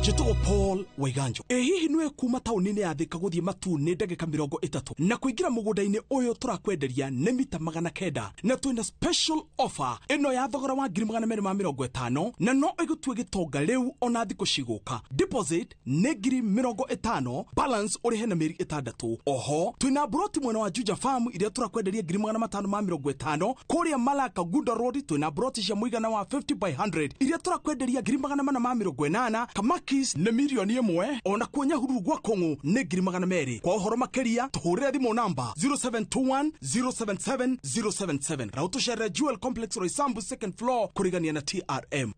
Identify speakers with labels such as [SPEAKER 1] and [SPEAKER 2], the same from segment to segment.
[SPEAKER 1] Njĩtagwo Paul Waiganjo. Ĩ hihi nĩwe kuma taũni-inĩ ya Thika gũthiĩ Matuu nĩ ndagĩka 30 na kũingĩra mũgũnda-inĩ ũyũ tũrakwenderia nĩ mita 900 na twĩna special offer ĩno ya thogora wa 250,000 na no ĩgũtue gĩtonga rĩu ona thikũ cigũka. Deposit nĩ 50,000, balance ũrĩhe na mĩeri 6. Oho twĩna mburoti mwena wa Juja Farm iria tũrakwenderia 550,000. Kũrĩa Malaka Gunda Road twĩna mburoti cia mũigana wa 50 by 100 iria tũrakwenderia 480,000. Kamakis nĩ 1,000,000, ona kuo Nyahururu gwa Kũng'ũ nĩ 200,000. Kwa ũhoro makĩria tũhũrĩre thimũ namba 0721 077 077 na ũtũcerere Jewel Complex Roysambu second floor kũrigania na TRM.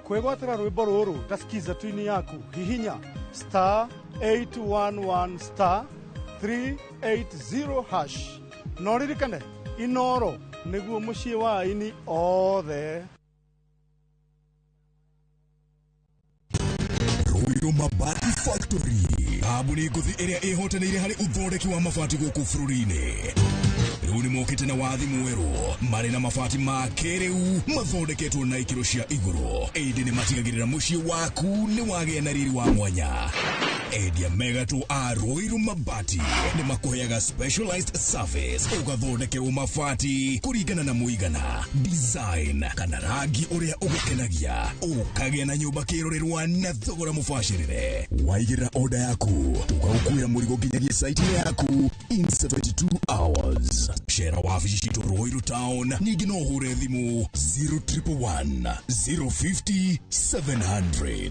[SPEAKER 2] Kwĩgwatĩra rwĩmbo rũrũ ta skiza twini yaku hihinya star 811 star 380 hash na ũririkane Inoro nĩguo mũciĩ wa aini othe.
[SPEAKER 3] Ruiru Mabati Factory, kambuni ngũthi ĩrĩa ĩhotanĩire harĩ ũthondeki wa mabati gũkũ bũrũri-inĩ. Rĩu nĩ mokĩte na wathi mwerũ marĩ na mabati ma kĩrĩu mathondeketwo na ikĩro cia igũrũ, ĩndĩ nĩ matigagĩrĩra mũciĩ waku nĩ wagĩa na riri wa mwanya. Endia megatũ a Ruiru Mabati nĩ makũheaga specialized service, ũgathondekerwo mabati kũringana na mũigana, design kana rangi ũrĩa ũgũkenagia, ũkagĩa na nyũmba kĩrorerwa na thogora mũbacĩrĩre. Waigĩrĩra order yaku tũgagũkuĩra mũrigo nginyagia site-inĩ yaku in 72 hours. Cera wabici citũ Ruiru Town, ningĩ no ũhũre thimũ 0111 050 700.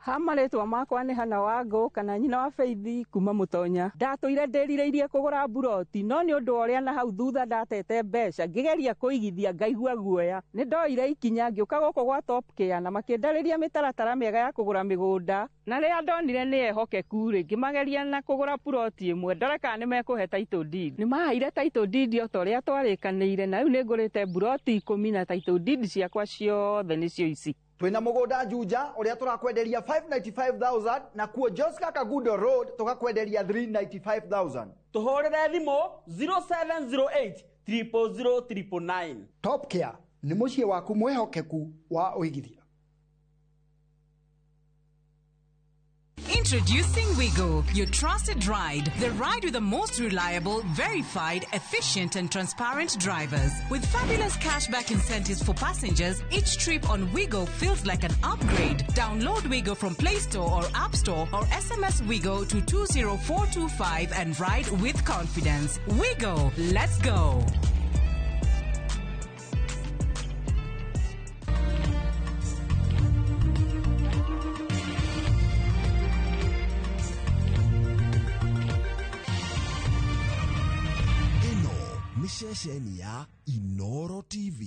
[SPEAKER 4] Ha marĩtwa makwa nĩ Hana Wangũ kana nyina wa Faithi kuma Mũtonya. Ndatũire ndĩrirĩirie kũgũra mburoti no nĩ ũndũ wa ũrĩa na hau thutha ndatete mbeca ngĩgeria kũigithia ngaigua guoya. Nĩ ndoire ikinya ngĩũka gũkũ gwa Top Care na makĩndarĩria mĩtaratara mĩega ya kũgũra mĩgũnda, na rĩrĩa ndonire nĩ ehokeku rĩ, ngĩmageria na kũgũra puroti ĩmwe ndore kana nĩ mekũhe title deed. Nĩ maheire title deed o ta ũrĩa twarĩkanĩire, na rĩu nĩ ngũrĩte mburoti 10 na title deed ciakwa ciothe nĩcio ici.
[SPEAKER 5] Twina mũgũnda Juja ũrĩa tũrakwenderia 595,000 na kuo Joska Kagudo Road tũgakwenderia 395,000.
[SPEAKER 6] Tũhũrĩre thimũ 0708 000 999.
[SPEAKER 5] Top Care nĩ mũciĩ waku mwĩhokeku wa ũigithia.
[SPEAKER 7] Introducing Wigo, your trusted ride. The ride with the most reliable, verified, efficient and transparent drivers. With fabulous cashback incentives for passengers, each trip on Wigo feels like an upgrade. Download Wigo from Play Store or App Store or SMS Wigo to 20425 and ride with confidence. Wigo, let's go.
[SPEAKER 3] Ceceni ya Inoro TV.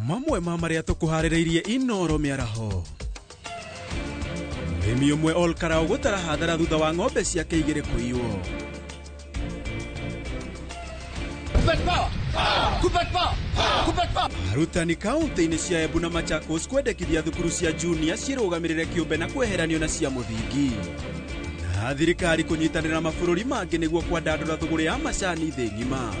[SPEAKER 8] Mamwe ma marĩa tũkũharĩrĩirie Inoro mĩaraho. Mũrĩmi ũmwe Olkarau gũtara hathara thutha wa ng'ombe ciake igĩrĩ kũiywo. Arutani kaunti-inĩ cia Embu na Machakos kwendekithia thukuru cia junior cirũgamĩrĩre kĩũmbe na kweheranio na cia mũthingi. Na thirikari kũnyitanĩra mabũrũri mangĩ nĩguo kwandandũra thũgũrĩ ya macani thĩ ng'ima.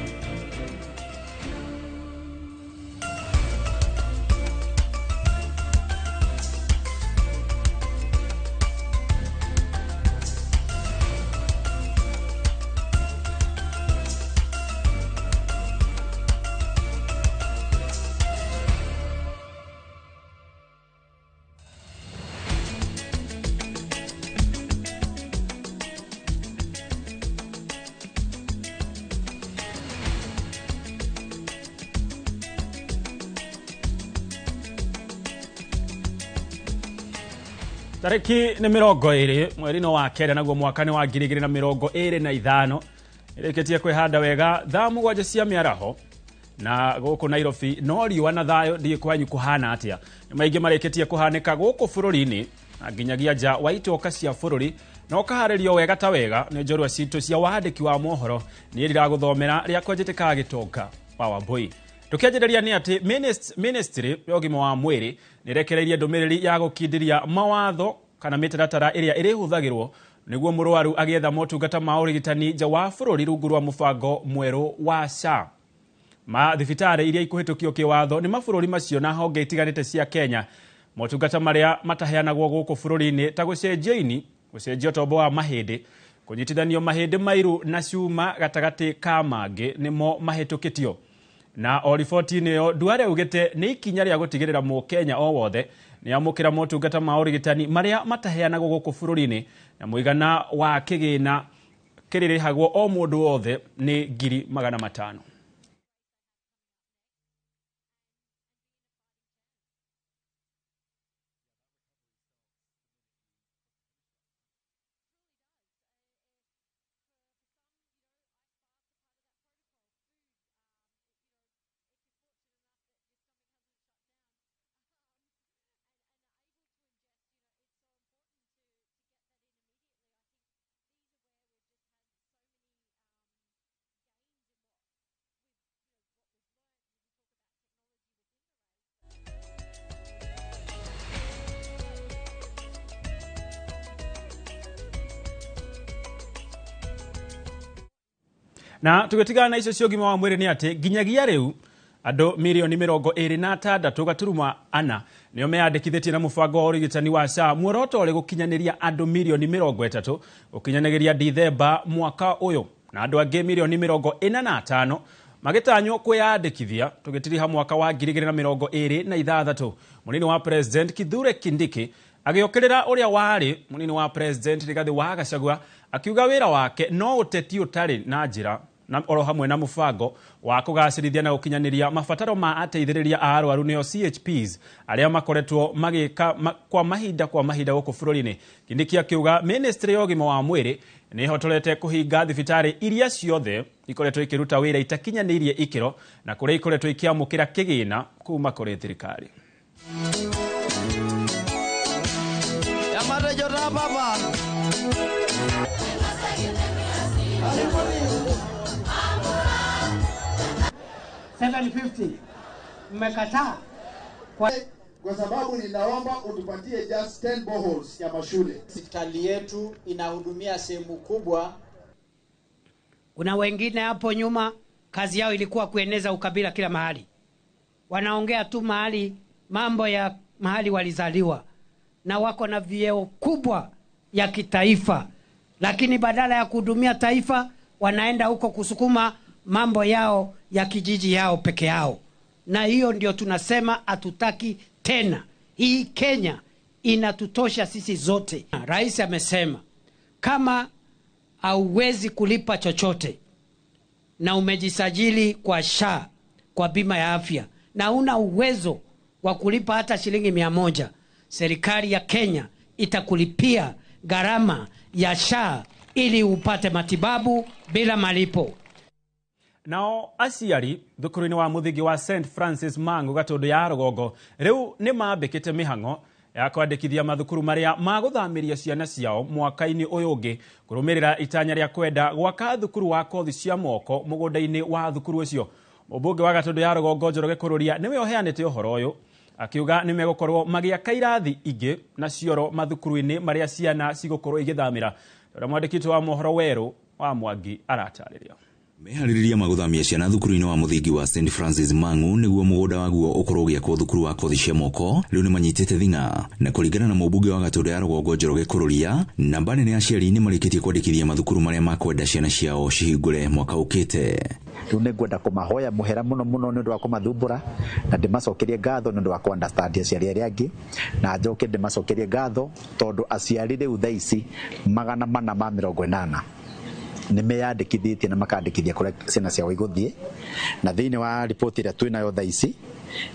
[SPEAKER 9] Tarĩki nĩ 20 mweri-inĩ wa kenda naguo mwaka nĩ wa 2025 ĩrĩkĩtie kwĩhanda wega thaa 7 cia mĩaraho na gũkũ Nairobi no riũa na thayũ ndiĩ kwanyu kũhana atĩa. Nĩ maingĩ marĩkĩtie kũhanĩka gũkũ bũrũri-inĩ na nginyagia nja wa itoka cia bũrũri na ũkaharĩrio wega ta wega nĩ njorua citũ cia wandĩki wa mohoro. Niĩ ndiragũthomera rĩakwa njĩtĩkaga gĩtonga wa Wambui. Tukianjĩrĩria nĩ atĩ ministry ya ũgima wa mwĩrĩ nĩrekereirie ndũmĩrĩri ya gũkindĩria mawatho kana mĩtaratara ĩrĩa ĩrĩhũthagĩrwo nĩguo mũrwaru agĩetha motungata ma ũrigitani nja wa bũrũri rungu rwa mũbango mwerũ wa SHA. Mathibitarĩ iria ikũhĩtũkio kĩwatho nĩ mabũrũri macio na honge itiganĩte cia Kenya. Motungata marĩa mataheanagwo gũkũ bũrũri-inĩ ta gũcenjio ini, gũcenjio tombo wa mahĩndĩ, kũnyitithanio mahĩndĩ mairu na cuma gatagatĩ ka mangĩ nĩmo mahĩtũkĩtio. Na o riboti-inĩ ĩyo Duale augĩte nĩ ikinya rĩa gũtigĩrĩra mũkenya o wothe nĩ amũkĩra motungata ma ũrigitani marĩa mataheanagwo gũkũ bũrũri-inĩ na mũigana wa kĩgĩna kĩrĩrĩhagwo o mũndũ wothe nĩ 500,000. Na tũgĩtigana na icio cia ũgima wa mwĩrĩ nĩ atĩ nginyagia rĩu andũ mirioni 26.4 nĩo meyandĩkithĩtie na mũbango wa ũrigitani wa SHA, muoroto ũrĩ gũkinyanĩria andũ mirioni 30 gũkinyanĩria Dithemba mwaka ũyũ, na andũ angĩ mirioni 45 magĩtanywo kwĩyandĩkithia tũgĩtiriha mwaka wa 2026. Mũnini wa President Kithure Kindiki agĩũkĩrĩra ũrĩa warĩ mũnini wa President Rigathi wa Gachagua akiuga wĩra wake no ũteti ũtarĩ na njĩra na oro hamwe na mũbango wa kũgacĩrithia na gũkinyanĩria mabataro ma ateithĩrĩria a arwaru nĩo CHPs arĩa makoretwo magĩka kwa mahinda gũkũ bũrũri-inĩ. Kindiki akiuga ministry ya ũgima wa mwĩrĩ nĩ ĩhotorete kũhinga thibitarĩ iria ciothe ikoretwo ikĩruta wĩra itakinyanĩirie ikĩro na kũrĩa ikoretwo ikĩamũkĩra kĩgĩna kuma kũrĩ thirikari.
[SPEAKER 5] Baba.
[SPEAKER 10] $750 mmekataa
[SPEAKER 11] kwa sababu ninaomba utupatie just 10 boreholes ya mashule.
[SPEAKER 12] Hospitali yetu inahudumia sehemu kubwa.
[SPEAKER 10] Kuna wengine hapo nyuma kazi yao ilikuwa kueneza ukabila kila mahali. Wanaongea tu mahali mambo ya mahali walizaliwa, na wako na vyeo kubwa ya kitaifa, lakini badala ya kuhudumia taifa wanaenda huko kusukuma mambo yao ya kijiji yao peke yao. Na hiyo ndio tunasema hatutaki tena. Hii Kenya inatutosha sisi zote. Rais amesema kama hauwezi kulipa chochote na umejisajili kwa SHA, kwa bima ya afya, na una uwezo wa kulipa hata shilingi 100, serikali ya Kenya itakulipia gharama ya SHA ili upate matibabu bila malipo.
[SPEAKER 9] Nao aciari thukuru-inĩ wa mũthingi wa St Francis Mangu Gatũndũ ya Rũgongo rĩu nĩ mambĩkĩte mĩhang'o ya kwandĩkithia mathukuru marĩa magũthamĩria ciana ciao mwaka-inĩ ũyũ ũngĩ kũrũmĩrĩra itanya rĩa kwenda gwaka thukuru wa kothi cia moko mũgũnda-inĩ wa thukuru ũcio. Mũmbunge wa Gatũndũ ya Rũgongo Njoroge Kũrũria nĩwe ũheanĩte ũhoro ũyũ akiuga nĩ megũkorwo magĩaka irathi ingĩ na cioro mathukuru-inĩ marĩa ciana cigũkorwo igĩthamĩra. Ũrĩa mwandĩki wa mohoro Werũ wa Mwangi aratarĩria.
[SPEAKER 13] Meharĩrĩria magũthamia ciana thukuru-inĩ wa mũthingi wa St Francis Mangu nĩguo mũgũnda waguo ũkorwo ũgĩakwo thukuru wa kothi cia moko rĩu nĩ manyitĩte thing'a. Na kũringana na mũmbunge wa Gatũndũ ya Rũgongo Njoroge Kũrũria, namba nene ya aciari nĩ marĩkĩtie kwandĩkithia mathukuru marĩa makwenda ciana ciao cihingũre mwaka ũkĩte.
[SPEAKER 14] Rĩu nĩ ngwenda kũmahoya mũhera mũno mũno nĩ ũndũ wa kũmathumbũra, na ndĩmacokerie ngatho nĩ ũndũ wa kũ-understand aciari arĩa angĩ, na njoke ndĩmacokerie ngatho tondũ aciari rĩu thaa ici 480 nĩ meyandĩkithĩtie na makandĩkithia kũrĩa ciana ciao igũthiĩ. Na thĩinĩ wa riboti ĩrĩa twĩnayo thaa ici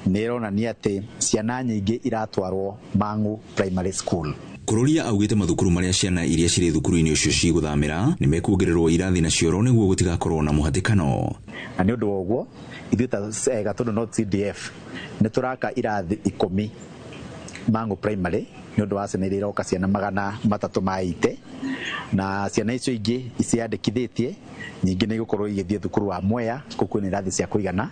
[SPEAKER 14] nĩ ĩronania atĩ ciana nyingĩ iratwarwo Mang'u Primary School.
[SPEAKER 13] Kururia augĩte mathukuru marĩa ciana iria cirĩ thukuru-inĩ ũcio cigũthamĩra nĩ mekuongererwo irathi na cioro nĩguo gũtigakorwo na mũhatĩkano.
[SPEAKER 14] Na nĩ ũndũ wa ũguo ithuĩ ta Gatundu North CDF nĩ tũraka irathi 10 Mang'u Primary nĩ ũndũ wa ciana iria iroka ciana 380 na ciana icio ingĩ ciandĩkithĩtie nyingĩ nĩ igũkorwo igĩthiĩ thukuru wa Mwea kũu kwĩna irathi cia kũigana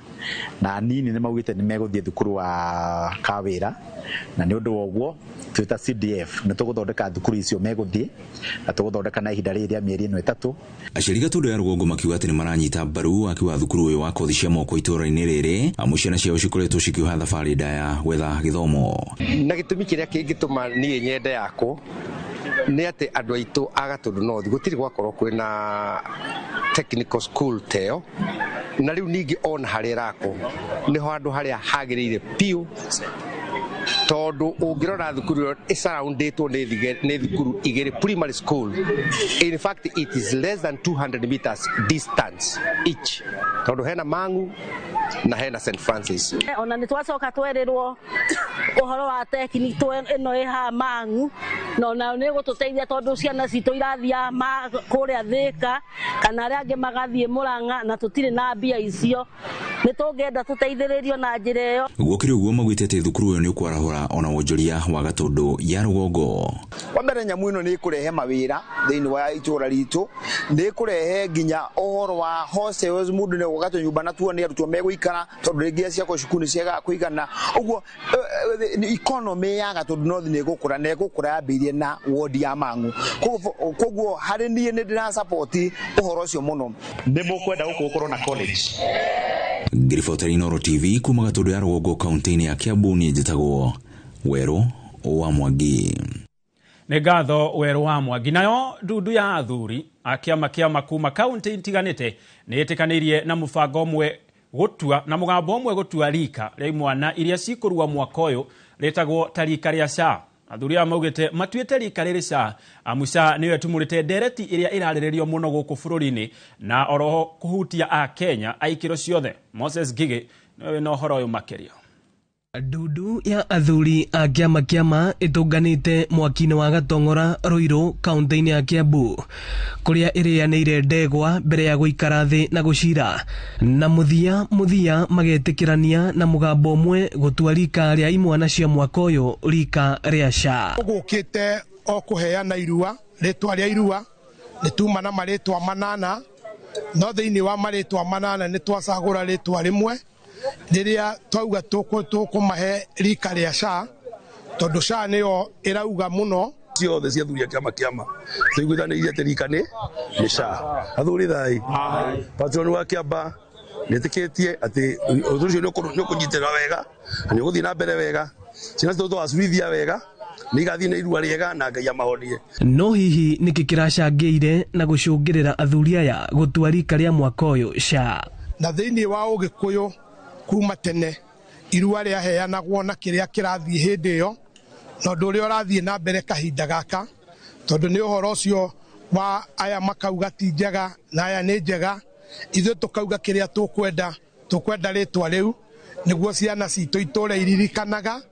[SPEAKER 14] na nini nĩ maugĩte nĩ megũthiĩ thukuru wa Kawĩra na nĩ ũndũ wa ũguo twĩ ta CDF nĩ tũgũthondeka thukuru icio megũthiĩ na tũgũthondeka na ihinda rĩrĩ rĩa mĩeri ĩno 3.
[SPEAKER 13] Aciari Gatundu ya rũgongo makiuga atĩ nĩ maranyita mbaru waki wa thukuru ũyũ wa kothi cia moko itũũra-inĩ rĩrĩ amu ciana ciao cikoretwo cikĩoha thabarĩ ndaya gwetha gĩthomo.
[SPEAKER 15] Na gĩtũmi kĩrĩa kĩngĩtũma niĩ nyende yakwo nĩ atĩ andũ aitũ a Gatundu North gũtirĩ gwakorwo kwĩna technical school teo na rĩu ningĩ ona harĩa ĩrakwo nĩho handũ harĩa hagĩrĩire biũ tondũ ũngĩrora thukuru ĩyo ĩsurroundĩtwo nĩ thukuru igĩrĩ primary school. In fact it is less than 200 meters distance each tondũ hena Mang'u na hena St Francis.
[SPEAKER 16] Ona nĩ twacoka twerĩrwo ũhoro wa tekniko ĩno ĩ haha Mang'u na onayo nĩ ĩgũtũteithia tondũ ciana citũ irathiaga kũrĩa Thĩka kana arĩa angĩ magathiĩ Mũrang'a na tũtirĩ na mbia icio nĩ tũngĩenda tũteithĩrĩrio na njĩra ĩyo.
[SPEAKER 13] Gũkĩrĩ ũguo maugĩte atĩ thukuru ũyũ nĩ ũkwarahũra ona wonjoria wa Gatundu ya rũgongo.
[SPEAKER 5] Wa mbere nyamũ ĩno nĩ ĩkũrehe mawĩra thĩinĩ wa itũũra ritũ, nĩ ĩkũrehe nginya ũhoro wa hostels, mũndũ nĩ egwaka tũnyũmba na tuo nĩ arutwo megũikara tondũ rĩngĩ ciakwo cukuru nĩ ciagaga kũigana. Ũguo economy ya Gatundu North nĩ ĩgũkũra na ĩgũkũra yambĩrĩirie na ward ya Mang'u. Koguo harĩ niĩ nĩ ndĩra support ũhoro ũcio mũno.
[SPEAKER 14] Nĩ mũkwenda gũkũ gũkorwo na college.
[SPEAKER 13] Ngĩribotera Inooro TV kuma Gatundu ya rũgongo kaunti-inĩ ya Kiambu, niĩ njĩtagwo Werũ wa Mwangi.
[SPEAKER 9] Nĩ ngatho Werũ wa Mwangi. Nayo ndundu ya athuri a kĩama kĩa kuma kaunti itiganĩte nĩ ĩtĩkanĩirie na mũbango ũmwe gũtua na mũgambo ũmwe gũtua rika rĩa imwana iria cikũrua mwaka ũyũ rĩtagwo ta rika rĩa SHA. Athuri aya maugĩte matuĩte rika rĩrĩ SHA amu SHA nĩyo ĩtumũrĩte ndereti ĩrĩa ĩrarĩrĩrio mũno gũkũ bũrũri-inĩ na oroho kũhutia a Kenya a ikĩro ciothe. Moses Ngigĩ nĩwe wĩna ũhoro ũyũ makĩria.
[SPEAKER 17] Ndundu ya athuri a kĩama kĩama ĩtũnganĩte mwaki-inĩ wa Gatong'ora Ruiru kaunti-inĩ ya Kiambu kũrĩa ĩrĩanĩire ndegwa mbere ya gũikara thĩ na gũcira na mũthia magetĩkĩrania na mũgambo ũmwe gũtua rika rĩa imwana cia mwaka ũyũ rika rĩa SHA.
[SPEAKER 18] Gũkĩte o kũheana irua rĩtwa rĩa irua nĩ tuma na marĩtwa 8 no thĩinĩ wa marĩtwa 8 nĩ twacagũra rĩtwa rĩmwe rĩrĩa twauga tũkũmahe rika rĩa SHA tondũ SHA nĩyo ĩrauga mũno.
[SPEAKER 19] Ciothe cia athuri a kĩama kĩama tũiguithanĩirie atĩ rika nĩ SHA. Athuri thai patron wa Kĩamba nĩtĩkĩtie atĩ ũndũ ũcio nĩ ũkũnyitĩrĩra wega na nĩ ũgũthiĩ na mbere wega, ciana citũ tũgacurithia wega nĩ igathiĩ na irua rĩega na Ngai amahonie.
[SPEAKER 17] No hihi nĩkĩ kĩracangĩire na gũcũngĩrĩra athuri aya gũtua rika rĩa mwaka ũyũ SHA?
[SPEAKER 18] Na thĩinĩ wa Ũgĩkũyũ kuma tene irua rĩaheanagwo na kĩrĩa kĩrathiĩ hĩndĩ ĩyo na ũndũ ũrĩa ũrathiĩ na mbere kahinda gaka tondũ nĩ ũhoro ũcio wa aya makauga ti njega na aya nĩ njega, ithuĩ tũkauga kĩrĩa tũkwenda rĩtwa rĩu nĩguo ciana citũ itũre iririkanaga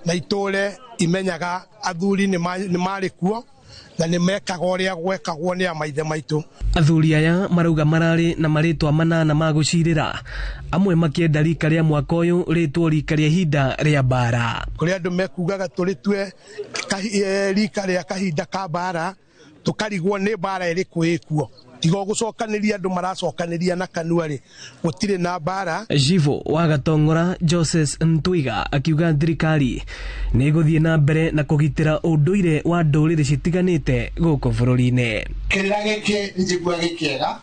[SPEAKER 18] na itũre imenyaga athuri nĩ marĩ kuo na nĩ mekaga ũrĩa gwekagwo nĩ amaithe maitũ.
[SPEAKER 17] Athuri aya marauga mararĩ na marĩtwa 8 ma gũcirĩra, amwe makĩenda rika rĩa mwaka ũyũ rĩtwo rika rĩa ihinda rĩa mbara.
[SPEAKER 18] Kũrĩ andũ mekugaga tũrĩtue rika rĩa kahinda ka mbara tũkarigwo nĩ mbara ĩrĩkũ ĩkuo, tiga gũcokanĩria andũ maracokanĩria na kanua rĩ gũtirĩ na mbara.
[SPEAKER 17] Jivo wa Gatong'ora Joseph Ntwiga akiuga thirikari nĩ ĩgũthiĩ na mbere na kũgitĩra ũndũire wa ndũrĩrĩ citiganĩte gũkũ bũrũri-inĩ.
[SPEAKER 20] Kĩrĩra gĩkĩ nĩ njiguaga gĩ kĩega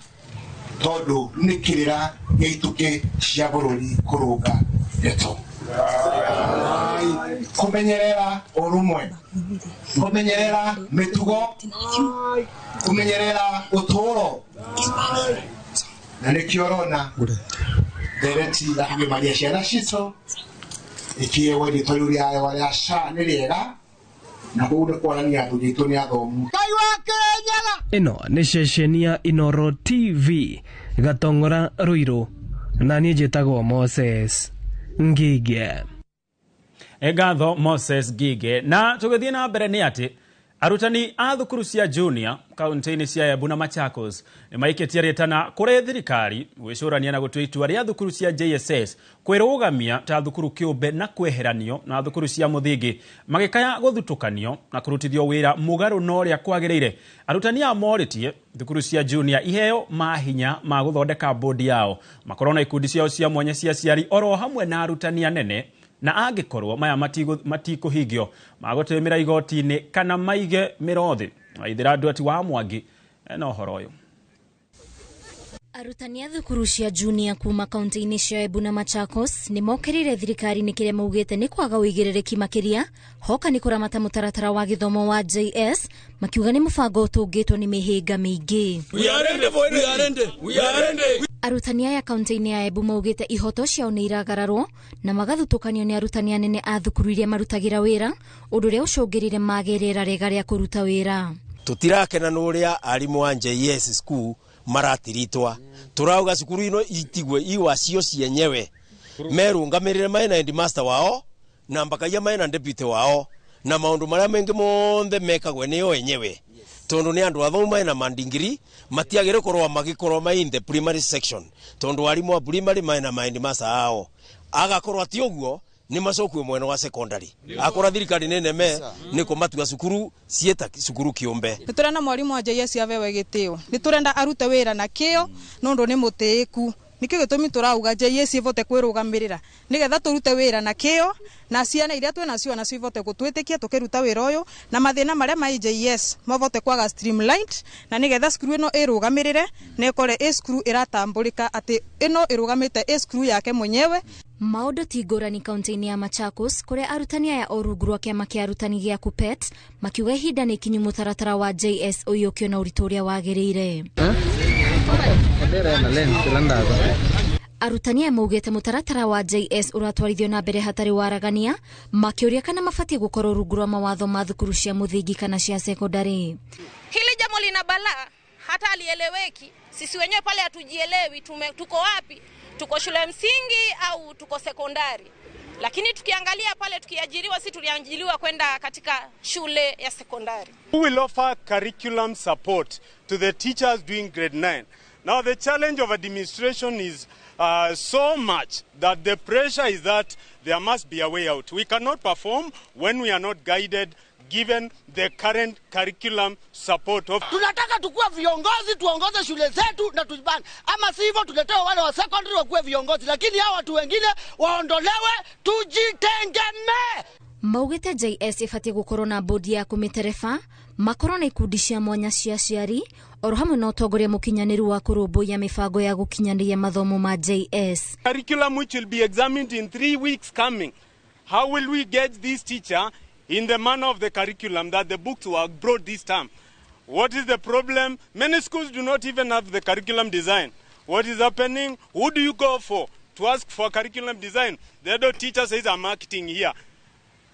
[SPEAKER 20] tondũ nĩ kĩrĩra gĩa itũkĩ cia bũrũri kũrũnga ndeto, kũmenyerera ũrũmwe, kũmenyerera mĩtugo, kũmenyerera ũtũũro, na nĩkĩo ũrona ndereti ya kũgimaria ciana citũ ĩkĩewo rĩtwa rĩu rĩa SHA nĩ rĩega na kũu nĩ kuonania athuri aitũ nĩ athomu.
[SPEAKER 17] Ngai wa Kĩrĩnyaga. Ĩno nĩ ceceni ya Inooro TV Gatong'ora Ruiru na niĩ njĩtagwo Moses Ngige.
[SPEAKER 9] Ngatho Moses Ngige. Na tũgĩthiĩ na mbere nĩ atĩ Arutani a thukuru cia junior kaunti-inĩ cia Embu na Machakos nĩ maikĩtie rĩtana kũrĩ thirikari gwĩcũrania na gũtua itua rĩa thukuru cia JSS kwĩrũgamia ta thukuru kĩũmbe na kweheranio na thukuru cia mũthingi, magĩkaya gũthutũkanio na kũrutithio wĩra mũgarũ na ũrĩa kwagĩrĩire. Arutani aya morĩtie thukuru cia junior iheo mahinya ma gũthondeka bodi yao, makorwo na ikundi ciao cia mwanya cia aciari oro hamwe na arutani anene, na angĩkorwo maya matikũhingio magũtĩmĩra igoti-inĩ kana maige mĩrothi. Waithĩra Ndwati wa Mwangi na ũhoro ũyũ.
[SPEAKER 21] Arutani a thukuru cia junior kuma kaunti-inĩ cia Embu na Machakos nĩ mokĩrĩire thirikari nĩ kĩrĩa maugĩte nĩ kwaga ũigĩrĩrĩki makĩria hoka nĩ kũramata mũtaratara wa gĩthomo wa JS, makiuga nĩ mũbango ũtũngĩtwo nĩ mĩhĩnga mĩingĩ. Arutani aya kaunti-inĩ ya Embu maugĩte ihoto ciao nĩ iragararwo na magathutũkanio nĩ arutani anene a thukuru iria marutagĩra wĩra, ũndũ ũrĩa ũcũngĩrĩire mage rĩera rĩega rĩa kũruta wĩra.
[SPEAKER 22] Tũtirakena nĩ ũrĩa arimũ a JS school maratiritwa, turauga cukuru ino itigwe iwa cio cienyewe merungamirire maina headmaster wao na mbakaia maina deputy wao na maundu maria mengi monthe mekagwe nio enyewe, tondu ni andu athomu maina mandingiri matiagire korwa magikorwo mai in the primary section, tondu arimu a primary maina headmaster ao agakorwo ati uguo ni macokue mwena wa secondary akora thirikari nene ni kumatua cukuru cieta cukuru kiumbe.
[SPEAKER 23] Ni turenda mwarimu wa JS abewe gitio, ni turenda arute wira na kio nundu ni mutiiku, nikio gitumi turauga JS ivote kwirugamirira nigetha turute wira na kio na ciana iria twina nacio nacio ivote gutwitikia tukiruta wira uyu na mathina maria ma JS mavote kwaga streamlined na nigetha cukuru ino irugamirire na ikore i cukuru iratambulika ati ino irugamite i cukuru yake mwenyewe.
[SPEAKER 21] Maũndũ ti ngũrani kaunti-inĩ ya Machakos kũrĩa arutani aya o rungu rwa kĩama kĩa arutani gĩa KUPPET makiuga ihinda nĩ ikinyu mũtaratara wa JS ũiyũkio na ũritũ ũrĩa wagĩrĩire. Arutani aya maugĩte mũtaratara wa JS ũratwarithio na mbere hatarĩ waragania, makĩũria kana mabatiĩ gũkorwo rungu rwa mawatho ma thukuru cia mũthingi kana cia sekondari.
[SPEAKER 24] Hili jambo lina balaa, hata alieleweki. Sisi wenyewe pale hatujielewi, tuko wapi? Tuko shule msingi au tuko sekondari? Lakini tukiangalia pale tukiajiriwa, si tuliajiriwa kwenda katika shule ya sekondari.
[SPEAKER 25] We will offer curriculum support to the teachers doing grade 9. Now the challenge of administration is so much that the pressure is that there must be a way out. We cannot perform when we are not guided given the current curriculum support of.
[SPEAKER 26] Tunataka tukue viongozi, tuongoze shule zetu na tujipange. Ama sivyo tuletewe wale wa secondary wakuwe viongozi, lakini hawa watu wengine waondolewe, tujitengemee.
[SPEAKER 21] Maugĩte JS ĩbatiĩ gũkorwo na bodi ya kũmĩtereba, makorwo na ikundi cia mwanya cia aciari oro hamwe na ũtongoria mũkinyanĩru wa kũrũmbũiya mĩbango ya gũkinyanĩria mathomo ma JS.
[SPEAKER 25] Curriculum which will be examined in 3 weeks coming. How will we get this teacher in the manner of the curriculum that the books were brought this term? What is the problem? Many schools do not even have the curriculum design. What is happening? Who do you go for to ask for curriculum design? The other teacher says, I'm marketing here.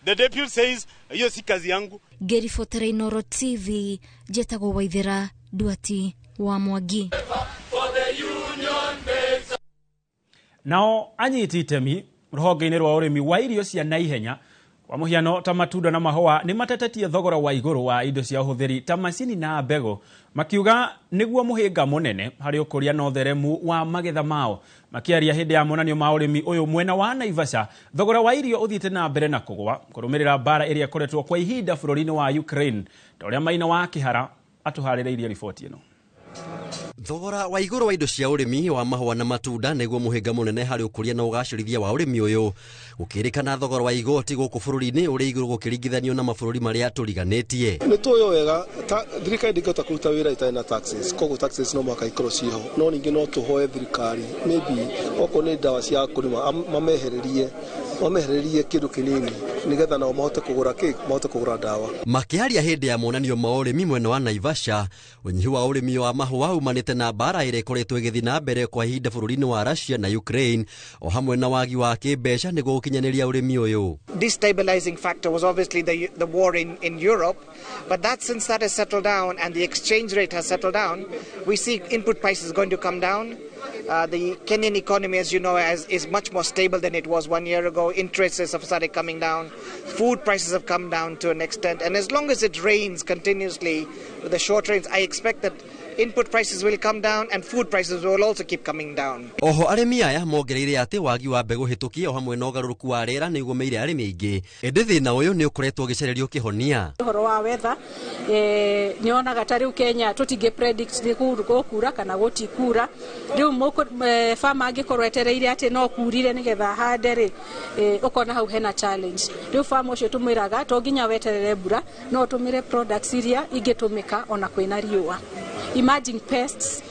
[SPEAKER 25] The deputy says, hiyo si kazi yangu.
[SPEAKER 21] Ngĩribotera Inooro TV, njetagwo Waithera Duati wa Mwangi.
[SPEAKER 9] Nao anyiti itemi rũhonge-inĩ rwa ũrĩmi wa irio cia naihenya kwa mũhiano ta matunda na mahũa nĩ matetetie thogora wa igũrũ wa indo cia ũhũthĩri ta macini na mbegũ, makiuga nĩguo mũhĩnga mũnene harĩ ũkũria na ũtheremu wa magetha mao. Makĩaria hĩndĩ ya monanio ma ũrĩmi ũyũ mwena wa Naivasha, thogora wa irio ũthiĩte na mbere na kũgũa kũrũmĩrĩra mbara ĩrĩa ĩkoretwo kwa ihinda bũrũri-inĩ wa Ukraine, ta ũrĩa Maina wa Kĩhara atũharĩrĩirie riboti ĩno.
[SPEAKER 27] Thogora wa igũrũ wa indo cia ũrĩmi wa mahũa na matunda nĩguo mũhĩnga mũnene harĩ ũkũria na ũgacĩrithia wa ũrĩmi ũyũ, gũkĩrĩkana thogora wa igoti gũkũ bũrũri-inĩ ũrĩ igũrũ gũkĩringithanio na mabũrũri marĩa tũriganĩtie.
[SPEAKER 28] Nĩ tũĩ wega thirikari ndĩngĩhota kũruta wĩra ĩtarĩ na taxes, koguo taxes no mũhaka ikorwo ciĩho, no ningĩ no tũhoe thirikari maybe okorwo nĩ ndawa cia kũrĩma mamehererie kĩndũ kĩnini nĩgetha nao mahote kũgũra mahote kũgũra ndawa.
[SPEAKER 27] Makĩaria hĩndĩ ya monanio ma ũrĩmi mwena wa Naivasha, ũnyihu wa ũrĩmi wa mahũa umanĩte na mbara ĩrĩa ĩkoretwo ĩgĩthiĩ na mbere kwa ihinda bũrũri-inĩ wa Russia na Ukraine, o hamwe na wagi wa kĩmbeca nĩguo gũkinyanĩria ũrĩmi ũyũ.
[SPEAKER 29] Destabilizing factor was obviously the war in Europe, but that since that has settled down and the exchange rate has settled down, we see input prices going to come down. The Kenyan economy, as you know, is much more stable than it was 1 year ago. Interest rates have started coming down. Food prices have come down to an extent. And as long as it rains continuously, with the short rains, I expect that input prices will come down and food prices will also keep coming down.
[SPEAKER 27] Oho arĩmi aya mongereire atĩ wagi wa mbegũ hĩtũkie o hamwe na ũgarũrũku wa rĩera nĩ ũgũmĩire arĩmi aingĩ, ĩndĩ thĩna ũyũ nĩ ũkoretwo ũgĩcererio kĩhonia.
[SPEAKER 1] Ũhoro wa weather nyonaga ta rĩu Kenya tũtingĩ predict nĩ gũkura kana gũtikura. Rĩu farmer angĩkorwo etereire atĩ no kurire nĩgetha ahande rĩ, ũkona hau hena challenge. Rĩu farmer ũcio tũmwĩraga to nginya weterere mbura, no ũtũmĩre products iria ingĩtũmĩka ona kwĩna riũa. Emerging pests,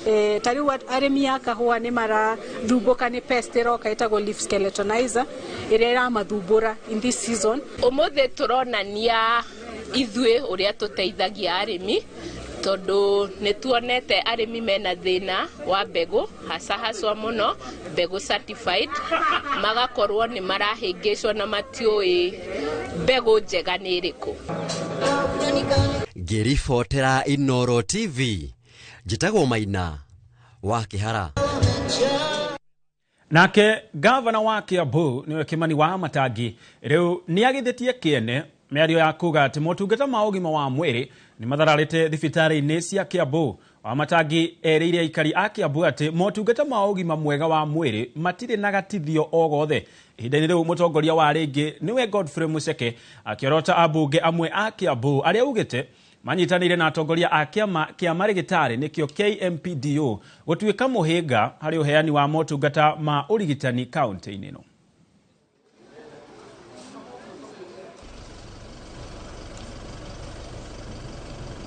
[SPEAKER 1] ta rĩu arĩmi a kahũa nĩ marathumbũka nĩ pest ĩroka ĩtagwo leaf skeletonizer ĩrĩa ĩramathumbũra in this season.
[SPEAKER 2] Ũmũthĩ tũronania ithuĩ ũrĩa tũteithagia arĩmi, tondũ nĩ tuonete arĩmi mena thĩna wa mbegũ, hasa haswa mũno mbegũ certified, magakorwo nĩ marahĩngĩcwo na matiũĩ mbegũ njega nĩ ĩrĩkũ.
[SPEAKER 27] Ngĩribotera Inooro TV, njĩtagwo Maina wa Kĩhara.
[SPEAKER 9] Nake gavana wa Kiambu niwe Kimani wa Matangi rĩu nĩagithĩtie kĩene mĩario ya kuga atĩ motungata ma ũgima wa mwĩrĩ nĩ mathararĩte thibitarĩ-inĩ cia Kiambu. Wamatangi erĩire aikari a Kiambu atĩ motungata ma ũgima mwega wa mwĩrĩ matirĩ na gatithio o gothe. Ihinda-inĩ rĩu mũtongoria wa rĩngĩ nĩwe Godfrey Mucheke akĩorota ambunge amwe a Kiambu arĩa augĩte manyitanĩire na atongoria a kĩama kĩa marĩgĩtarĩ nĩkĩo KMPDU gũtuĩka mũhĩnga harĩ ũheani wa motungata ma ũrigitani kaunti-inĩ ĩno.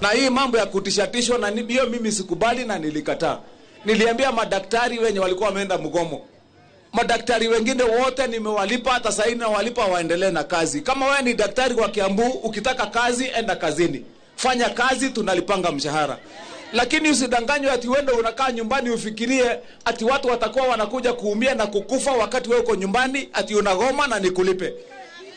[SPEAKER 3] Na hii mambo ya kutishatishwa na hiyo mimi sikubali na nilikataa. Niliambia madaktari wenye walikuwa wameenda mgomo, madaktari wengine wote nimewalipa, hata sasa hivi nawalipa waendelee na kazi. Kama wewe ni daktari wa Kiambu, ukitaka kazi enda kazini. Fanya kazi, tunalipanga mshahara. Lakini usidanganywe ati wewe unakaa nyumbani ufikirie ati watu watakuwa wanakuja kuumia na kukufa wakati wewe uko nyumbani ati unagoma na nikulipe.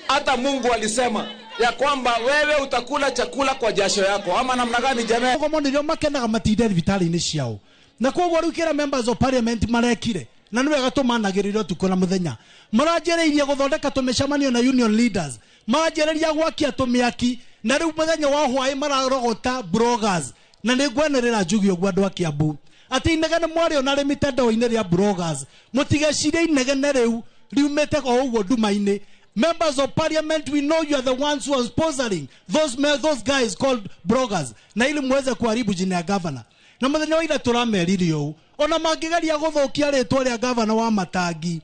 [SPEAKER 3] Hata Mungu alisema ya kwamba wewe utakula chakula kwa jasho yako, ama namna gani jamii?
[SPEAKER 4] Mugomo ndio makenaga matinde thibitarĩ-inĩ ciao. Na koguo rĩu kĩrĩa members of parliament marekire na nĩ wega tũmanagĩrĩrio ũtukũ na mũthenya, maranjĩrĩirie gũthondeka tũmĩcemanio na union leaders, maranjĩrĩria gwakia tũmĩaki, na rĩu mũthenya wa hwaĩ mararogota bloggers. Na nĩ ngwenĩrĩra njuge ũguo andũ a Kiambu atĩ inegene mwarĩona rĩ mitandao-inĩ rĩa bloggers, mũtigecirie inegene rĩu riumĩte o ũguo nduma-inĩ. Members of parliament, we know you are the ones who are sponsoring those guys called bloggers, na ili muweze kuharibu jina ya governor. Na mũthenya wa ira tũramerire ũũ, ona mangĩgeria gũthũkia rĩtwa rĩa governor wa Matangi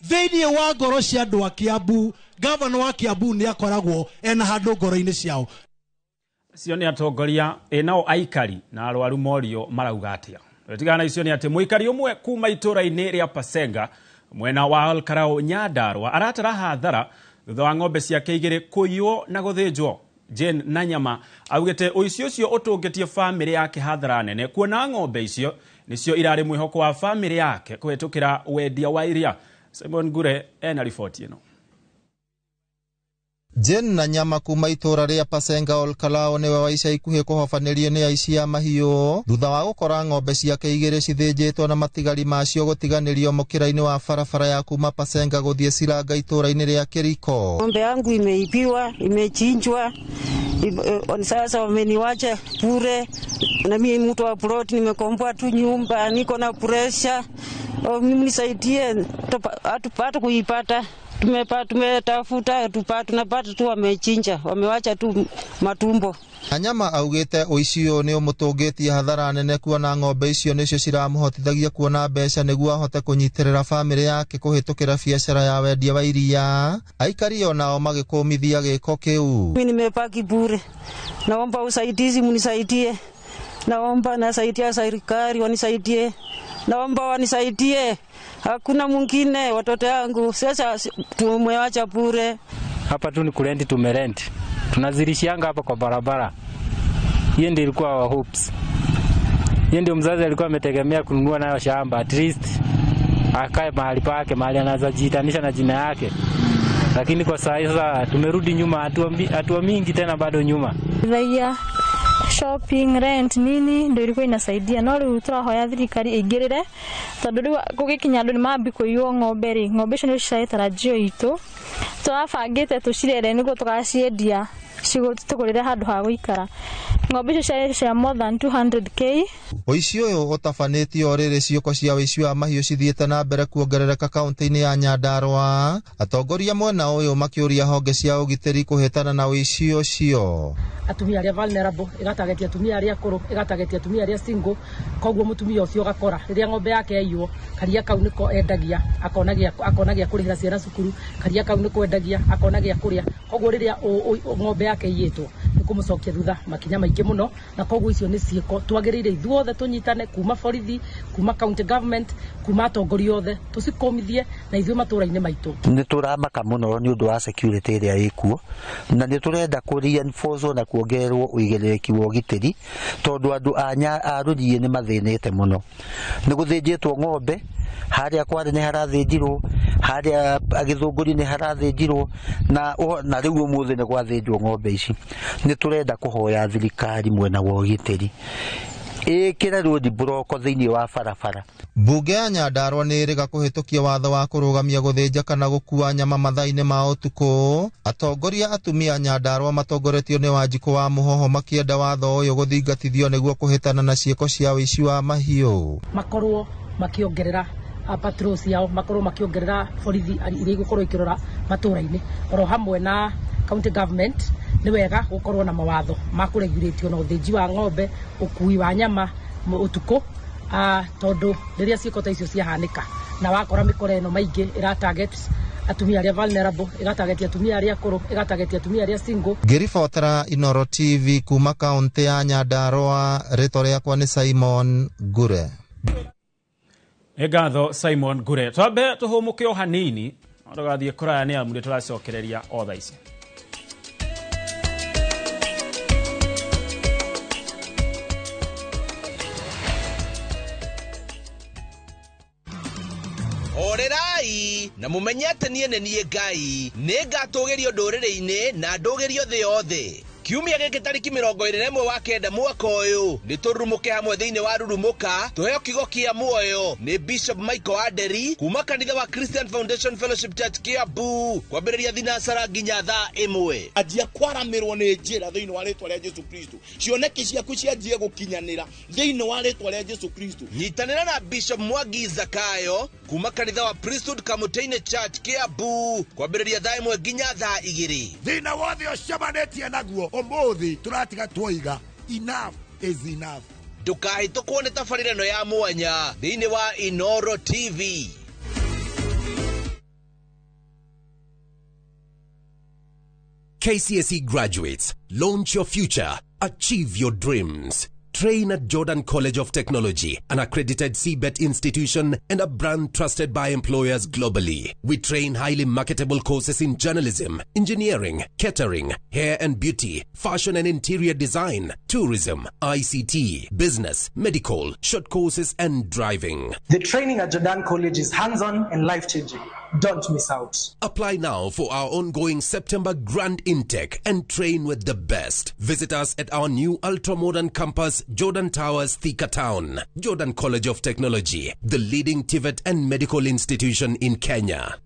[SPEAKER 4] thĩinĩ wa ngoro cia andũ a Kiambu, governor wa Kiambu nĩ akoragwo ena handũ ngoro-inĩ ciao.
[SPEAKER 9] Acio nĩ atongoria nao aikari na arwaru morio marauga atĩa. Tigana icio nĩ atĩ mũikari ũmwe kuma itũra-inĩ rĩa Pasenga mwena wa Olkarau Nyandarua aratara hathara thutha wa ng'ombe ciake igĩrĩ kũiywo na gũthĩnjwo. Jane Nanyama augĩte ũici ũcio ũtũngĩtie bamĩrĩ yake hathara nene kuona ng'ombe icio nĩcio irarĩ mwĩhoko wa bamĩrĩ yake kũhĩtũkĩra wendia wa iria. Simon Ngure ena riboti ĩno.
[SPEAKER 6] Jane Nanyama kuma itũra rĩa Pasenga Olkalao nĩwe wa ica ikuhĩ kũhobanĩrio nĩ aici a mahiũ thutha wa gũkora ng'ombe ciake igĩrĩ cithĩnjĩtwo na matigari macio gũtiganĩrio mũkĩra-inĩ wa barabara ya kuma Pasenga gũthiĩ Silanga itũra-inĩ rĩa Kĩriko.
[SPEAKER 7] Ng'ombe yangu imeibiwa, imechinjwa, sasa wameniwacha bure, na mimi mtu wa plot nimekomboa tu nyumba, niko na pressure. Mnisaidie hatupata kuipata. Tumetafuta tunapata tu wamechinja, wamewacha tu matumbo.
[SPEAKER 6] Anyama augite ũici ũyũ nĩ ũmũtũngĩtie hathara nene kuona ng'ombe icio nĩcio ciramũhotithagia kuona mbeca nĩguo ahote kũnyitĩrĩra bamĩrĩ yake kũhĩtũkĩra biacara ya wendia wa iria. Aikari onao magĩkũmithia gĩko kĩu.
[SPEAKER 7] Mimi nimepaki bure, naomba usaidizi, mnisaidie. Naomba nasaidia serikali wanisaidie, naomba wanisaidie, hakuna mwingine, watoto yangu sasa tumewacha bure.
[SPEAKER 8] Hapa tu ni kurenti, tumerenti, tunazirishianga hapa kwa barabara. Hiyo ndio ilikuwa our hopes. Hiyo ndio mzazi alikuwa ametegemea kununua nayo shamba, at least akae mahali pake, mahali anaweza jitanisha na jina yake. Lakini kwa sasa tumerudi nyuma hatua mingi tena bado nyuma.
[SPEAKER 11] Raia
[SPEAKER 5] Shopping, rent, nini ndio ilikuwa inasaidia. No riu turahoya thirikari ingirire tondu riu gugikinya andu ni mambi kuiywo ng'ombe ri, ng'ombe icio nĩ ciarĩ tarajio itu, turabangite tucirere niguo tugaciendia tugurire handu ha guikara. Ng'ombe icio ciarĩ cia more than 200k.
[SPEAKER 6] Ũici ũyũ ũtabanĩtio rĩrĩ ciũko cia ũici wa mahiũ cithiĩte na mbere kuongerereka kaunti-inĩ ya Nyandarua. Atongoria mwena ũyũ makĩũria honge cia ũgitĩri kũhĩtana na ũici ũcio.
[SPEAKER 10] Atumia arĩa vulnerable ĩgatagetia atumia arĩa akũrũ, ĩgatagetia atumia arĩa single, koguo mũtumia ũcio ũgakora rĩrĩa ng'ombe yake yaiywo karia kau nĩko endagia akona gĩa kũrĩhĩra ciana cukuru, karia kau nĩko endagia akona gĩa kũrĩa, koguo rĩrĩa ng'ombe yake iyĩtwo nĩ kũmũcokia thutha makinya maingĩ mũno, na koguo icio nĩ ciĩko twagĩrĩire ithuothe tũnyitane, kuma borithi, kuma county government, kuma atongoria othe tũcikomithie na ithuĩ matũra-inĩ maitũ.
[SPEAKER 11] Nĩ tũramaka mũno nĩ ũndũ wa security ĩrĩa ĩkuo, na nĩ tũrenda kũ reinforce na kuongererwo ũigĩrĩrĩki wa ũgitĩri tondũ andũ a rũriĩ nĩ mathĩnĩte mũno. Nĩ gũthĩnjĩtwo ng'ombe harĩa Kware nĩ harathĩnjirwo, harĩa Gĩthũngũri nĩ harathĩnjirwo, na rĩu ũmũthĩ nĩ gwathĩnjwo ng'ombe ici. Nĩ tũrenda kũhoya thirikari mwena wa ũgitĩri ĩkĩre road block thĩinĩ wa barabara.
[SPEAKER 6] Mbunge ya Nyandarua nĩ ĩrĩga kũhĩtũkia watho wa kũrũgamia gũthĩnja kana gũkua nyama mathaa-inĩ ma ũtukũ. Atongoria atumia Nyandarua matongoretio nĩ Wanjikũ wa Mũhoho makĩenda watho ũyũ gũthingatithio nĩguo kũhĩtana na ciĩko cia ũici wa mahiũ.
[SPEAKER 10] Makorwo makĩongerera patrol ciao, makorwo makĩongerera borithi iria igũkorwo ikĩrora matũra-inĩ oro hamwe na county government. Nĩ wega gũkorwo na mawatho ma kũregurĩtio na ũthĩnji wa ng'ombe, ũkui wa nyama ũtukũ, tondũ rĩrĩa ciĩko ta icio ciahanĩka na wakora mĩkora ĩno maingĩ ĩra target atumia arĩa vulnerable, ĩgatagetia atumia arĩa akũrũ, ĩgatagetia atumia arĩa single.
[SPEAKER 6] Ngĩribotera Inoro TV kuma kaunti ya Nyandarua, rĩtwa rĩakwa nĩ Simon Ngure.
[SPEAKER 9] Nĩ ngatho Simon Ngure. Twambe tũhũmũke o hanini tũgathiĩ kũraya nĩ amu nĩ tũracokereria o thaa ici.
[SPEAKER 12] Horerai na mumenye atĩ niĩ nĩ niĩ Ngai, nĩ ngatũgĩrio ndũrĩrĩ-inĩ na ndũgĩrio thĩ yothe. Kiumia gĩkĩ tarĩki 21 wa kenda mwaka ũyũ nĩ tũrurumũke hamwe thĩinĩ wa Rurumũka tũheo kiugo kĩa muoyo nĩ Bishop Michael Aderi kuma kanitha wa Christian Foundation Fellowship Church Kiambu, kwambĩrĩria thinacara nginya thaa 1.
[SPEAKER 13] Anjia kwaramĩrwo nĩ njĩra thĩinĩ wa rĩtwa rĩa Jesu Kristo, cioneki ciaku cianjie gũkinyanĩra thĩinĩ wa rĩtwa rĩa Jesu Kristo.
[SPEAKER 12] Nyitanĩra na Bishop Mwangi Zakayo kuma kanitha wa Priesthood Kamuteinĩ Church Kiambu, kwambĩrĩria thaa 1 nginya thaa 2.
[SPEAKER 14] Thĩna wothe ũcemanĩtie naguo ũmũthĩ tũratiga twoiga enough is enough.
[SPEAKER 12] Ndũkahĩtũkwo nĩ tabarĩra ĩno ya mwanya thĩinĩ wa Inoro TV.
[SPEAKER 15] KCSE graduates, launch your future, achieve your dreams. Train at Jordan College of Technology, an accredited CBET institution and a brand trusted by employers globally. We train highly marketable courses in journalism, engineering, catering, hair and beauty, fashion and interior design, tourism, ICT, business, medical, short courses and driving.
[SPEAKER 16] The training at Jordan College is hands-on and life-changing. Don't miss out.
[SPEAKER 15] Apply now for our ongoing September grand intake and train with the best. Visit us at our new ultra-modern campus, Jordan Towers, Thika Town. Jordan College of Technology, the leading TVET and medical institution in Kenya.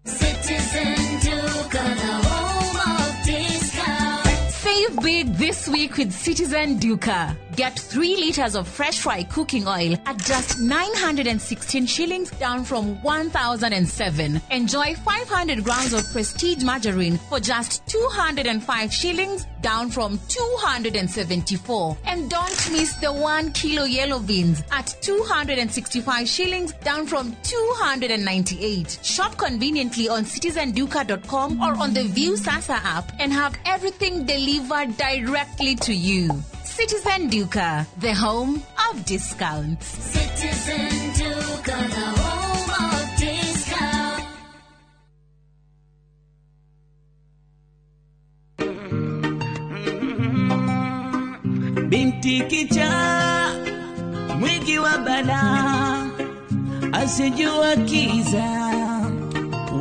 [SPEAKER 19] Citizen Duka, the home of discount.
[SPEAKER 30] Save big this week with Citizen Duka. Get 3 liters of fresh fry cooking oil at just 916 shillings, down from 1,007. Enjoy 500 grams of Prestige margarine for just 205 shillings, down from 274. And don't miss the 1 kilo yellow beans at 265 shillings, down from 298. Shop conveniently on citizenduka.com or on the View Sasa app and have everything delivered directly to you. Citizen Duka, the home of discounts.
[SPEAKER 19] Citizen Duka, the home of discounts.
[SPEAKER 31] Binti kichaa, mwingi wa balaa, asijua kiza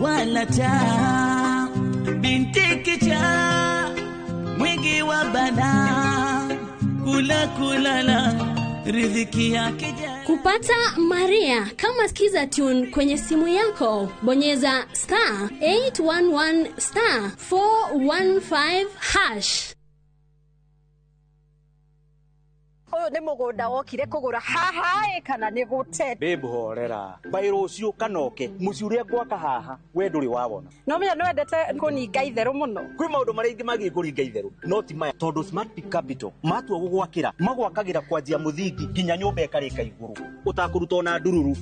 [SPEAKER 31] wala taa. Binti kichaa, Mwingi wa balaa, kula kulala, riziki yake.
[SPEAKER 17] Kupata Maria kama Skiza Tune kwenye simu yako, bonyeza star 811 star 415 hash.
[SPEAKER 18] Ũyũ nĩ mũgũnda wokire kũgũra haha ĩ kana nĩ gũte.
[SPEAKER 20] Babe horera mbaĩ rũciũ kanoke mũciĩ ũrĩa ngwaka haha we ndũrĩ wawona.
[SPEAKER 18] No menya nĩwendete kũninga itherũ mũno.
[SPEAKER 20] Kwĩ maũndũ marĩa ingĩ magĩ kũringa itherũ no ti maya tondũ Smart Peak Capital matua gũgwakĩra magwakagĩra kwanjia mũthingi nginya nyũmba ĩkarĩka igũrũ ũtakũruta ona ndururu.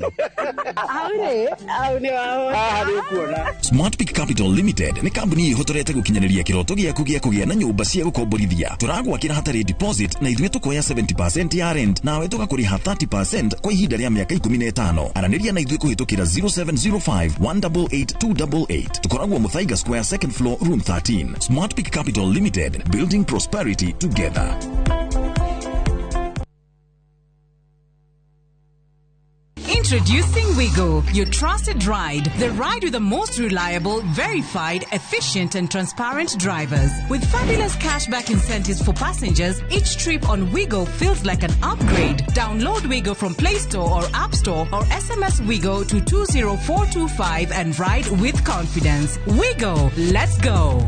[SPEAKER 18] Hau rĩ hau nĩ wahota.
[SPEAKER 20] Haha nĩ ũkuona.
[SPEAKER 21] Smart Peak Capital Limited nĩ kambuni ĩhotorete gũkinyanĩria kĩroto gĩaku gĩa kũgĩa na nyũmba cia gũkomborithia. Tũragwakĩra hatarĩ deposit na ithuĩ tũkoya 70% ya rent nawe tũgakũrĩha 30% kwa ihinda rĩa mĩaka 15. Aranĩria na ithuĩ kũhĩtũkĩra 0705 188 288. Tũkoragwo Muthaiga Square, second floor, room 13. Smart Peak Capital Limited, building prosperity together.
[SPEAKER 22] Introducing Wigo, your trusted ride. The ride with the most reliable, verified, efficient and transparent drivers. With fabulous cashback incentives for passengers, each trip on Wigo feels like an upgrade. Download Wigo from Play Store or App Store or SMS Wigo to 20425 and ride with confidence. Wigo, let's go.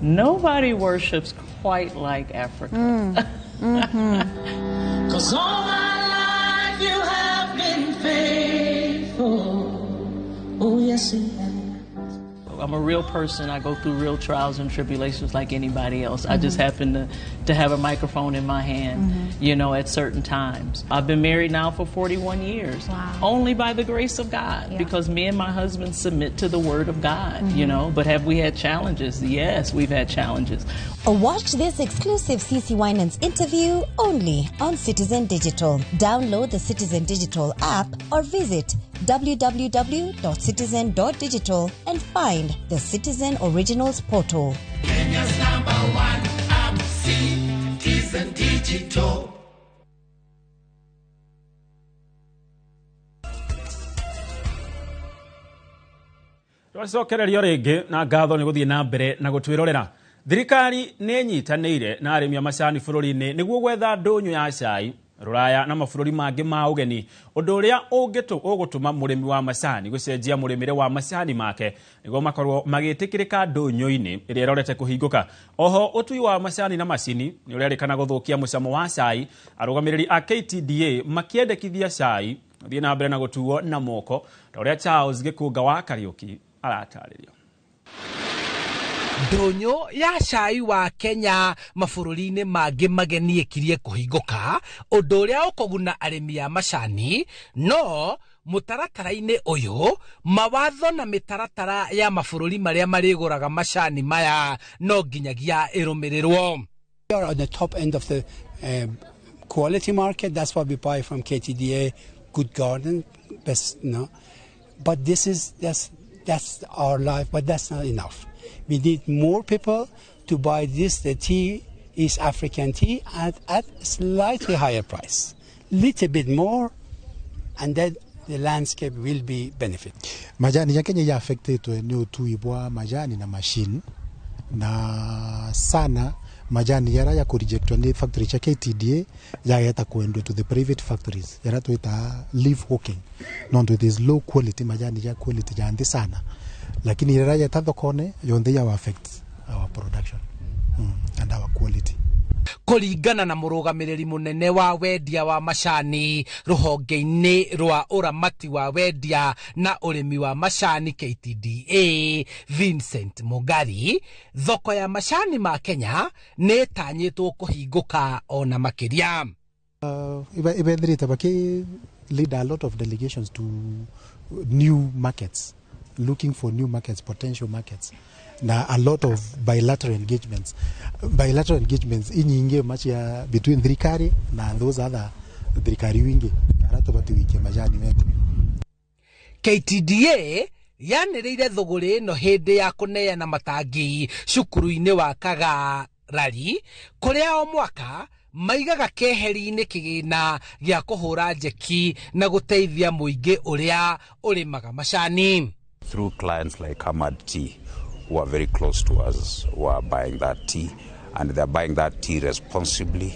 [SPEAKER 23] Nobody worships quite like Africa.
[SPEAKER 19] Mm. 'Cause all my life you have been faithful. Oh, yes, you have.
[SPEAKER 23] I'm a real person. I go through real trials and tribulations like anybody else. I just happen to have a microphone in my hand, you know, at certain times. I've been married now for 41 years.
[SPEAKER 5] Wow.
[SPEAKER 23] Only by the grace of God, because me and my husband submit to the Word of God, you know. But have we had challenges? Yes, we've had challenges.
[SPEAKER 24] Watch this exclusive CC Winans interview only on Citizen Digital. Download the Citizen Digital app or visit www.citizen.digital and find the Citizen Originals portal.
[SPEAKER 19] Kenya's number one app, Citizen Digital.
[SPEAKER 9] Twacokererio rĩngĩ na ngatho nĩ gũthiĩ na mbere na gũtwĩrorera. Thirikari nĩ ĩnyitanĩire na arĩmi a macani bũrũri-inĩ nĩguo gwetha ndũnyũ ya cai rũraya na mabũrũri mangĩ ma ũgeni, ũndũ ũrĩa ũgũtũma mũrĩmi wa macani gũcenjia mũrĩmĩre wa macani make nĩguo makorwo magĩtĩkĩrĩka ndũnyũ-inĩ ĩrĩa ĩrorete kũhingũka. Oho ũtui wa macani na macini nĩ ũrerĩkana gũthũkia mũcamo wa cai, arũgamĩrĩri a KTDA makĩendekithia cai ũthiĩ na mbere na gũtuo na moko ta ũrĩa Charles Gĩkũnga wa Kariũki aratarĩria.
[SPEAKER 25] Ndũnyũ ya cai wa Kenya mabũrũri-inĩ mangĩ mageni ĩkirie kũhingũka, ũndũ ũrĩa ũkũguna arĩmi a macani, no mũtaratara-inĩ ũyũ mawatho na mĩtaratara ya mabũrũri marĩa marĩgũraga macani maya no nginyagia ĩrũmĩrĩrwo.
[SPEAKER 26] We are at the top end of the quality market. That's what we buy from KTDA, Good Garden, best, no. But this is that's our life, but that's not enough. We need more people to buy this, the tea, East African tea, at slightly higher price, little bit more, and then the landscape will be benefit.
[SPEAKER 28] Majani ya Kenya ya affected ni utui bwa majani na machine, na sana majani yara ya kurejectwa ni factory cha KTDA yageta kuendwa to the private factories yara tuita leaf hawking, nondo it is low quality majani ya quality ya nthi sana, lakini yara ya tathokone yonthe ya affect our production and our quality.
[SPEAKER 25] Kũringana na mũrũgamĩrĩri mũnene wa wendia wa macani rũhonge-inĩ rwa ũramati wa wendia na ũrĩmi wa macani KTDA Vincent Mungari, thoko ya macani ma Kenya nĩ ĩtanyĩtwo kũhingũka ona makĩria.
[SPEAKER 28] Ibethirite baki lead a lot of delegations to new markets, looking for new markets, potential markets, na a lot of bilateral engagements. Bilateral engagements inyingi much ya between thirikari na those other thirikari wingi aratobati wike majani wetu.
[SPEAKER 25] KTDA yanĩrĩire thũgũrĩ ĩno hĩndĩ ya kũneana matangi cukuru-inĩ wa Kagarari kũrĩa o mwaka Maigaga keheri-inĩ kĩgĩna gĩa kũhũra njeki na gũteithia mũingĩ ũrĩa ũrĩmaga macani.
[SPEAKER 1] Through clients like Hamad Tea, who are very close to us, who are buying that tea, and they're buying that tea responsibly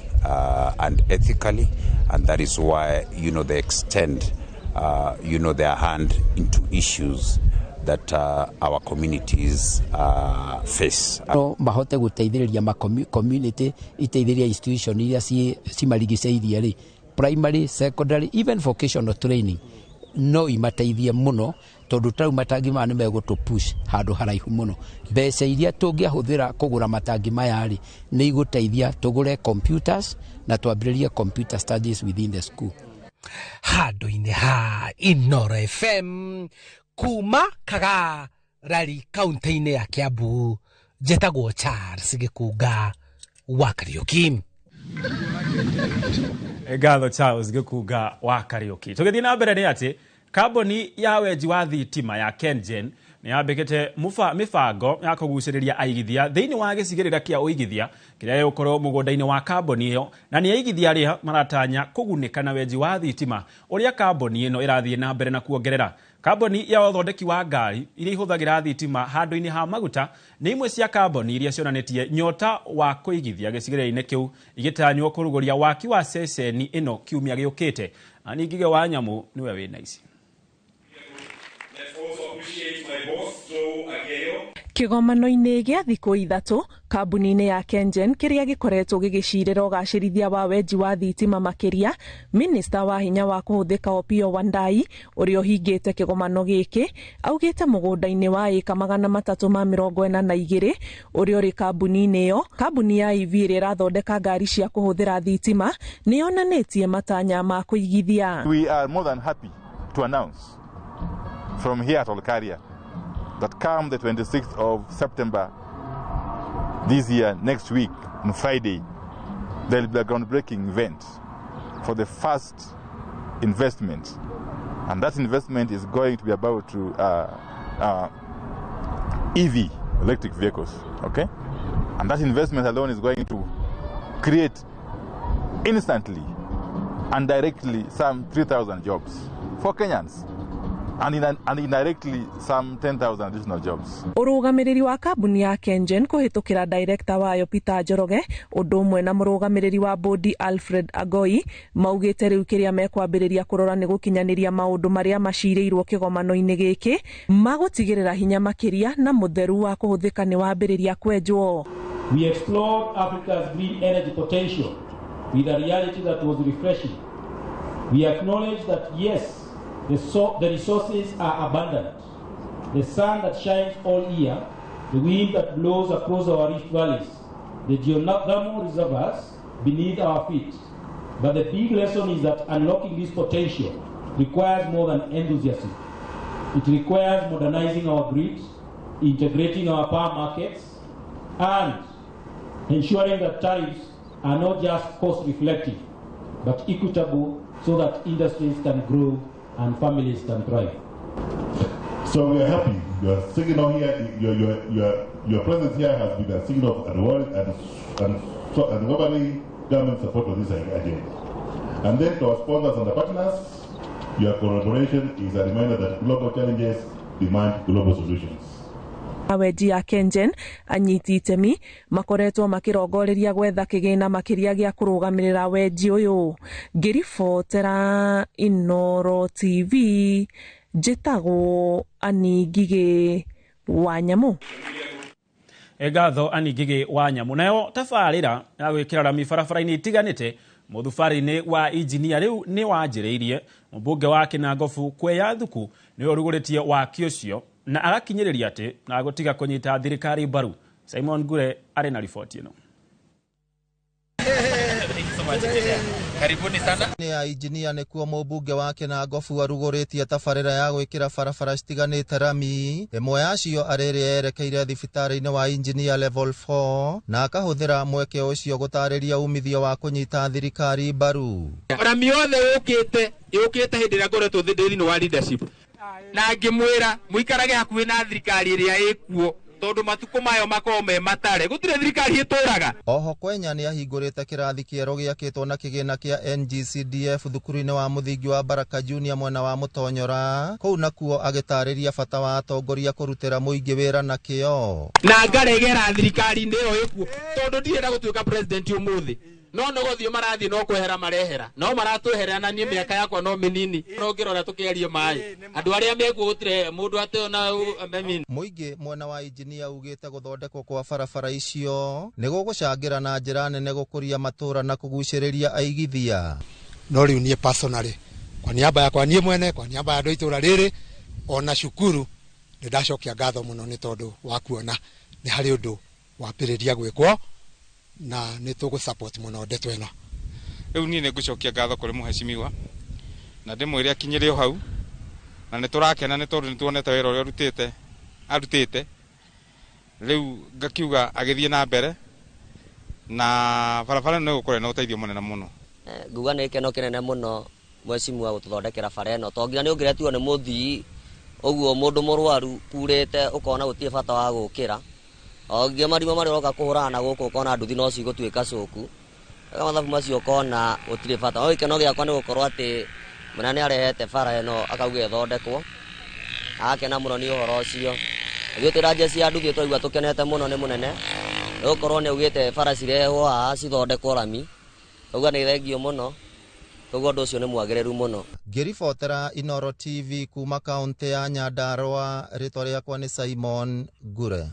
[SPEAKER 1] and ethically, and that is why they extend their hand into issues that our communities face.
[SPEAKER 2] No mahote guteithĩrĩria ma community, iteithĩrĩria institution iria cimarigicĩirie rĩ, primary, secondary, even vocational training no imateithie mũno, tondũ tarĩu matangi maya nĩ megũtũ push handũ haraihu mũno. Mbeca iria tũngĩahũthĩra kũgũra matangi maya rĩ, nĩ igũteithia tũgũre computers na twambĩrĩrie computer studies within the school.
[SPEAKER 25] Handũ-inĩ ha Inoro FM kuma Kagarari kaunti-inĩ ya Kiambu, njetagwo Charles Gĩkunga wa Kariũki.
[SPEAKER 9] Ngatho Charles Gĩkunga wa Kariũki. Tũgĩthiĩ na mbere nĩ atĩ kambuni ya wenji wa thitima ya KenGen nĩ yambĩkĩte mĩbango ya kũgucĩrĩria aigithia thĩinĩ wa gĩcigĩrĩra kĩa ũigithia kĩrĩa gĩgũkorwo mũgũnda-inĩ wa kambuni ĩyo, na nĩ aigithia arĩa maratanya kũgunĩka na wenji wa thitima ũrĩa kambuni ĩno ĩrathiĩ na mbere na kuongerera. Kambuni ya ũthondeki wa ngari iria ihũthagĩra thitima handũ-inĩ ha maguta nĩ imwe cia kambuni iria cionanĩtie nyota wa kũigithia gĩcigĩrĩra-inĩ kĩu, igĩtanywo kũrugũria waki wa ceceni ĩno kiumia gĩũkĩte. Ani Ngige wa Nyamũ nĩwe wĩna ici.
[SPEAKER 3] Kĩgomano-inĩ gĩa thikũ 3 kambuni-inĩ ya KenGen kĩrĩa gĩkoretwo gĩgĩcirĩra ũgacĩrithia wa wenji wa thitima makĩria, minista wa hinya wa kũhũthĩka Opiyo Wandayi ũrĩa ũhingĩte kĩgomano gĩkĩ augĩte mũgũnda-inĩ wa ĩka 342 ũrĩa ũrĩ kambuni-inĩ ĩyo, kambuni ya EV ĩrĩa ĩrathondeka ngari cia kũhũthĩra thitima nĩ yonanĩtie matanya ma kũigithia.
[SPEAKER 4] We are more than happy to announce from here at Olkaria that come the 26th of September this year, next week, on Friday, there will be a groundbreaking event for the first investment. And that investment is going to be about to EV, electric vehicles, okay? And that investment alone is going to create instantly and directly some 3,000 jobs for Kenyans. And indirectly some 10,000 additional jobs.
[SPEAKER 3] Ũrũgamĩrĩri wa kambuni ya KenGen kũhĩtũkĩra director wayo Peter Njoroge ũndũ ũmwe na mũrũgamĩrĩri wa bodi Alfred Agoi maugĩte rĩu kĩrĩa mekwambĩrĩria kũrora nĩ gũkinyanĩria maũndũ marĩa macirĩirwo kĩgomano-inĩ gĩkĩ magũtigĩrĩra hinya makĩria na mũtheru wa kũhũthĩka nĩ wambĩrĩria kwenjwo.
[SPEAKER 6] We explored Africa's green energy potential with a reality that was refreshing. We acknowledge that yes, the resources are abundant. The sun that shines all year, the wind that blows across our rift valleys, the geothermal reservoirs beneath our feet. But the big lesson is that unlocking this potential requires more than enthusiasm. It requires modernizing our grids, integrating our power markets, and ensuring that tariffs are not just cost reflective, but equitable so that industries can grow and families can thrive.
[SPEAKER 7] So we are happy. Your signal here, your presence here has been a signal of and globally government support for this agenda. And then to our sponsors and the partners, your collaboration is a reminder that global challenges demand global solutions.
[SPEAKER 3] Awenji ya KenGen anyiti itemi makoretwo makirongoreria gwetha kĩgĩna makĩria gĩa kũrũgamĩrĩra wenji ũyũ. Ngĩribotera Inoro TV njĩtagwo Ani Ngigĩ wa Nyamũ.
[SPEAKER 9] Ngatho Ani Ngigĩ wa Nyamũ. Nayo tabarĩra ya gwĩkĩra rami barabara-inĩ itiganĩte mũthubarĩ-inĩ wa injinia rĩu nĩ wanjĩrĩirie. Mũmbunge wa Kĩnangobu Kweya Thuku nĩwe ũrugũrĩtie waki ũcio na agakinyĩrĩria atĩ na gũtiga kũnyita thirikari mbaru. Simon Ngure arĩ na riboti ĩno.
[SPEAKER 8] Karibuni sana. Nĩ ya injinia nĩkuo mũmbunge wa Kĩnangobu arugũrĩtie tabarĩra ya gwĩkĩra barabara citiganĩte rami, ĩmwe yacio arĩ ĩrĩa yerekeire thibitarĩ-inĩ wa injinia level 4 na akahũthĩra mweke ũcio gũtarĩria umithio wa kũnyita thirikari mbaru.
[SPEAKER 10] Rami yothe yũkĩte hĩndĩ ĩrĩa ngoretwo thĩinĩ wa leadership na ngĩmwĩra mũikarage hakuhĩ na thirikari ĩrĩa ĩkuo Tondu matuko mayo makoragwo me matare, gutire thirikari ituraga.
[SPEAKER 8] Oho Kwenya nĩ ahingũrĩte kĩrathi kĩerũ gĩakĩtwo na kĩgĩna kĩa NGCDF thukuru-inĩ wa mũthingi wa Baraka Junior mwena wa Mũtonyora, kũu nakuo agĩtarĩria bata wa atongoria kũrutĩra mũingĩ wĩra na kĩo.
[SPEAKER 10] Na ngaregera thirikari-inĩ ĩyo ĩkuo, tondũ ndirenda gũtuĩka president ũmũthĩ, no nĩ gũthiĩ marathiĩ no kwehera marehera, no maratweherera, na niĩ mĩaka yakwa no mĩnini, no ngĩrora tũkĩarie maĩ andũ arĩa mekuo gũtirĩ mũndũ atĩ ona.
[SPEAKER 8] Mũingĩ mwena wa injinia ugĩte gũthondekwo kwa barabara icio nĩ gũgũcangĩra na njĩra nene gũkũria matũra na kũgucĩrĩria aigithia.
[SPEAKER 11] No rĩu niĩ personally, kwa niaba yakwa niĩ mwene, kwa niaba ya andũ a itũra rĩrĩ ona cukuru, nĩ ndacokia ngatho mũno nĩ tondũ wa kuona nĩ harĩ ũndũ wambĩrĩria gwĩkwo, na nĩ tũgũ support mũno ndeto ĩno.
[SPEAKER 12] Rĩu niĩ nĩ ngũcokia ngatho kũrĩ mũhecimiwa na ndĩmwĩre akinyĩre o hau, na nĩ tũrakena nĩ tondũ nĩ tuonete wĩra ũrĩa arutĩte. Rĩu ngakiuga agĩthiĩ na mbere na barabara ĩno ĩgũkorwo ĩna ũteithio mũnene mũno.
[SPEAKER 13] Nguga nĩ gĩkeno kĩnene mũno mheshimiwa gũtũthondekera bara ĩno, to nginya nĩ ũngĩretirwo nĩ mũthii ũguo mũndũ mũrwaru kurĩte ũkona gũtirĩ bata wa gũkĩra, o nginya marima marĩa ũroka kũhũrana na gũkũ ũkona nduthi no cigũtuĩka cũku, mathabu macio ũkona gũtirĩ bata. No gĩkeno gĩakwa nĩ gũkorwo atĩ mũnene nĩ arehete bara ĩno akauga ĩthondekwo, agakena mũno nĩ ũhoro ũcio. Ithuĩ twĩ na njeci ya nduthi twaigua tũkenete mũno nĩ mũnene, nĩ gũkorwo nĩ augĩte bara cirehwo haha cithondekwo rami, ũguo nĩ thengio mũno, koguo ũndũ ũcio nĩ mwagĩrĩru mũno.
[SPEAKER 8] Ngĩribotera Inooro TV kuma kaũntĩ ya Nyandarua, rĩtwa rĩakwa nĩ Simon Ngure.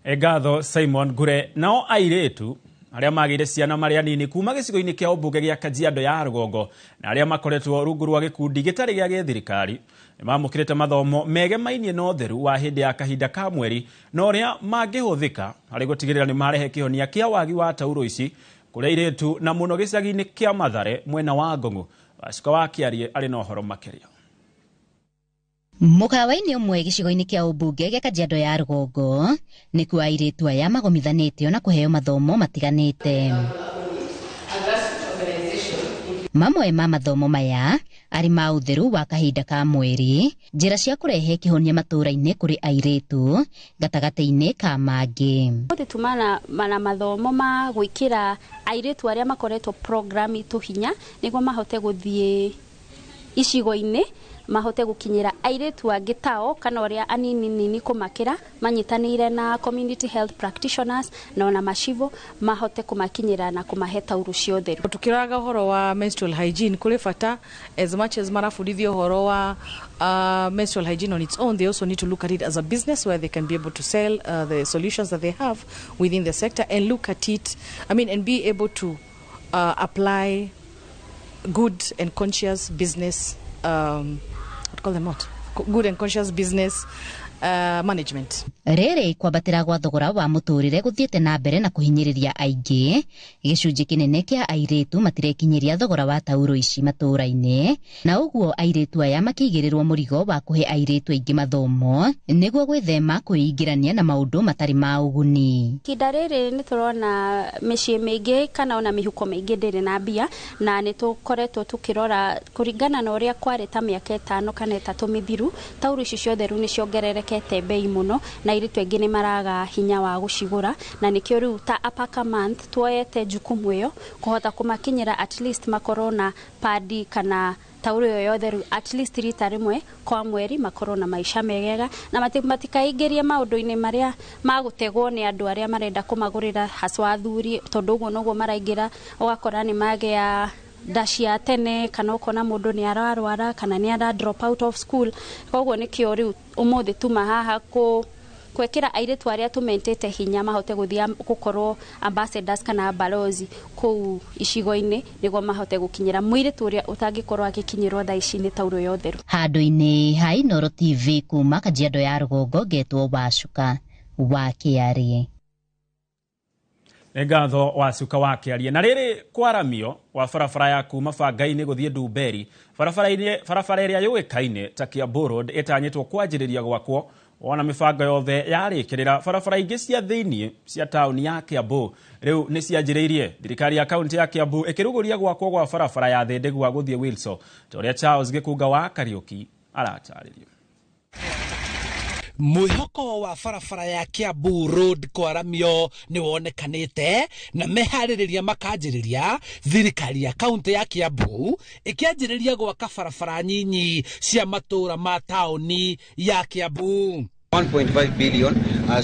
[SPEAKER 9] Ngatho Simon Ngure. Nao airĩtu arĩa magĩire ciana marĩ anini kuma gĩcigo-inĩ kĩa ũmbunge gĩa Kajiado ya rũgongo na arĩa makoretwo rungu rwa gĩkundi gĩtarĩ gĩa gĩthirikari nĩ mamũkĩrĩte mathomo megemainie na ũtheru wa hĩndĩ ya kahinda ka mweri na ũrĩa mangĩhũthĩka harĩ gũtigĩrĩra nĩ marehe kĩhonia kĩa wagi wa tauro ici kũrĩ airĩtu na mũno gĩcagi-inĩ kĩa Mathare mwena wa Ngong'o. Wacuka wa Kĩarie arĩ na ũhoro makĩria.
[SPEAKER 14] Mũkawa-inĩ ũmwe gĩcigo-inĩ kĩa ũmbunge gĩa Kajiado ya rũgongo nĩkuo airĩtu aya magomithanĩtio na kũheo mathomo matiganĩte. Mamwe ma mathomo maya arĩ ma ũtheru wa kahinda ka mweri, njĩra cia kũrehe kĩhonia matũũra-inĩ kũrĩ airĩtu gatagatĩ-inĩ ka mangĩ.
[SPEAKER 15] Ũmũthĩ tuma na mathomo ma gwĩkĩra airĩtu arĩa makoretwo program itũ hinya nĩguo mahote gũthiĩ icigo-inĩ, mahote gũkinyĩra airĩtu angĩ tao kana ũrĩa anini nini kũmakĩra, manyitanĩire na community health practitioners na ona macivo mahote kũmakinyĩra na kũmahe tauro cia ũtheru.
[SPEAKER 16] Tukĩroraga ũhoro wa menstrual hygiene kũrĩ bata, as much as marabundithio ũhoro wa menstrual hygiene on its own, they also need to look at it as a business where they can be able to sell the solutions that they have within the sector and look at it, I mean, and be able to apply good and conscious business, what call them what? Good and conscious business management.
[SPEAKER 14] Rĩrĩ kwambatĩra gwa thogora wa mũtũrĩre gũthiĩte na mbere na kũhinyĩrĩria aingĩ, gĩcunjĩ kĩnene kĩa airĩtu matirekinyĩria thogora wa tauro ici matũũra-inĩ, na ũguo airĩtu aya makĩigĩrĩrwo mũrigo wa kũhe airĩtu aingĩ mathomo nĩguo gwĩthema kwĩingĩrania na maũndũ matarĩ ma ũguni.
[SPEAKER 15] Ihinda rĩrĩ nĩ tũrona mĩciĩ mĩingĩ kana ona mĩhuko mĩingĩ ndĩrĩ na mbia, na nĩ tũkoretwo tũkĩrora kũringana na ũrĩa kwarĩ ta mĩaka 5 kana 3 mĩthiru, tauro ici cia ũtheru nĩ ciongererekete bei mũno na airĩtu aingĩ nĩ maraga hinya wa gũcigũra, na nĩkĩo rĩu ta Apaka Month tuoete jukumu ĩyo kũhota kũmakinyĩra at least makorwo na padi kana tauro ĩyo ya ũtheru at least rita rĩmwe kwa mweri, makorwo na maica megega na matikaingĩrie maũndũ-inĩ marĩa magũtegwo nĩ andũ arĩa marenda kũmagũrĩra haswa athuri, tondũ ũguo noguo maraingĩra ũgakora nĩ magĩa nda cia tene kana ũkona mũndũ nĩ ararwara kana nĩ ara drop out of school. Koguo nĩkĩo rĩu ũmũthĩ tuma haha kwekĩra airĩtu arĩa tũmentĩte hinya mahote gũthiĩ gũkorwo ambassadors kana balozi kũu icigo-inĩ nĩguo mahote gũkinyĩra mũirĩtu ũrĩa ũtangĩkorwo agĩkinyĩrwo thaa ici nĩ tauro ya ũtheru.
[SPEAKER 14] Handũ-inĩ ha Inooro TV kuma Kajiado ya rũgongo, ngetwo Wacuka wa Kĩarie.
[SPEAKER 9] Nĩ ngatho Wacuka wa Kĩarie. Na rĩrĩ kwaramio wa barabara ya kuma Bangai-inĩ gũthiĩ Ndumberi, barabara ĩrĩa yũĩkaine ta Kiambu Road ĩtanyĩtwo kwanjĩrĩria gwakwo wona mĩbango yothe yarĩkĩrĩra. Barabara ingĩ cia thĩiniĩ cia taũni ya Kiambu rĩu nĩ cianjĩrĩirie. Thirikari ya kaunti ya Kiambu ĩkĩrugũria gwakwo gwa barabara ya Thĩndĩgua gũthiĩ Wilson, ta ũrĩa Charles Gĩkunga wa Kariũki aratarĩria.
[SPEAKER 25] Mwĩhoko wa barabara ya Kiambu Road kwaramio nĩ wonekanĩte na meharĩrĩria makanjĩrĩria thirikari ya kaunti ya Kiambu ĩkĩanjĩrĩria gwaka barabara nyinyi cia matũũra ma taũni ya Kiambu.
[SPEAKER 5] 1.5 billion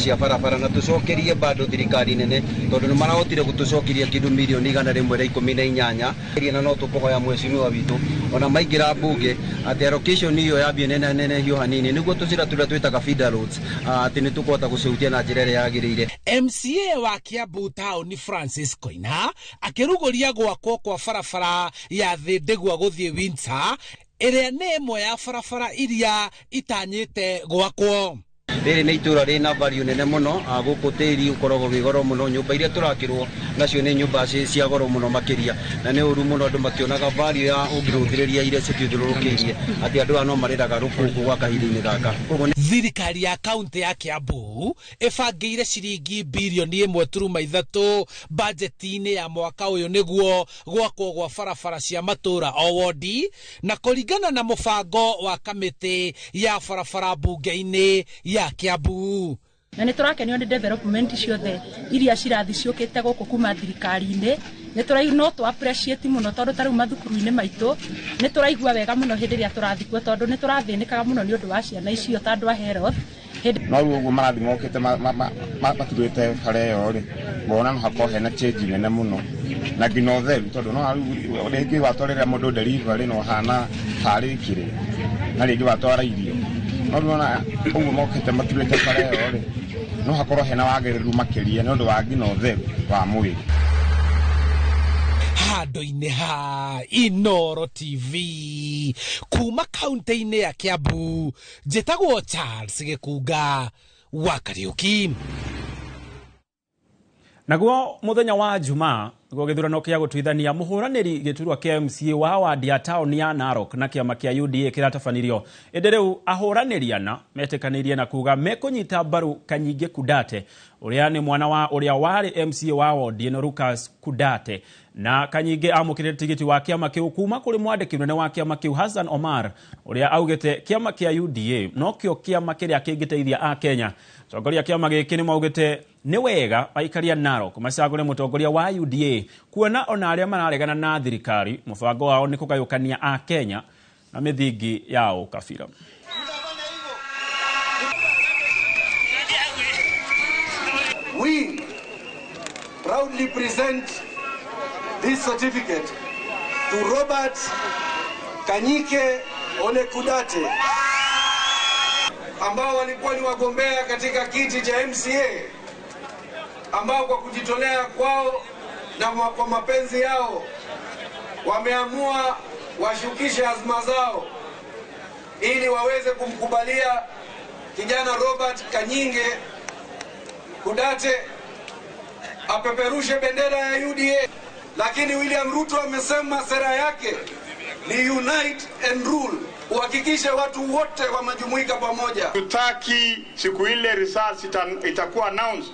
[SPEAKER 5] cia barabara na tucokerie bado thirikari nene tondu ni marahotire gutucokeria kindu milioni 118 na no tukuhoya mheshimiwa witu ona maingira bunge ati allocation iyo yambie nene nene hiyo hanini niguo tucira turia twitaga feeder roads ati ni tukuhota gucihutia na njira iria yagiriire.
[SPEAKER 25] MCA wa Kiambu Town Francis Koina akiruguria gwakwo kwa barabara ya Thindigua guthie Windsor ĩrĩa nĩ ĩmwe ya barabara iria itanyĩte gwakwo.
[SPEAKER 5] Rĩrĩ nĩ itũra rĩna value nene mũno, gũkũ tĩri ũkoragwo wĩ goro mũno, nyũmba iria tũrakĩrwo nacio nĩ nyũmba cia goro mũno makĩria, na nĩ ũru mũno andũ makĩonaga value ya ũngĩrũthĩrĩria iria cithiũrũrũkĩirie atĩ andũ aya no marĩraga rũkũngũ gwa kahinda-inĩ gaka.
[SPEAKER 25] Thirikari ya kaunti ya Kiambu ĩbangĩire ciringi birioni 1.3 bajeti-inĩ ya mwaka ũyũ nĩguo gwakwo gwa barabara cia matũra o wodi, na kũringana na mũbango wa kamĩtĩ ya barabara mbunge-inĩ ya Kiambu.
[SPEAKER 17] Na nĩ tũrakenio nĩ development ciothe iria cirathi ciũkĩte gũkũ kuma thirikari-inĩ. Nĩ tũraigua no tũ appreciate mũno tondũ ta rĩu mathukuru-inĩ maitũ nĩ tũraigua wega mũno hĩndĩ ĩrĩa tũrathiĩ kuo tondũ nĩ tũrathĩnĩkaga mũno nĩ ũndũ wa ciana icio ta andũ a health.
[SPEAKER 18] No rĩu ũguo marathiĩ mokĩte maturĩte bara ĩyo rĩ, ngona no hakorwo hena change nene mũno na nginya ũtheru tondũ no rĩu rĩngĩ watwarĩra mũndũ delivery no hana tarĩ kĩrĩ na rĩngĩ watwara irio no rĩu ũguo mokĩte maturĩte bara ĩyo rĩ no hakorwo hena wagĩrĩru makĩria nĩ ũndũ wa nginya ũtheru wa mwĩrĩ.
[SPEAKER 25] Handũ-inĩ ha Inooro TV kuma kaunti-inĩ ya Kiambu, njĩtagwo Charles Gĩkunga wa Kariũki.
[SPEAKER 9] Naguo muthenya wa Jumaa guo gĩthurano kĩa gũtuithania mũhũranĩri gĩturwa kĩa MCA wa wadi ya taũni ya Narok na kĩama kĩa UDA kĩratabanirio. Ĩndĩ rĩu ahũranĩri ana metĩkanĩirie na kuga mekũnyita mbaru Kanyinge Kudate ũrĩa nĩ mwana wa ũrĩa warĩ MCA wa wodi ĩno Lucas Kudate, na Kanyinge amũkĩrĩte tigiti wa kĩama kĩu kuma kũrĩ mwandĩki mũnene wa kĩama kĩu Hassan Omar ũrĩa augĩte kĩama kĩa UDA nokĩo kĩama kĩrĩa kĩngĩteithia a Kenya. Atongoria kĩama gĩkĩ nĩ maugĩte nĩ wega aikaria Narok macagũre mũtongoria wa UDA kuona ona arĩa mararegana na thirikari mũbango wao nĩ kũgayũkania a Kenya na mĩthingi ya ũkabira.
[SPEAKER 20] We proudly present this certificate to Robert Kanyike Ole Kudate ambao walikuwa ni wagombea katika kiti cha MCA, ambao kwa kujitolea kwao na kwa mapenzi yao wameamua washukishe azma zao ili waweze kumkubalia kijana Robert Kanyinge Kudate apeperushe bendera ya UDA. Lakini William Ruto amesema sera yake ni unite and rule, uhakikishe watu wote wamejumuika pamoja.
[SPEAKER 21] Tutaki siku ile results itakuwa announced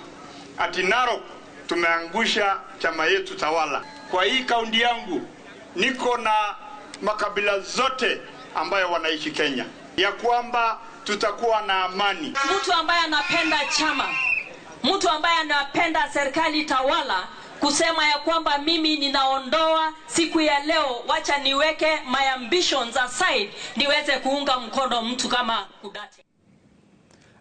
[SPEAKER 21] ati Narok tumeangusha chama yetu tawala. Kwa hii kaunti yangu niko na makabila zote ambayo wanaishi Kenya, ya kwamba tutakuwa na amani.
[SPEAKER 22] Mtu ambaye anapenda chama, mtu ambaye anapenda serikali tawala, kusema ya kwamba mimi ninaondoa siku ya leo, wacha niweke my ambitions aside niweze kuunga mkono mtu kama Kudate.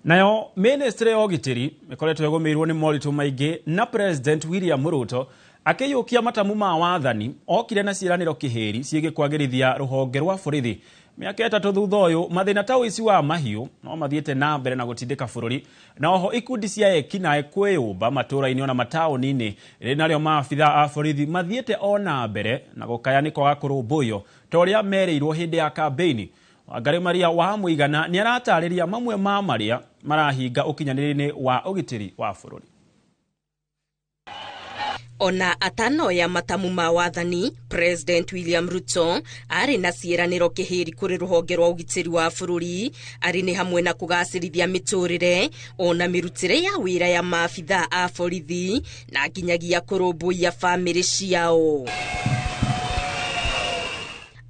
[SPEAKER 9] Nayo ministry ya ũgitĩri ĩkoretwo ĩgũmĩirwo nĩ moritũ maingĩ na President William Ruto akĩiyũkia matamu ma wathani okire na ciĩranĩro kĩhĩri ciĩgiĩ kwagĩrithia rũhonge rwa borithi. Mĩaka 3 thutha ũyũ mathĩna ta ũici wa mahiũ no mathiĩte na mbere na gũtindĩka bũrũri, na oho ikundi cia ekinaĩ kwĩyũmba matũũra-inĩ ona mataũni-inĩ rĩrĩ narĩo maabitha a borithi mathiĩte o na mbere na gũkaya nĩ kwaga kũrũmbũiyo ta ũrĩa merĩirwo hĩndĩ ya kambĩini. Wangari Maria wa Mũigana nĩ aratarĩria mamwe ma marĩa marahinga ũkinyanĩria-inĩ wa ũgitĩri wa bũrũri.
[SPEAKER 23] Ona atanoya matamu ma wathani, President William Ruto arĩ na ciĩranĩro kĩhĩri kũrĩ rũhonge rwa ũgitĩri wa bũrũri, arĩ nĩ hamwe na kũgacĩrithia mĩtũrĩre ona mĩrutĩre ya wĩra ya maabitha a borithi na nginyagia kũrũmbũiya bamĩrĩ ciao.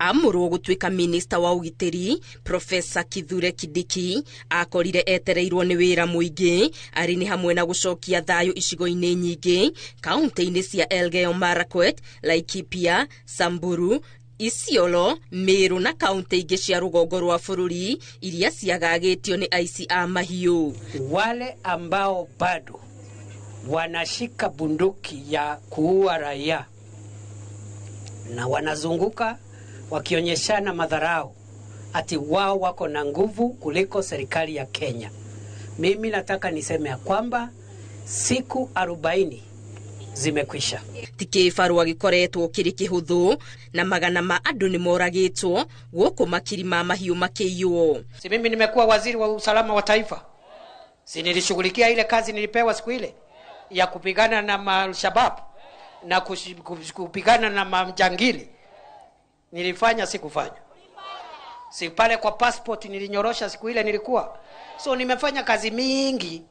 [SPEAKER 23] Amũrwo gũtuĩka minista wa ũgitĩri, Profesa Kithure Kindiki akorire etereirwo nĩ wĩra mũingĩ, arĩ nĩ hamwe na gũcokia thayũ icigo-inĩ nyingĩ kaunti-inĩ cia Elgeyo Marakwet, Laikipia, Samburu, Isiolo, Meru na kaunti ingĩ cia rũgongo rwa bũrũri iria ciagagĩtio nĩ aici a mahiũ.
[SPEAKER 1] Wale ambao bado wanashika bunduki ya kuua raia na wanazunguka wakionyeshana madharau ati wao wako na nguvu kuliko serikali ya Kenya. Mimi nataka niseme ya kwamba siku 40 zimekwisha.
[SPEAKER 23] Ti kĩbarũa gĩkoretwo kĩrĩ kĩhũthũ na magana ma andũ nĩ moragĩtwo gũkũ makiri ma mahiũ makĩiywo.
[SPEAKER 1] Si mimi nimekuwa waziri wa usalama wa taifa, si nilishughulikia ile kazi nilipewa siku ile ya kupigana na Al-Shabaab na kupigana na majangili. Nilifanya, sikufanya? Si pale kwa passport nilinyorosha siku ile nilikuwa. So nimefanya kazi mingi.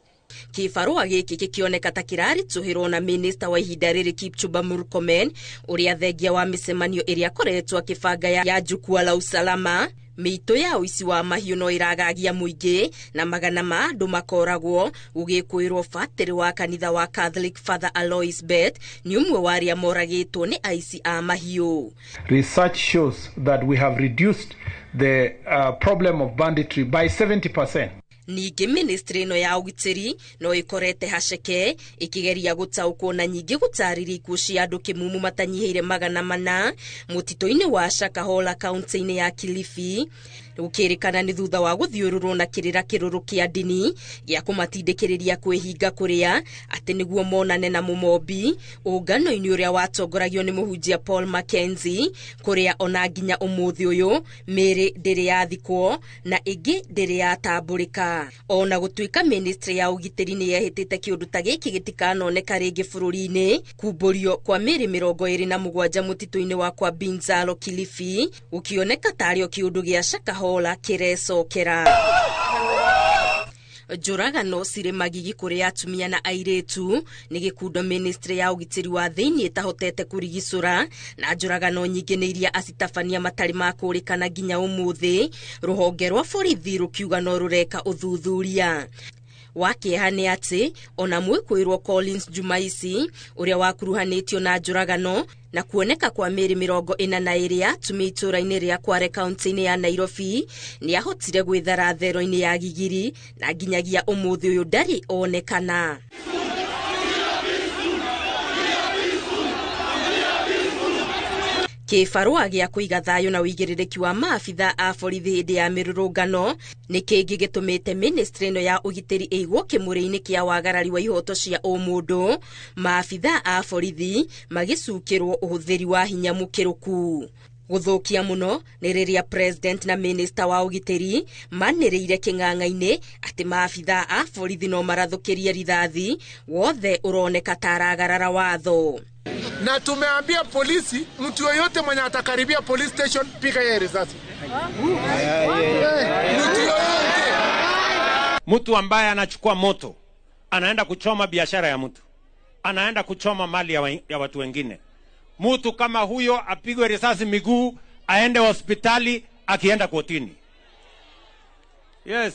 [SPEAKER 23] Kĩbarũa gĩkĩ gĩkĩoneka ta kĩraritũhĩrwo na minista wa ihinda rĩrĩ Kipchumba Murkomen, ũrĩa thengia wa mĩcemanio ĩrĩa akoretwo akĩbanga ya jukwaa la usalama. Mĩitũ ya ũici wa mahiũ no ĩragagia mũingĩ na magana ma andũ makoragwo. Gũgĩkwĩrwo batĩrĩ wa kanitha wa Catholic Father Alois Bet nĩ ũmwe wa arĩa moragĩtwo nĩ aici a mahiũ.
[SPEAKER 25] Research shows that we have reduced the problem of banditry by 70%.
[SPEAKER 23] Ningĩ ministry ĩno ya ũgitĩri no ĩkorete haceke ĩkĩgeria gũtaũkwo na nyingĩ gũtarĩria ikuũ cia andũ kĩmumu matanyihĩire 400 mũtitũ-inĩ wa Shakahola kaunti-inĩ ya Kilifi. Gũkĩrĩkana nĩ thutha wa gũthiũrũrwo na kĩrĩra kĩrũrũ kĩa ndini gĩa kũmatindĩkĩrĩria kwĩhinga kũrĩa atĩ nĩguo monane na mũmombi ũngano-inĩ ũrĩa watongoragio nĩ mũhunjia Paul Mackenzie, kũrĩa ona nginya ũmũthĩ ũyũ mĩĩrĩ ndĩrĩ yathikwo na ĩngĩ ndĩrĩ yatambũrĩka. Ona gũtuĩka ministry ya ũgitĩri nĩ yehĩtĩte kĩũndũ ta gĩkĩ gĩtikanoneka rĩngĩ bũrũri-inĩ, kumbũrio kwa mĩĩrĩ 27 mũtitũ-inĩ wa kwa Binzalo Kilifi gũkĩoneka tarĩo kĩũndũ gĩa Shakahola kĩrecokera. Njũragano cirĩ magigi kũrĩ atumia na airĩtu nĩ gĩkundo ministry ya ũgitĩri wa thĩinĩ ĩtahotete kũrigicũra, na njũragano nyingĩ nĩ iria acitabania matarĩ makũrĩkana nginya ũmũthĩ. Rũhonge rwa borithi rũkiuga no rũreka ũthuthuria. Wa kĩeha nĩ atĩ ona mwĩkũĩrwo Collins Jumaisi ũrĩa wakuruhanĩtio na njũragano na kuoneka kwa mĩĩrĩ 42 ya atumia itũũra-inĩ rĩa Kware kaunti-inĩ ya Nairobi nĩ ahotire gwĩthara thero-inĩ ya Gigiri na nginyagia ũmũthĩ ũyũ ndarĩ onekana. Kĩbarũa gĩa kũiga thayũ na ũigĩrĩrĩki wa maabitha a borithi hĩndĩ ya mĩrũrũngano nĩ kĩngĩ gĩtũmĩte ministry ĩno ya ũgitĩri ĩigwo kĩmũrĩ-inĩ kĩa wagarari wa ihoto cia ũmũndũ, maabitha a borithi magĩcukĩrwo ũhũthĩri wa hinya mũkĩrũku. Gũthũkia mũno nĩ rĩrĩa president na minista wa ũgitĩri manĩrĩire kĩng'ang'a-inĩ atĩ maabitha a borithi no marathũkĩrie rithathi wothe ũroneka ta aragarara watho.
[SPEAKER 2] Na tumeambia polisi, mtu yoyote mwenye atakaribia police station, piga yeye risasi. Mtu yoyote.
[SPEAKER 4] Mtu ambaye anachukua moto, anaenda kuchoma biashara ya mtu, anaenda kuchoma mali ya watu wengine. Mtu kama huyo apigwe risasi miguu, aende hospitali, akienda kotini. Yes.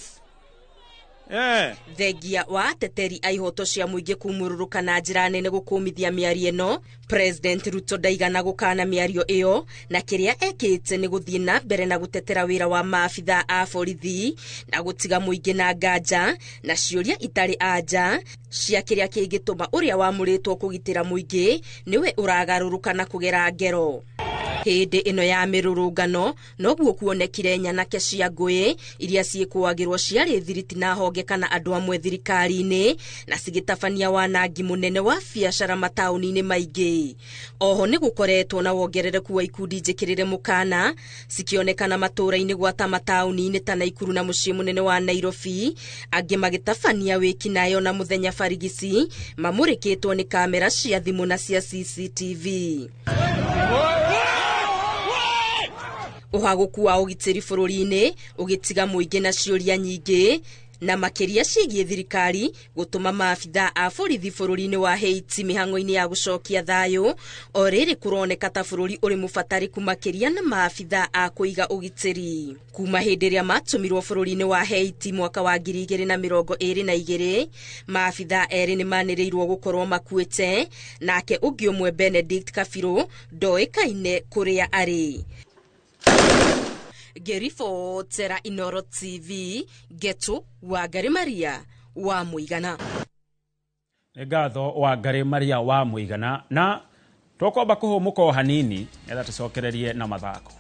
[SPEAKER 4] Yeah.
[SPEAKER 23] Thengia wa ateteri a ihoto cia mũingĩ kumũrũrũka na njĩra nene gũkũmithia mĩario ĩno, President Ruto ndaigana gũkana mĩario ĩyo, na kĩrĩa ekĩte nĩ gũthiĩ na mbere na gũtetera wĩra wa maabitha a borithi na gũtiga mũingĩ na nganja na ciũria itarĩ anja cia kĩrĩa kĩngĩtũma ũrĩa wamũrĩtwo kũgitĩra mũingĩ nĩwe ũragarũrũka na kũgera ngero. Hĩndĩ ĩno ya mĩrũrũngano noguo kuonekire nyanake cia ngũĩ iria ciĩkũagĩrwo ciarĩ thiriti na honge kana andũ amwe thirikari-inĩ na cigĩtabania wanangi mũnene wa biacara mataũni-inĩ maingĩ. Oho nĩ gũkoretwo na wongerereku wa ikundi njĩkĩrĩre mũkana cikĩonekana matũũra-inĩ gwata mataũni-inĩ ta Naikuru na mũciĩ mũnene wa Nairobi, angĩ magĩtabania wĩkinaĩ na mũthenya barigici mamũrĩkĩtwo nĩ kamera cia thimũ na cia CCTV. Ũhagũku wa ũgitĩri bũrũri-inĩ ũgĩtiga mũingĩ na ciũria nyingĩ Na makĩria ciĩgiĩ thirikari gũtũma maabitha a borithi bũrũri-inĩ wa Haiti mĩhang'o-inĩ ya gũcokia thayũ o rĩrĩ kũroneka ta bũrũri ũrĩ mũbatarĩku makĩria na maabitha a kũiga ũgitĩri. Kuma hĩndĩ ĩrĩa matũmirwo bũrũri-inĩ wa Haiti mwaka wa 2022, maabitha erĩ nĩmanĩrĩirwo gũkorwo makuĩte, nake ũngĩ ũmwe Benedict Kabiru ndoĩkaine kũrĩa arĩ. Ngĩribotera Inoro TV, Getu Wangari Maria wa Mũigana.
[SPEAKER 9] Nĩ ngatho Wangari Maria wa Mũigana, na tũkwamba kũhũmũka o hanini nĩgetha tũcokererie na mathako.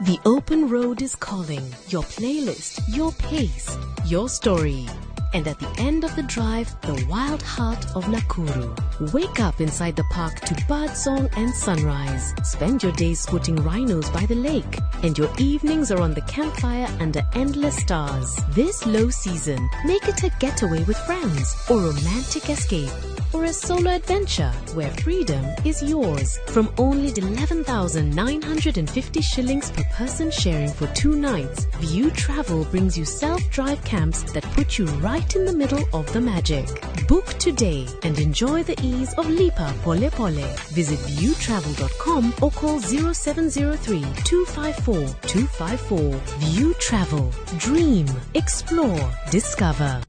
[SPEAKER 3] The open road is calling. Your playlist, your pace, your story. And at the end of the drive, the wild heart of Nakuru. Wake up inside the park to birdsong and sunrise. Spend your days spotting rhinos by the lake. And your evenings are on the campfire under endless stars. This low season, make it a getaway with friends, or romantic escape, or a solo adventure where freedom is yours. From only 11,950 shillings per person sharing for 2 nights, View Travel brings you self-drive camps that put you right in the middle of the magic. Book today and enjoy the ease of Lipa Pole Pole. Visit viewtravel.com or call 0703 254 254. View Travel. Dream, explore, discover.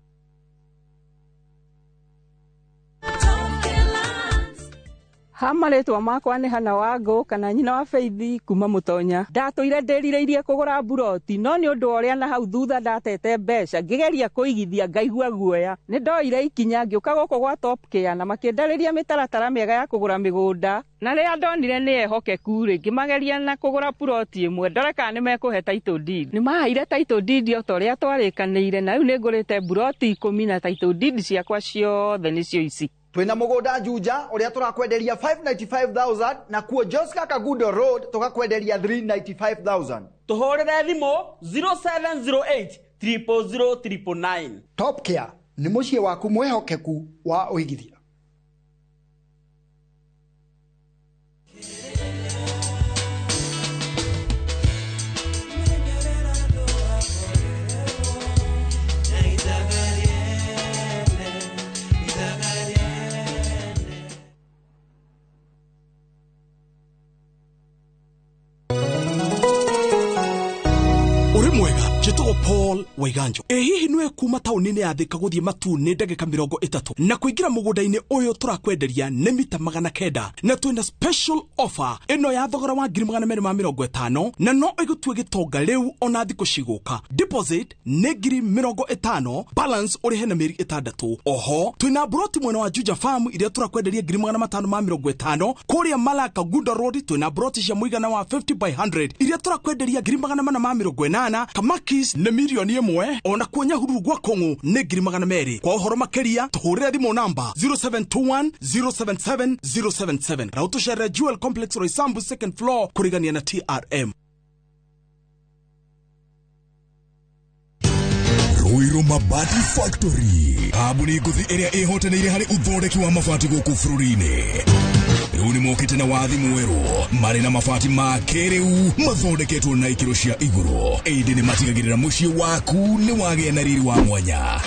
[SPEAKER 25] Ha marĩtwa makwa nĩ Hana Wangũ kana nyina wa Faithi kuma Mũtonya. Ndatũire ndĩrirĩirie kũgũra mburoti no nĩ ũndũ wa ũrĩa na hau thutha ndatete mbeca ngĩgeria kũigithia ngaigua guoya. Nĩ ndoire ikinya ngĩũka gũkũ gwa Top Care na makĩndarĩria mĩtaratara mĩega ya kũgũra mĩgũnda, na rĩrĩa ndonire nĩ ehokeku rĩ, ngĩmageria na kũgũra puroti ĩmwe ndore kana nĩ mekũhe title deed. Nĩ maheire title deed o ta ũrĩa twarĩkanĩire, na rĩu nĩ ngũrĩte mburoti 10 na title deed ciakwa ciothe nĩcio ici.
[SPEAKER 6] Twina mugunda Juja uria turakwenderia 595,000 na kuo Joska Kagudo Road tukakwenderia 395,000.
[SPEAKER 7] Tuhurire thimu 0708 000 999.
[SPEAKER 6] Top Care ni muciĩ waku mwihokeku wa uigithia.
[SPEAKER 19] Njĩtagwo Paul Waiganjo. Ĩ hihi nĩwe kuma taũni-inĩ ya Thika gũthiĩ Matuu nĩ ndagĩka 30 na kũingĩra mũgũnda-inĩ ũyũ tũrakwenderia nĩ mita 900 na twĩna special offer ĩno ya thogora wa 250,000 na no ĩgũtue gĩtonga rĩu ona thikũ cigũka. Deposit nĩ 50,000, balance ũrĩhe na mĩeri 6. Oho twĩna mburoti mwena wa Juja Farm iria tũrakwenderia 550,000. Kũrĩa Malaka Gunda Road twĩna mburoti cia mũigana wa 50 by 100 iria tũrakwenderia 480,000. Kamaki nĩ 1,000,000 ona kuo Nyahururu gwa Kũng'ũ nĩ 200,000. Kwa ũhoro makĩria tũhũrĩre thimũ namba 0721 077 077 na ũtũcerere Jewel Complex Roysambu second floor kũrigania na TRM.
[SPEAKER 24] Ruiru Mabati Factory, kambuni ngũthi ĩrĩa ĩhotanĩire harĩ ũthondeki wa mabati gũkũ bũrũri-inĩ. Rĩu nĩ mokĩte na wathi mwerũ marĩ na mabati ma kĩrĩu mathondeketwo na ikĩro cia igũrũ, ĩndĩ nĩ matigagĩrĩra mũciĩ waku nĩ wagĩa na riri wa mwanya.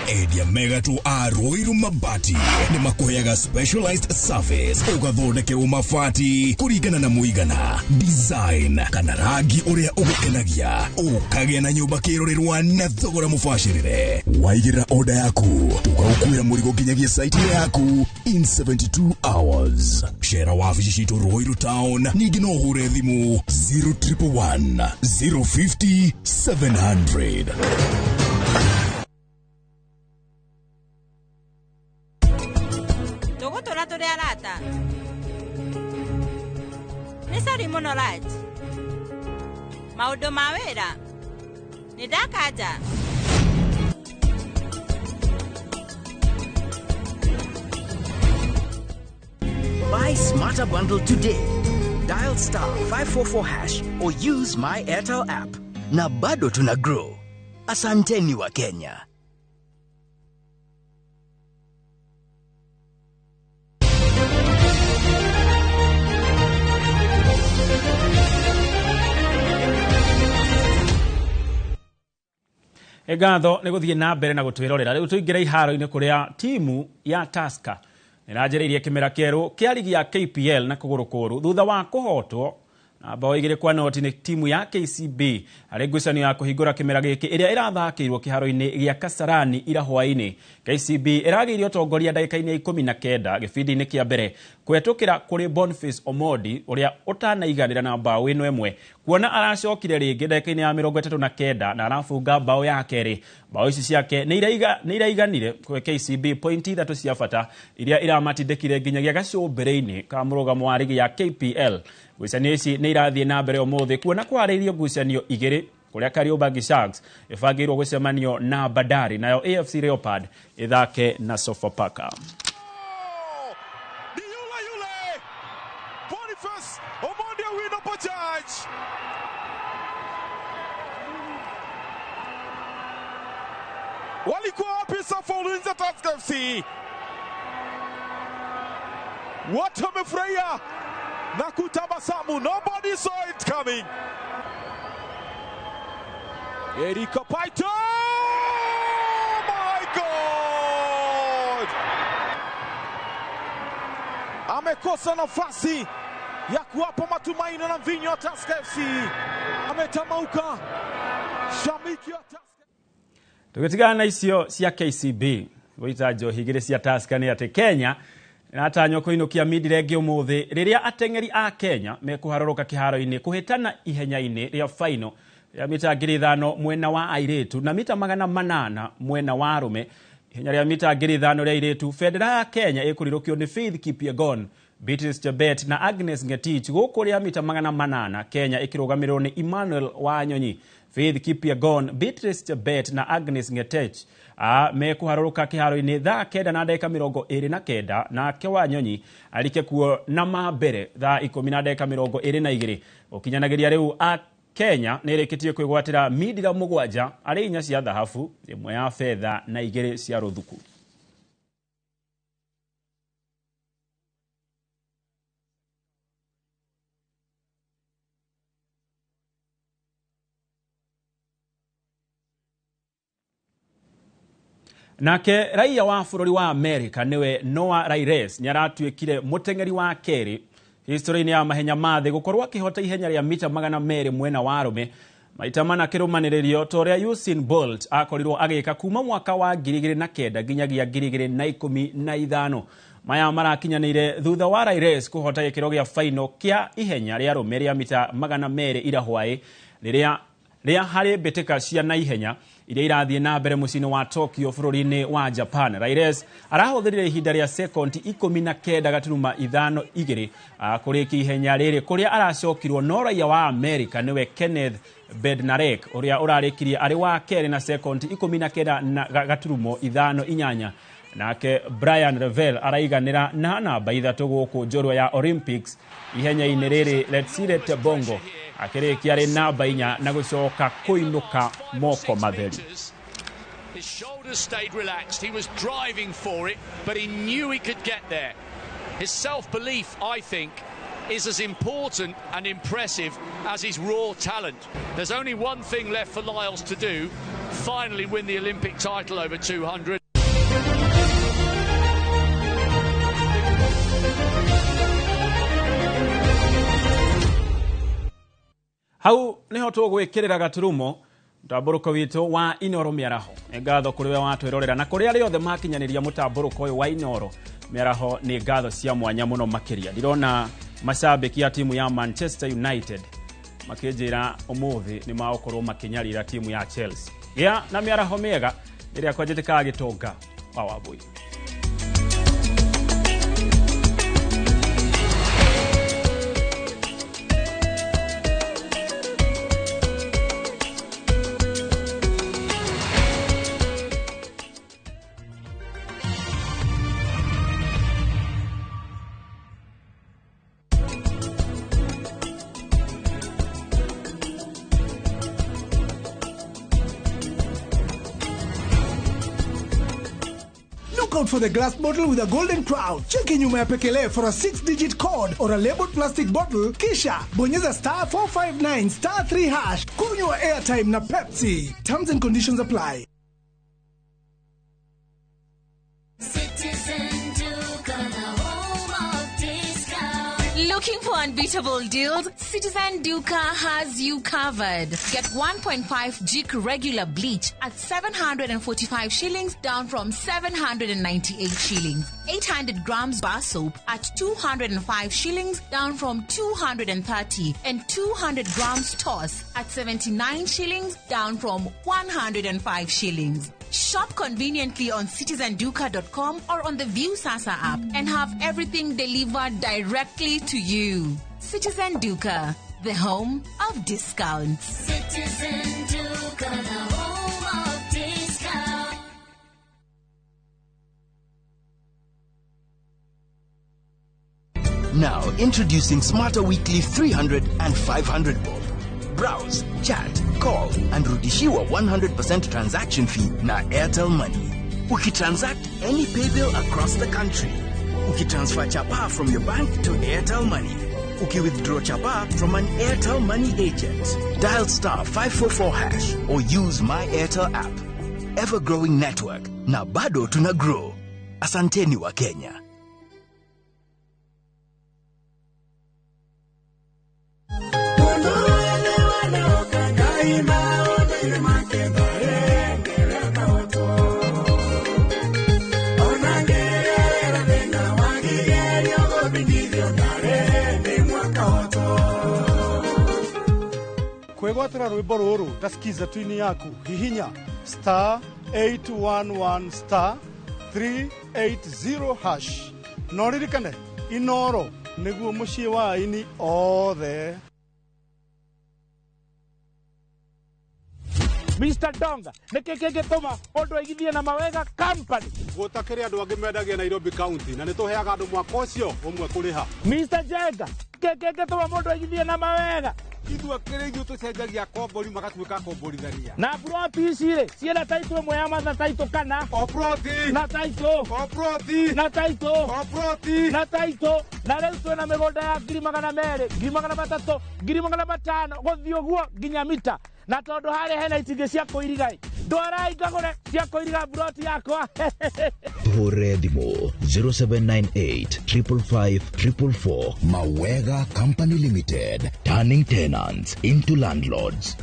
[SPEAKER 24] Endia mega tu a Ruiru Mabati nĩ makũheaga specialized service ũgathondekerwo mabati kũringana na mũigana, design kana rangi ũrĩa ũgũkenagia, ũkagĩa na nyũmba kĩrorerwa na thogora mũbacĩrĩre. Waigĩrĩra order yaku tũkaũkuĩra mũrigo nginyagia site yaku in 72 hours. Cera wabici citũ Ruiru Town, ningĩ no ũhũre thimũ 0111 050 700.
[SPEAKER 26] Tũgũtũra tũrĩ arata. Nĩ sorry mũno Raj. Maũndũ ma wĩra. Nĩ ndakanja.
[SPEAKER 27] Buy Smarter Bundle today. Dial star 544 hash or use my Airtel app. Na bado tuna grow. Asanteni wa Kenya.
[SPEAKER 9] Ngatho nĩ gũthiĩ na mbere na gũtwĩrorera. Rĩu tũingĩre iharo-inĩ kũrĩa timu ya Tusker ĩranjĩrĩirie kĩmera kĩerũ kĩa ligi ya KPL na kũgũrũ kũũru thutha wa kũhotwo na bao 2-0 nĩ timu ya KCB harĩ ngucanio ya kũhingũra kĩmera gĩkĩ ĩrĩa ĩrathakĩirwo kĩharo-inĩ gĩa Kasarani ira hwaĩ-inĩ. KCB ĩragĩire ũtongoria ndagĩka-inĩ ya 19 gĩbindi-inĩ kĩa mbere kũhetũkĩra kũrĩ Boniface Omondi ũrĩa ũtanaiganĩra na bao ĩno ĩmwe kuona aracokire rĩngĩ ndagĩka-inĩ ya 39 na arabunga bao ya kerĩ. Bao ici ciake nĩ iraiganire kwe KCB pointi 3 cia bata iria iramatindĩkire nginyagia gacũmbĩrĩ-inĩ ka mũrũgamo wa ligi ya KPL. Ngucanio ici nĩ irathiĩ na mbere ũmũthĩ kuona kwarĩirio ngucanio 2 kũrĩa Kariobangi Sharks ĩbangĩirwo gũcemanio na Bandari nayo AFC Leopard ĩthake na Sofapaka.
[SPEAKER 8] Boniface Omondi Owino Bajaj. Walikuwa wapi safu ulinzi wa Tusker FC? Watu wamefurahia na kutabasamu. Nobody saw it coming. Erika Paito! My God! Amekosa nafasi ya kuwapa matumaini na mvinyo wa Tusker FC. Ametamauka shabiki wa Tusker.
[SPEAKER 9] Tũgĩtigana na icio cia KCB gũita njohi igĩrĩ cia Tusker nĩ atĩ Kenya ĩratanywo kũinũkia mindira ĩngĩ ũmũthĩ rĩrĩa ateng'eri a Kenya mekũharũrũka kĩharo-inĩ kũhĩtana ihenya-inĩ rĩa final rĩa mita 5,000 mwena wa airĩtu na mita 800 mwena wa arũme. Ihenya rĩa mita 5,000 rĩa airĩtu bendera ya Kenya ĩkũrirũkio nĩ Faith Kipyegon, Beatrice Chebet na Agnes Ngetich gũkũ rĩa mita 800 Kenya ĩkĩrũgamĩrĩrwo nĩ Emmanuel Wanyonyi. Faith Kipyegon, Beatrice Chebet na Agnes Ngetich mekũharũrũka kĩharo-inĩ thaa 9:29 nake Wanyonyi arike kuo na ma mbere thaa 10:22. Gũkinyanagĩria rĩu a Kenya nĩ ĩrĩkĩtie kwĩgwatĩra mindira 7 arĩ 4 cia thahabu, 1 ya betha na 2 cia rũthuku. Nake raia wa bũrũri wa America nĩwe Noah Lyles nĩaratuĩkire mũteng'eri wa kerĩ historia-inĩ ya mahenya ma thĩ gũkorwo akĩhota ihenya rĩa mita 200 mwena wa arũme maita mana kĩrũmanĩrĩrio ta ũrĩa Usain Bolt akorirwo agĩka kuma mwaka wa 2009 nginyagia 2015. Maya marakinyanĩire thutha wa Lyles kũhota gĩkĩro gĩa final kĩa ihenya rĩa arũme rĩa mita 200 ira hwaĩ rĩrĩa rĩa harĩ mbĩtĩka cia naihenya iria irathiĩ na mbere mũciĩ-inĩ wa Tokyo bũrũri-inĩ wa Japan. Lyles arahũthĩrire ihinda rĩa sekondi 19.52 kũrĩkia ihenya rĩrĩ kũrĩa aracokirwo no raia wa America nĩwe Kenneth Bednarek ũrĩa ũrarĩkirie arĩ wa kerĩ na sekondi 19.58. Nake Brian Revel araiganĩra na namba 3 gũkũ njorua ya Olympics ihenya-inĩ rĩrĩ Letsile Tebongo akĩrĩkia arĩ namba 4 na gũcoka kũinũka moko matheri.
[SPEAKER 10] His shoulders stayed relaxed. He was driving for it, but he knew he could get there. His self-belief, I think, is as important and impressive as his raw talent. There's only one thing left for Lyles to do, finally win the Olympic title over 200.
[SPEAKER 9] Hau niho tũgwĩkĩrĩra gaturumo mũtambũrũko witũ wa Inoro Mĩaraho. Nĩ ngatho kũrĩ we watwĩrorera na kũrĩ arĩa othe makinyanĩria mũtambũrũko ũyũ wa Inoro Mĩaraho, nĩ ngatho cia mwanya mũno makĩria. Ndĩrona macambĩki a timu ya Manchester United makĩnjĩra ũmũthĩ nĩ magũkorwo makĩnyarira timu ya Chelsea. Gĩa na mĩaraho mĩega ĩrĩa kwanjĩtĩkaga gĩtonga wa Wambui.
[SPEAKER 5] out for the glass bottle with a golden crown. Cheki nyuma ya pekele for a 6-digit code or a labeled plastic bottle, kisha bonyeza star 459 star 3 hash. Kunywa airtime na Pepsi. Terms and conditions apply.
[SPEAKER 11] Looking for unbeatable deals? Citizen Duka has you covered. Get 1.5 Jik regular bleach at 745 shillings, down from 798 shillings. 800 grams bar soap at 205 shillings, down from 230. And 200 grams toss at 79 shillings, down from 105 shillings. Shop conveniently on citizenduka.com or on the Viusasa app and have everything delivered directly to you. Citizen Duka, the home of discounts.
[SPEAKER 12] Citizen Duka, the home of discounts.
[SPEAKER 27] Now, introducing Smarter Weekly 300 and 500 bob. Browse, chat, call and rudishiwa 100% transaction fee na Airtel Money. Ukitransact any paybill across the country. Ukitransfer chapa from your bank to Airtel Money. Ukiwithdraw chapa from an Airtel Money agent. Dial star 544 hash or use My Airtel app. Ever-growing network na bado tuna grow. Asanteni wa Kenya.
[SPEAKER 13] Kwegwatira rwimbo ruru tasikiza twini yaku hihinya star 811 star 380 hash no ririkane inoro niguo muciĩ wa aini othe.
[SPEAKER 14] Mr. Donga, nĩkĩ kĩngĩtũma mũndũ aigithie na Mawega Company?
[SPEAKER 13] Gũtakĩrĩ andũ angĩ mendagia Nairobi County na nĩtũheaga andũ mwaka ũcio ũmwe kũrĩha.
[SPEAKER 14] Mr. Jenga, nĩkĩ kĩngĩtũma mũndũ aigithie na Mawega?
[SPEAKER 13] Ithuĩ akĩrĩ ithuĩ tũcenjagia kombori magatuĩka komborithania.
[SPEAKER 14] Na ploti ici rĩ, ciĩna taitũ ĩmwe ya matha taitũ kana?
[SPEAKER 13] O ploti.
[SPEAKER 14] Na taitũ.
[SPEAKER 13] O ploti.
[SPEAKER 14] Na taitũ.
[SPEAKER 13] O ploti.
[SPEAKER 14] Na taitũ. Na rĩu twĩna mĩgũnda ya 200,000, 300,000, 500,000 gũthiĩ ũguo nginya mita. Na tondu harĩa hena itingĩ cia kũiriga ĩ, ndwarai ngagũre cia kũiriga ploti yakwa.
[SPEAKER 15] Tuhũrĩre thimũ 0798 555 444. Mawega Company Limited, turning tenants into landlords.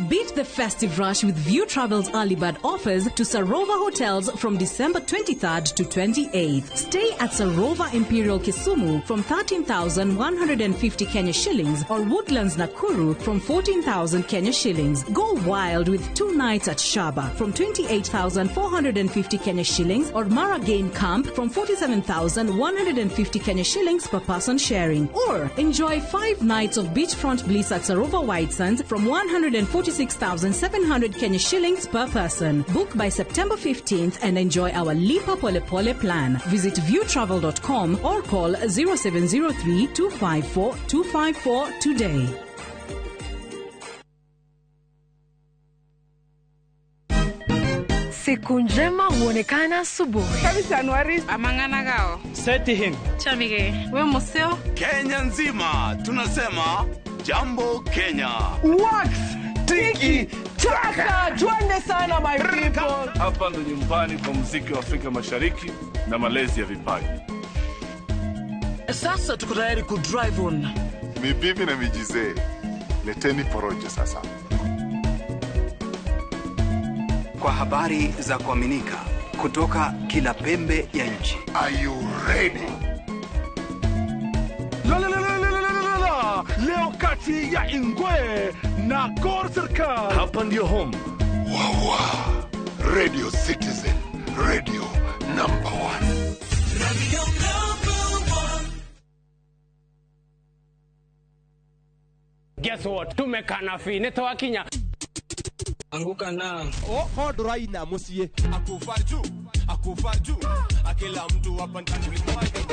[SPEAKER 16] Beat the festive rush with View Travel's early bird offers to Sarova Hotels from December 23rd to 28th. Stay at Sarova Imperial Kisumu from 13,150 Kenya shillings or Woodlands Nakuru from 14,000 Kenya shillings. Go wild with 2 nights at Shaba from 28,450 Kenya shillings or Mara Game Camp from 47,150 Kenya shillings per person sharing. Or enjoy 5 nights of beachfront bliss at Sarova White Sands from 146,700 Kenya shillings per person. Book by September 15th and enjoy our Lipa Pole Pole plan. Visit viewtravel.com or call 0703 254 254 today.
[SPEAKER 28] Siku njema huonekana asubuhi.
[SPEAKER 26] Amangana gao.
[SPEAKER 14] Seti him.
[SPEAKER 26] Chamige. We museo.
[SPEAKER 29] Kenya nzima tunasema Jambo Kenya.
[SPEAKER 30] Wax tiki taka, twende sana my people.
[SPEAKER 31] Hapa ndo nyumbani kwa muziki wa Afrika Mashariki na malezi ya vipaji.
[SPEAKER 32] Sasa tuko tayari ku drive on.
[SPEAKER 33] Ni bibi na mijizee. Leteni porojo sasa.
[SPEAKER 34] Kwa habari za kuaminika kutoka kila pembe ya nchi.
[SPEAKER 33] Are you ready?
[SPEAKER 8] La la la la la la la. Leo kati ya Ingwe na Gor Serikal.
[SPEAKER 31] Hapa ndio home.
[SPEAKER 33] Wawa. Radio Citizen, radio number 1.
[SPEAKER 12] Radio number 1.
[SPEAKER 35] Guess what? Tumekana fi nitwakinya.
[SPEAKER 36] Anguka na.
[SPEAKER 37] Oh, nduraina muciĩ.
[SPEAKER 38] Akufa juu, akufa juu. Akila mtu hapa ndani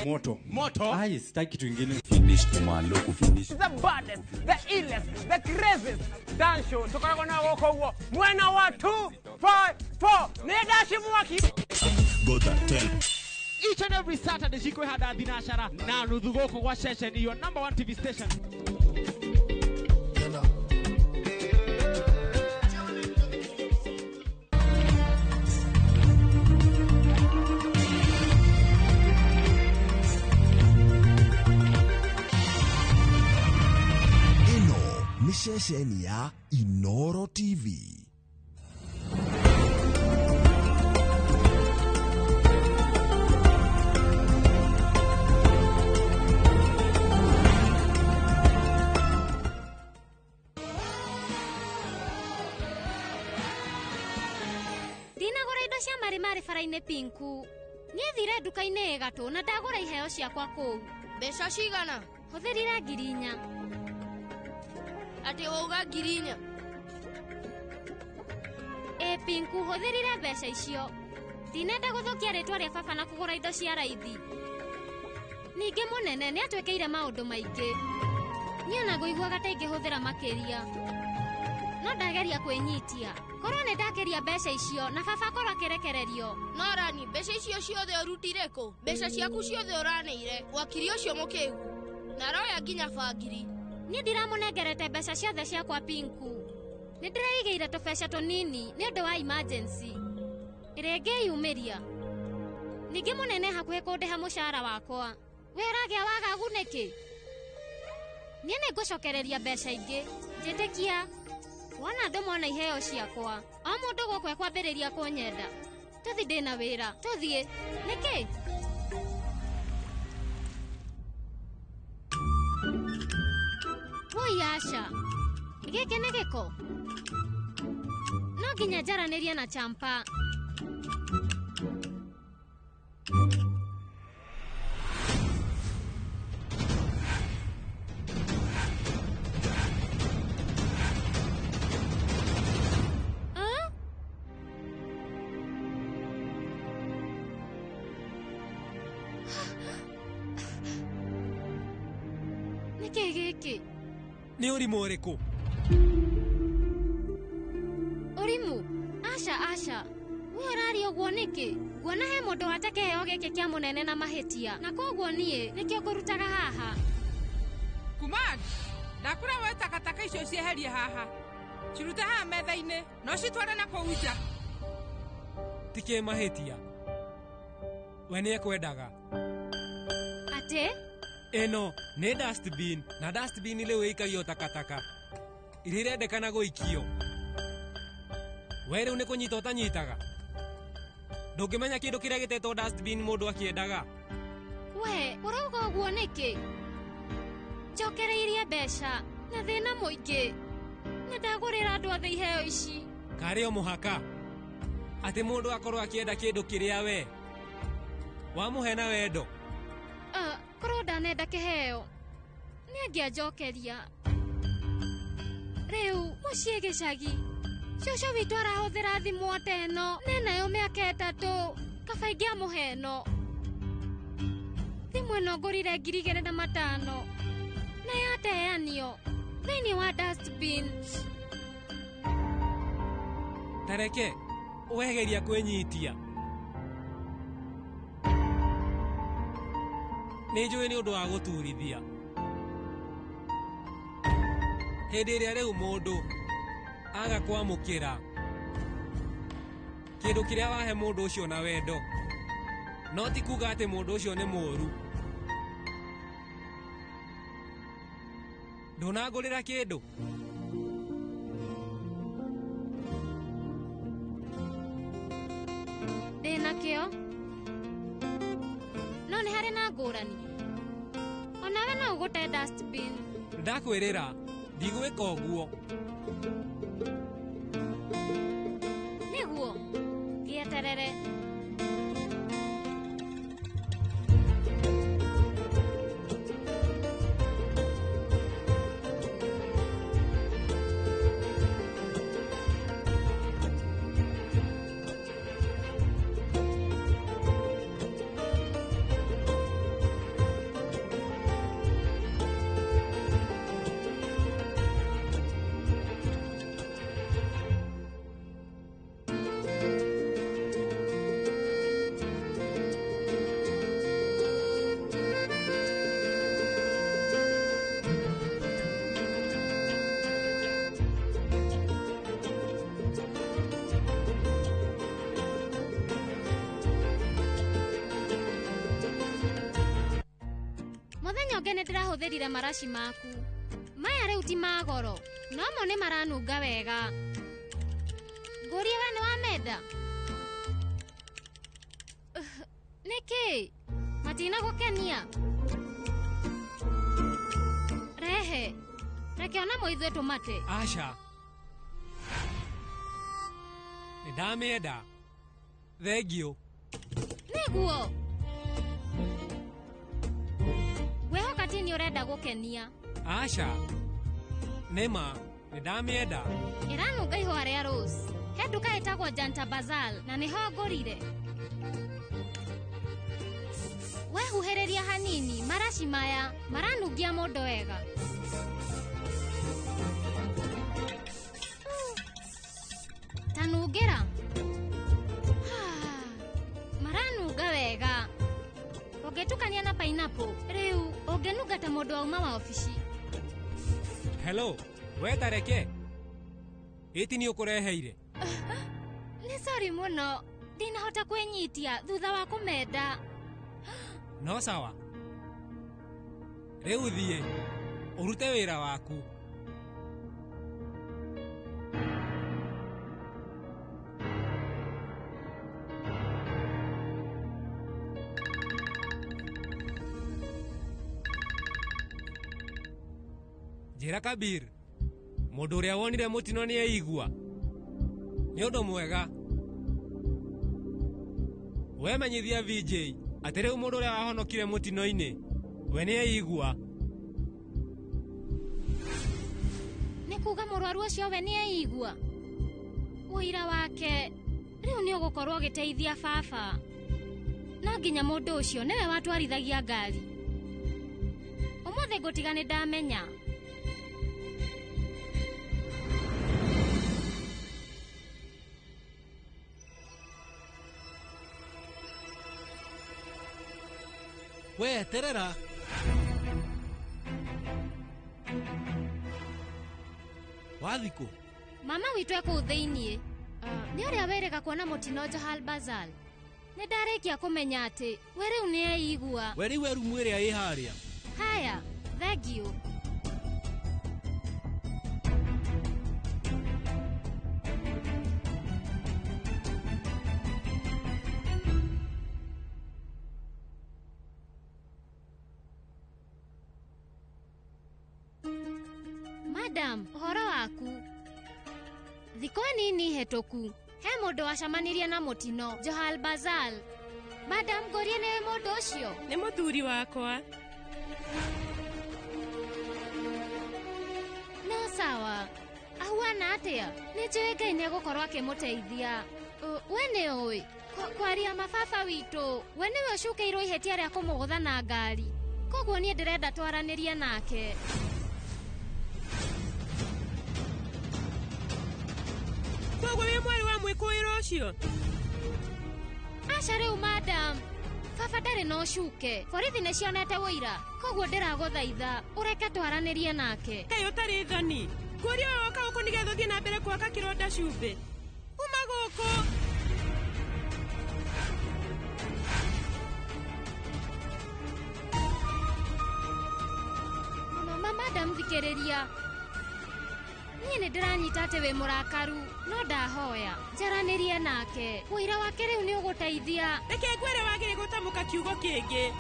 [SPEAKER 39] moto.
[SPEAKER 38] Moto.
[SPEAKER 39] Ai, sitaki kitu kingine.
[SPEAKER 40] Finish kumalo kufinish.
[SPEAKER 35] The baddest, the illest, the craziest dance show. Tukoragwo na gũkũ ũguo. Mwena wa 2
[SPEAKER 14] 5 4 nä ndaci mwaki.
[SPEAKER 8] Gota 10.
[SPEAKER 14] Each and every Saturday cikwĩhanda thinacara na nuthu gũkũ gwa ceceni your number 1 TV station.
[SPEAKER 15] Ĩno nĩ ceceni ya Inoro TV.
[SPEAKER 12] Ndinagũra indo cia marĩ bara-inĩ pinku. Niĩ thire nduka-inĩ ĩ gatũ na ndagũra iheo ciakwa kũu.
[SPEAKER 1] Mbeca cigana?
[SPEAKER 12] Hũthĩrire 4,000.
[SPEAKER 1] Atĩ wauga 4,000?
[SPEAKER 12] Ĩ pinku, hũthĩrire mbeca icio. Ndinenda gũthũkia rĩtwa rĩa baba na kũgũra indo cia raithi. Ningĩ mũnene nĩ atwĩkĩire maũndũ maingĩ. Niĩ ona ngũiguaga ta ingĩhũthĩra makĩria. No ndageria kwĩnyitia. Korwo nĩ ndakĩria mbeca icio na baba akorwo akĩrekererio.
[SPEAKER 1] No Rani, mbeca icio ciothe ũrutire kũ? Mbeca ciaku ciothe ũraneire wakiri ũcio mũkĩgu. Na aroya nginya bangiri.
[SPEAKER 12] Niĩ ndiramũnengerete mbeca ciothe ciakwa pinku. Nĩ ndĩreigĩire tũbeca tũnini nĩ ũndũ wa emergency. Ĩrĩa ĩngĩyumĩria. Ningĩ mũnene hakuhĩ kũndĩha mũcara wakwa. We ũragĩa wagagu nĩkĩ? Niĩ nĩ ngũcokereria mbeca ingĩ. Njĩtĩkia. Wona andũ mona iheo ciakwa. O mũndũ gũkũ ekwambĩrĩria kũnyenda. Tũthi ndĩna wĩra. Tũthiĩ. Nĩkĩ? Woi aca. Gĩkĩ nĩ gĩko? No nginya njaranĩrie na Champa. Nĩkĩ gĩkĩ?
[SPEAKER 38] Nĩ ũrimũ ũrĩkũ?
[SPEAKER 12] Ũrimũ? Aca aca. We ũraria ũguo nĩkĩ? Nguona he mũndũ wate kĩheo gĩkĩ kĩa mũnene na mahĩtia. Na koguo niĩ nĩkĩo ngũrutaga haha.
[SPEAKER 26] Kumar, ndakũra we takataka icio cieherie haha. Cirute haha metha-inĩ, no citware na kũu nja.
[SPEAKER 38] Ti kĩ mahĩtia. We nĩ ekwendaga.
[SPEAKER 12] Atĩ?
[SPEAKER 38] Ĩno nĩ dustbin na dustbin rĩu ĩikagio takataka iria irendekana gũikio. We rĩu nĩ kũnyita ũtanyitaga. Ndũngĩmenya kĩndũ kĩrĩa gĩtetwo dustbin mũndũ akĩendaga.
[SPEAKER 12] We ũrauga ũguo nĩkĩ? Njokereirie mbeca na thĩna mũingĩ na ndagũrĩra andũ othe iheo ici.
[SPEAKER 38] Karĩ o mũhaka atĩ mũndũ akorwo akĩenda kĩndũ kĩrĩa we wamũhe na wendo.
[SPEAKER 12] Korwo ndanenda kĩheo nĩ angĩanjokeria. Rĩu mũciĩ gĩcagi cũcũ witũ arahũthĩra thimũ o ta ĩno nenayo mĩaka 3 kaba ingĩamũhe ĩno. Thimũ ĩno ngũrire 2,500 na yateanio thĩinĩ wa dustbin.
[SPEAKER 38] Tareke wegeria kwĩnyitia. Nĩ njũĩ nĩ ũndũ wa gũturithia. Hĩndĩ ĩrĩa rĩu mũndũ aga kwamũkĩra kĩndũ kĩrĩa wahe mũndũ ũcio na wendo, no ti kuga atĩ mũndũ ũcio nĩ mũũru. Ndũnangũrĩra kĩndũ?
[SPEAKER 12] Ndĩna kĩo. No nĩ harĩ na ngũrani. Onawe no ũgũte dustbin.
[SPEAKER 38] Ndakwĩrĩra ndigwĩka ũguo.
[SPEAKER 12] Nĩguo gĩeterere. ũngĩ nĩ ndĩrahũthĩrire maraci maku. Maya rĩu ti ma goro, no mo nĩ maranunga wega. Ngũrie we nĩ wamenda? Nĩkĩ? Matinagũkenia? Rehe, reke ona mo ithuĩ tũmate.
[SPEAKER 38] Aca. Nĩ ndamĩenda. Thengiũ.
[SPEAKER 12] Nĩguo. Ngwĩhoka ti nĩ ũrenda gũkenia.
[SPEAKER 38] Aca. Nĩma, nĩ ndamĩenda.
[SPEAKER 12] Ĩranunga ihũa rĩa rose. He nduka ĩtagwo Janta Bazal na nĩho ngũrire. Wehuhĩrĩria hanini maraci maya maranungia mũndũ wega. Tanungĩra. Maranunga wega. Ũngĩtukania na pineapple, rĩu ũngĩnunga ta mũndũ wauma wa obici.
[SPEAKER 38] Hello, we tareke. Ĩti nĩ ũkũreheire.
[SPEAKER 12] Nĩ sorry mũno, ndinahota kwĩnyitia thutha wa kũmenda.
[SPEAKER 38] No sawa. Rĩu thiĩ, ũrute wĩra waku. Njĩra Kabir, mũndũ ũrĩa wonire mũtino nĩ eigua. Nĩ ũndũ mwega. Wemenyithia VJ atĩ rĩu mũndũ ũrĩa wahonokire mũtino-inĩ we nĩ eigua.
[SPEAKER 12] Nĩ kuga mũrwaru ũcio we nĩ eigua. Ũira wake rĩu nĩ ũgũkorwo ũgĩteithia baba. No nginya mũndũ ũcio nĩwe watwarithagia ngari. Ũmũthĩ ngũtiga nĩ ndamenya.
[SPEAKER 2] We terera. Wathikũ?
[SPEAKER 12] Mama witũ e kũu thĩiniĩ. Nĩ ũrĩa wĩrĩga kuona mũtino Johal Bazal. Nĩ ndarĩkia kũmenya atĩ we rĩu nĩ eigua.
[SPEAKER 2] We rĩu e rumu ĩrĩa ĩ harĩa.
[SPEAKER 12] Haya, thengiũ. Madam, ũhoro waku. Thikũ nini hetũku, he mũndũ wacemanirie na mũtino Johal Bazal. Madam, ngũrie nĩwe mũndũ ũcio?
[SPEAKER 3] Nĩ mũthuri wakwa.
[SPEAKER 12] No sawa. Ahuana atĩa? Nĩ njũĩ Ngai nĩ egũkorwo akĩmũteithia. We nĩ ũĩ kwaria mababa witũ, we nĩwe ũcukĩirwo ihĩtia rĩa kũmũgũtha na ngari. Koguo niĩ ndĩrenda twaranĩrie nake.
[SPEAKER 3] Koguo wĩ mwarĩ wa mwĩkũĩrwo ũcio?
[SPEAKER 12] Aca rĩu madam, baba ndarĩ na ũcuke. Borithi nĩ cionete ũira. Koguo ndĩragũthaitha ũreke twaranĩrie nake.
[SPEAKER 3] Kaĩ ũtarĩ thoni? Ngũria we woka gũkũ nĩgetha ũthiĩ na mbere gwaka kĩronda cumbĩ. Uma gũkũ.
[SPEAKER 12] Mama, madam, thikĩrĩria. Niĩ nĩ ndĩranyita atĩ wĩ mũrakaru, no ndahoya njaranĩrie nake. Ũira wake rĩu nĩ ũgũteithia.
[SPEAKER 3] Reke ngwĩre wagĩrĩire gũtamũka kiugo kĩngĩ.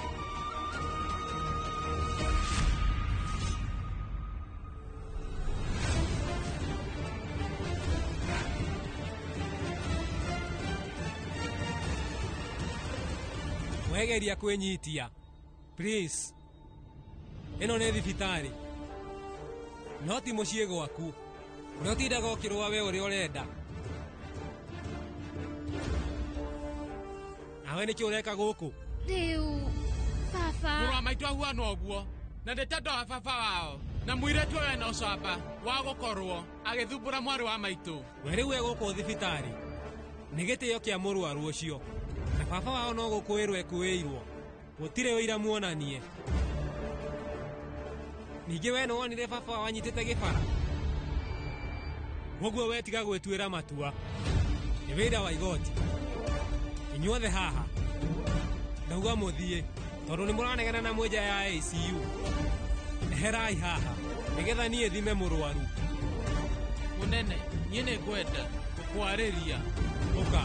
[SPEAKER 38] Wegeria kwĩnyitia. Please. Ĩno nĩ thibitarĩ. No ti mũciĩ gwaku. Ũrĩa ũtindaga ũkĩrũa we ũrĩa ũrenda. Nawe nĩkĩ ũreka gũkũ?
[SPEAKER 12] Rĩu baba.
[SPEAKER 4] Mũrũ wa maitũ ahuana ũguo na ndĩ ta ndoa baba wao na mũirĩtu ũyũ ena ũcamba wa gũkorwo agĩthumbũra mwarĩ wa maitũ.
[SPEAKER 38] We rĩu e gũkũ thibitarĩ nĩ gĩtĩo kĩa mũrwaru ũcio na baba wao no gũkũĩrwo ekũĩirwo. Gũtirĩ ũira muonanie. Ningĩ we nĩwonire baba wao anyitĩte gĩbara. Koguo we tiga gwĩtuĩra matua. Nĩ wĩra wa igoti. Inyuothe haha ndauga mũthiĩ. Tondũ nĩ mũranegena na mwĩnja ya ICU. Eherai haha nĩgetha niĩ thime mũrwaru.
[SPEAKER 4] Mũnene, niĩ nĩ ngwenda gũkwarĩria.
[SPEAKER 38] Ũka.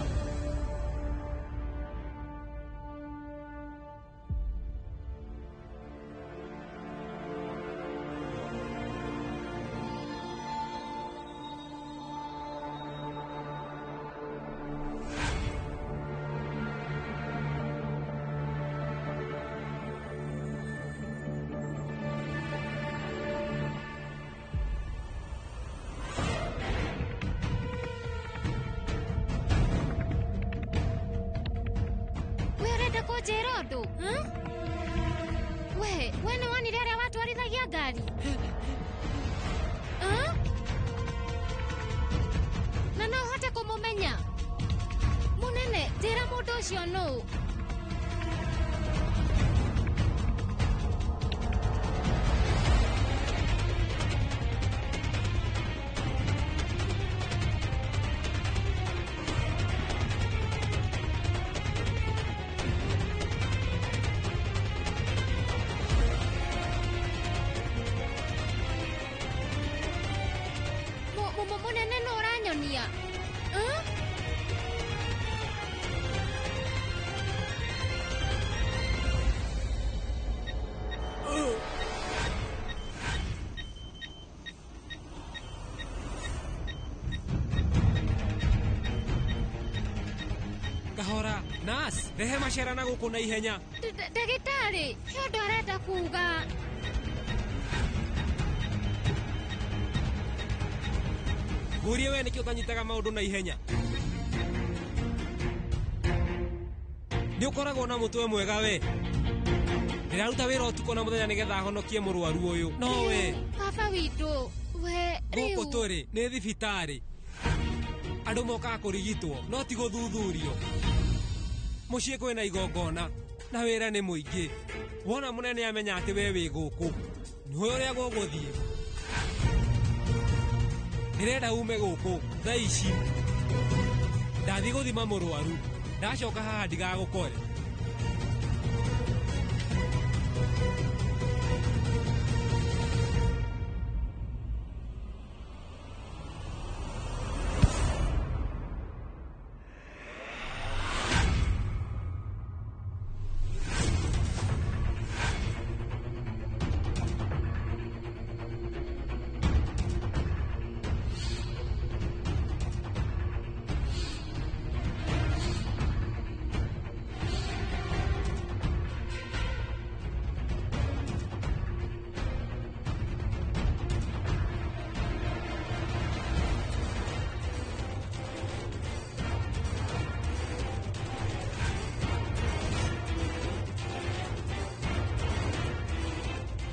[SPEAKER 12] We ũrenda kũnjĩra ũndũ? Huh? We nĩ wonire arĩa watwarithagia ngari? Huh? Na no ũhote kũmũmenya? Mũnene, njĩra mũndũ ũcio nũũ. Mũnene nũ ũranyonia? Huh?
[SPEAKER 38] Kahora, nas, rehe macera na gũkũ na ihenya.
[SPEAKER 12] Ndagĩtarĩ, he ũndũ arenda kuuga.
[SPEAKER 38] Ngũrie we nĩkĩ ũtanyitaga maũndũ na ihenya? Nĩ ũkoragwo na mũtwe mwega we. Ndĩraruta wĩra ũtukũ na mũthenya nĩgetha honokie mũrwaru ũyũ. No we.
[SPEAKER 12] Baba witũ, we rĩu.
[SPEAKER 38] Gũkũ tũrĩ nĩ thibitarĩ. Andũ mokaga kũrigitwo, no ti gũthuthurio. Mũciĩ kwĩna igongona na wĩra nĩ mũingĩ. Wona mũnene amenya atĩ we wĩ gũkũ, nĩũĩ ũrĩa gũgũthiĩ. Ndĩrenda ume gũkũ thaa ici. Ndathiĩ gũthima mũrwaru, ndacoka haha ndigagũkore.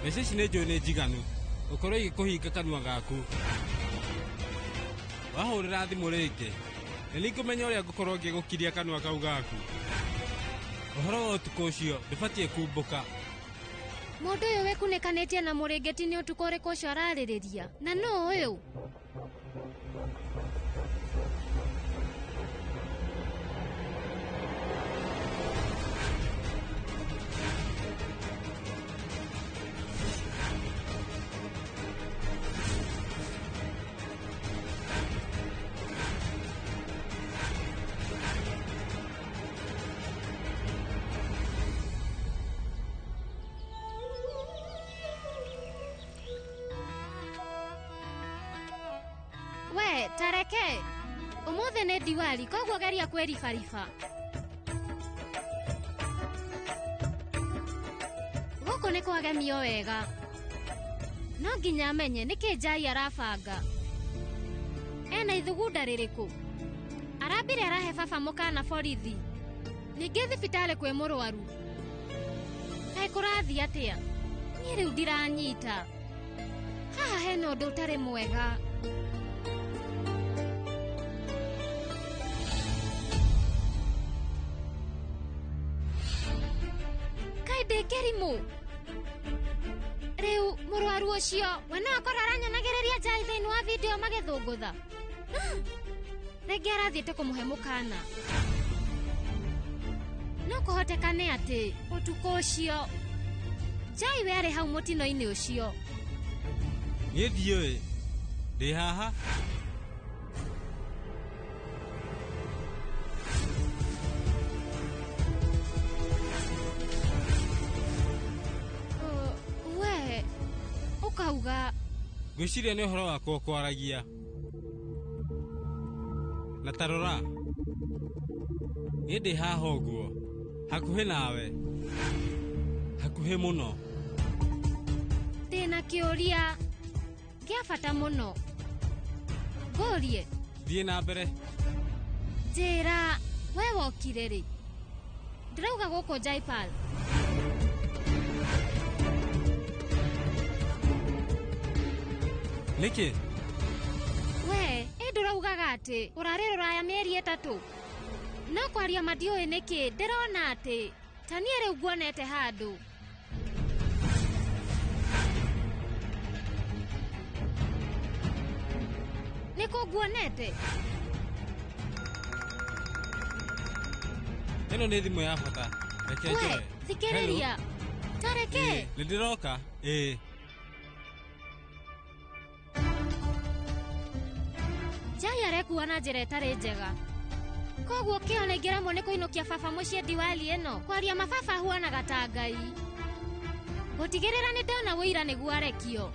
[SPEAKER 5] Mbeca ici nĩ njũĩ nĩ njiganu ũkorwo igĩkũhinga kanua gaku. Wahũrĩra thimũ rĩngĩ nĩ nĩngũmenya ũrĩa ngũkorwo ngĩgũkiria kanua kau gaku. Ũhoro wa ũtukũ ũcio ndũbatiĩ kumbũka.
[SPEAKER 12] Mũndũ ũyũ wĩkunĩkanĩtie na mũrĩngĩti nĩ ũtukũ ũrĩkũ ũcio ararĩrĩria? Na nũ ũyũ? We, tareke. Ũmũthĩ nĩ Diwali, koguo geria kwĩribariba. Gũkũ nĩ kwagemio wega. No nginya amenye nĩkĩ Njai arabanga. Ena ithugunda rĩrĩkũ? Arambire arahe baba mũkana borithi. Ningĩ thibitarĩ kwĩ mũrwaru. Kaĩ kũrathiĩ atĩa? Niĩ rĩu ndiranyita. Haha hena ũndũ ũtarĩ mwega. Kaĩ ndĩ kĩrimũ? Rĩu mũrwaru ũcio we no akorwo aranyonagĩrĩria Njai thĩinĩ wa video magĩthũngũtha. Rĩngĩ arathiĩte kũmũhe mũkana. No Kũhotekane atĩ ũtukũ ũcio Jai we arĩ hau mũtino-inĩ ũcio.
[SPEAKER 5] Niĩ ndiũĩ. Ndĩ haha.
[SPEAKER 12] We ũkauga
[SPEAKER 5] Ngwĩciria nĩ ũhoro wakwa ũkwaragia. Na ta rora. Niĩ ndĩ haha ũguo. Hakuhĩ nawe. Hakuhĩ mũno.
[SPEAKER 12] Ndĩna kĩũria kĩa bata mũno. Ngũrie.
[SPEAKER 5] Thiĩ na mbere.
[SPEAKER 12] Njĩra we wokire rĩ? Ndĩrauga gũkũ Jaipal.
[SPEAKER 5] Nĩkĩ?
[SPEAKER 12] We, ĩ ndũraugaga atĩ ũrarĩ rũraya mĩeri 3. No kwaria ma ndiũĩ nĩkĩ ndĩrona atĩ ta niĩ rĩu nguonete handũ. Nĩkũ nguonete?
[SPEAKER 5] Ĩno nĩ thimũ ya bata. Reke
[SPEAKER 12] We,
[SPEAKER 5] njoe.
[SPEAKER 12] thikĩrĩria. Ta reke.
[SPEAKER 5] Nĩ ndĩroka. Ĩĩ.
[SPEAKER 12] Jai arekua na njĩra ĩtarĩ njega. Koguo kĩo nĩingĩremwo nĩ kũinũkia baba mũciĩ Diwali ĩno. Kwaria mababa ahuanaga ta Ngai. Gũtigĩrĩra nĩ ndona ũira nĩguo arekio.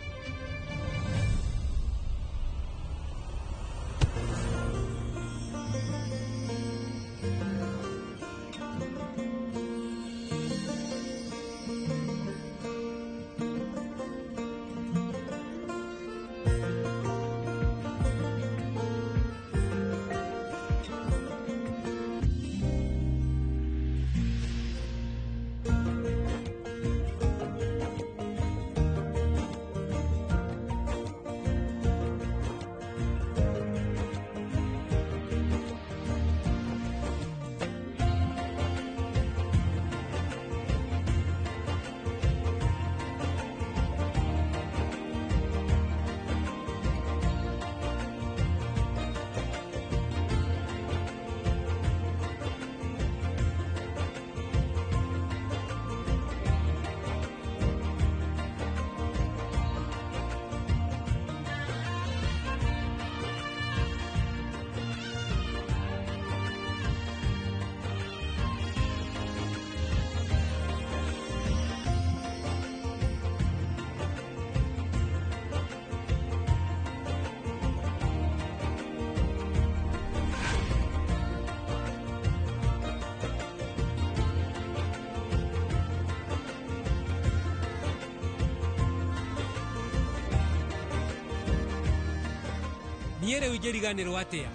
[SPEAKER 38] Niĩ rĩu ingĩriganĩrwo atĩa?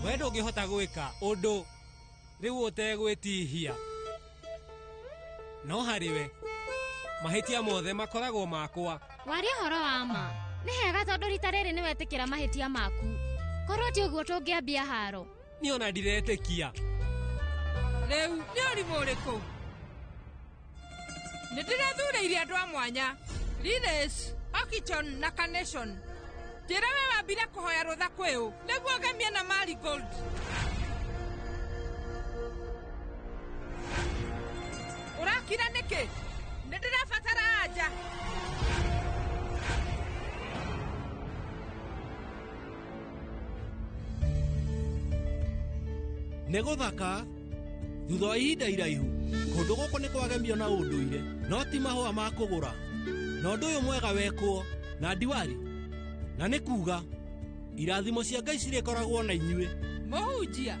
[SPEAKER 38] We ndũngĩhota gwĩka ũndũ rĩu ũtegwĩtihia. No harĩ we, mahĩtia mothe makoragwo makwa.
[SPEAKER 12] Waria ũhoro wa ma. Nĩ hega tondũ rita rĩrĩ nĩwetĩkĩra mahĩtia maku. Korwo ti ũguo tũngĩambia haro.
[SPEAKER 38] Niĩ ona ndiretĩkia.
[SPEAKER 26] Rĩu nĩ ũrimũ ũrĩkũ? Nĩ ndĩrethurĩire andũ a mwanya. Liles, Okichon na Carnation. Njĩra we wambire kũhoya rũtha kwĩ ũ nĩguo ngemie na Marigold. Ũrakira nĩkĩ? Nĩ ndĩrabatara anja.
[SPEAKER 2] Nĩ gũthaka thutha wa ihinda iraihu kũndũ gũkũ nĩ kwagemio na ũndũire no ti mahũa ma kũgũra na ũndũ ũyũ mwega wekwo na Diwali na nĩ kuga irathimo cia Ngai cirĩkoragwo na inyuĩ.
[SPEAKER 26] Mũhunjia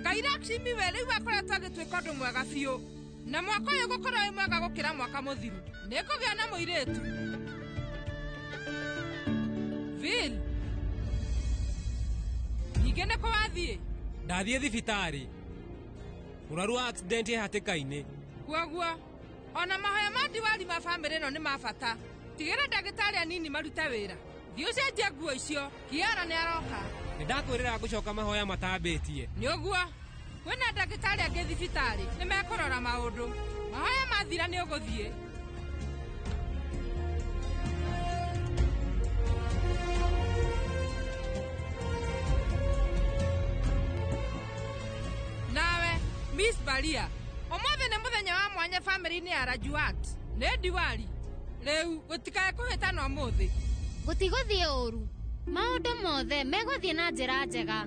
[SPEAKER 26] Ngai Lakshmi we rĩu akoretwo agĩtwĩka ũndũ mwega biũ na mwaka ũyũ gũkorwo wĩ mwega gũkĩra mwaka mũthiru. Nĩngũgĩa na mũirĩtu. Phil, ningĩ nĩkũ wathiĩ?
[SPEAKER 38] Ndathiĩ thibitarĩ. Mũrwaru wa accident e hatĩka-inĩ.
[SPEAKER 26] Kwoguo ona mahoya ma Diwali ma bamĩrĩ ĩno nĩ ma bata. Tigĩra ndagĩtarĩ anini marute wĩra. Thiĩ ũcenjie nguo icio. Kiara nĩ aroka.
[SPEAKER 38] Nĩ ndakwĩrĩra ngũcoka mahoya matambĩtie.
[SPEAKER 26] Nĩ ũguo. Kwĩna ndagĩtarĩ angĩ thibitarĩ nĩ mekũrora maũndũ. Mahoya mathira nĩ ũgũthiĩ. Nawe Miss Balia ũmũthĩ nĩ mũthenya wa mwanya family-inĩ ya Rajuat nĩ Diwali rĩu gũtikae kũhĩtana ũmũthĩ.
[SPEAKER 12] Gũtigũthiĩ ũru, maũndũ mothe megũthiĩ na njĩra njega.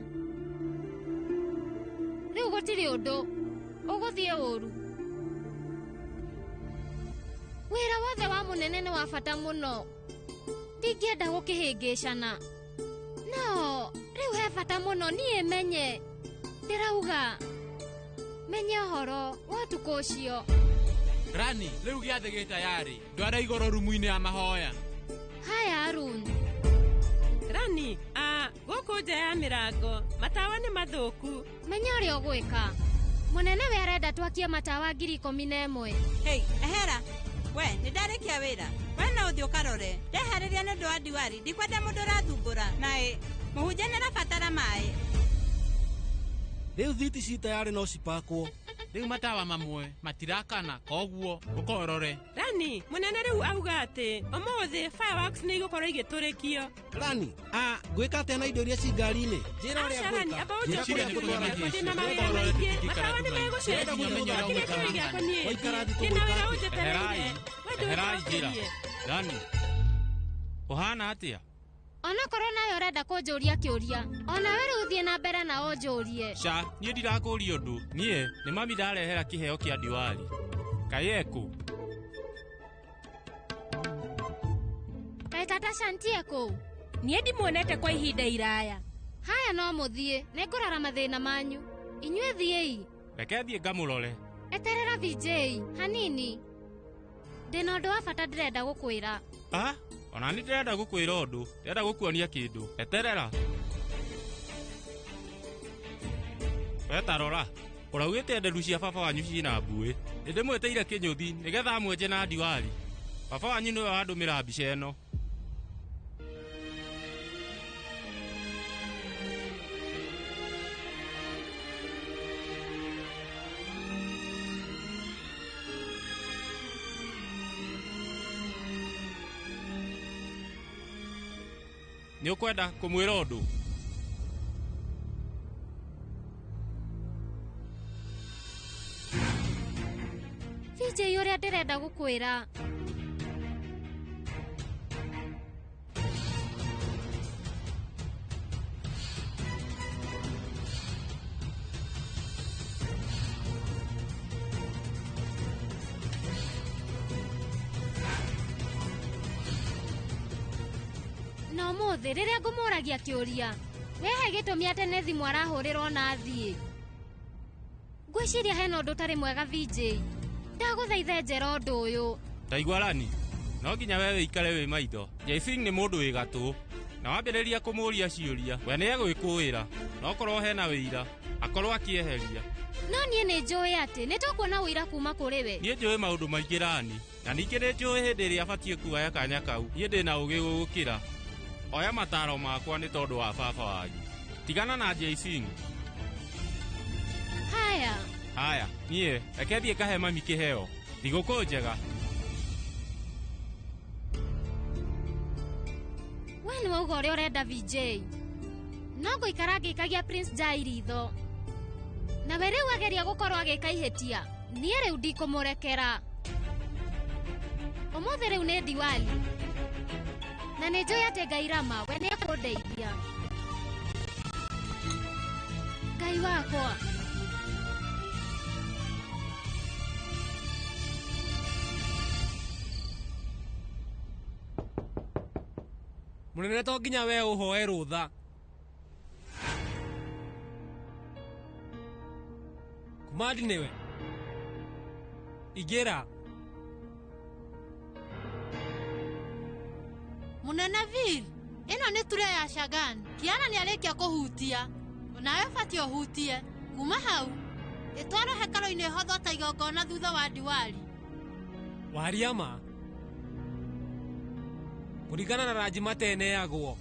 [SPEAKER 12] Rĩu gũtirĩ ũndũ ũgũthiĩ ũru. Wĩra wothe wa mũnene nĩ wa bata mũno, ndingĩenda gũkĩhĩngĩcana. No rĩu he bata mũno niĩ menye, ndĩrauga menye ũhoro wa ũtukũ ũcio.
[SPEAKER 4] Rani, rĩu gĩathĩ gĩ tayarĩ, ndwara igũrũ rumu-inĩ ya mahoya.
[SPEAKER 12] Haya Arun.
[SPEAKER 3] Rani, gũkũ nja ya mĩrango matawa nĩ mathũku.
[SPEAKER 12] Menya ũrĩa ũgwĩka. Mũnene we arenda twakie matawa 11,000.
[SPEAKER 6] Hey, ehera. We, nĩ ndarĩkia wĩra. We no ũthiĩ ũkarore. Ndeharĩria nĩ ũndũ wa Diwali, ndikwenda mũndũ ũrathumbũra. Naĩ, mũhunjia nĩ arabatara maĩ.
[SPEAKER 2] Rĩu thiti ci tayarĩ no cipakwo.
[SPEAKER 4] Rĩu matawa mamwe matirakana, koguo ũkorore.
[SPEAKER 3] Rani, mũnene rĩu auga atĩ ũmũthĩ fireworks nĩ igũkorwo igĩtũrĩkio.
[SPEAKER 2] Rani, ngwĩka atĩa na indo iria ci ngari-inĩ? Njĩra ũrĩa
[SPEAKER 3] Aca Rani,
[SPEAKER 2] ngwĩka.
[SPEAKER 3] amba ũnjokerie ndĩna mawĩra maingĩ, matawa nĩ megũcenjio. Kĩrĩa kĩũria gĩakwa niĩ ndĩna wĩra ũnjetereire. We
[SPEAKER 5] Eherai njĩra.
[SPEAKER 3] ndũnjokerie.
[SPEAKER 5] Rani, ũhana atĩa?
[SPEAKER 12] Onokorwo nawe ũrenda kũnjũria kĩũria, onawe rĩu thiĩ na mbere na ũnjũrie.
[SPEAKER 5] Ca, niĩ ndirakũũria ũndũ. Niĩ nĩ mami ndarehera kĩheo kĩa Diwali. Kaĩ ekũ?
[SPEAKER 12] Kaĩ tata Shanti ekũ?
[SPEAKER 3] Niĩ ndimuonete kwa ihinda iraya.
[SPEAKER 12] Haya no mũthiĩ, nĩngũrora mathĩna manyu. Inyuĩ thiĩi.
[SPEAKER 5] Reke thiĩ ngamũrore.
[SPEAKER 12] Eterera VJ hanini. Ndĩna ũndũ wa bata ndĩrenda gũkwĩra.
[SPEAKER 5] Ona nĩ ndĩrenda gũkwĩra ũndũ, ndĩrenda gũkuonia kĩndũ. Eterera. We ta rora, ũraugĩte nderu cia baba wanyu ciĩna mbuĩ. Nĩndĩmwĩtĩire kĩnyũthi nĩgetha amwenje na Diwali. Baba wanyu nĩwe wandũmĩra mbica ĩno. Nĩ ũkwenda kũmwĩra ũndũ?
[SPEAKER 12] VJ ũrĩa ndĩrenda gũkwĩra. Na ũmũthĩ rĩrĩa ngũmũragia kĩũria, we he gĩtũmi atĩ nĩ thimũ arahũrĩrwo na athiĩ. Ngwĩciria hena ũndũ ũtarĩ mwega VJ. Ndagũthaitha njĩra ũndũ ũyũ.
[SPEAKER 5] Ndaigua Rani, no nginya we wĩikare wĩ maitho. Jaising nĩ mũndũ wĩ gatũ, na wambĩrĩria kũmũũria ciũria, we nĩ egwĩkũĩra, no korwo hena wĩira, akorwo akĩeheria.
[SPEAKER 12] No niĩ nĩ njũĩ atĩ nĩ tũkuona ũira kuma kũrĩ we.
[SPEAKER 5] Niĩ njũĩ maũndũ maingĩ Rani, na ningĩ nĩ njũĩ hĩndĩ ĩrĩa abatiĩ kuoya kanya kau. Niĩ ndĩna ũũgĩ gũgũkĩra. Oya mataro makwa nĩ tondũ wa baba wanyu. Tigana na Jaising.
[SPEAKER 12] Haya.
[SPEAKER 5] Haya, niĩ reke thiĩ kahe mami kĩheo. Thigũkũ njega.
[SPEAKER 12] We nĩ wauga ũrĩa ũrenda VJ. No ngũikara ngĩikagia Prince Jai ritho. Nawe rĩu ageria gũkorwo agĩka ihĩtia. Niĩ rĩu ndikũmũrekera. Ũmũthĩ rĩu nĩ Diwali. Na nĩ njũĩ atĩ Ngai Rama we nĩ ekũndeithia. Ngai wakwa.
[SPEAKER 38] Mũnene to nginya we ũhoe rũtha. Kumandi nĩwe. Ingĩra.
[SPEAKER 1] Mũnene Vir, ĩno nĩ ture ya Shagan. Kiana nĩ arĩkia kũhutia. Onawe ũbatiĩ ũhutie. Kuma hau, ĩtwarwo hekarũ-inĩ ĩhothwo ta igongona thutha wa Diwali.
[SPEAKER 38] Waria ma. Kũringana na Raji mateneagwo.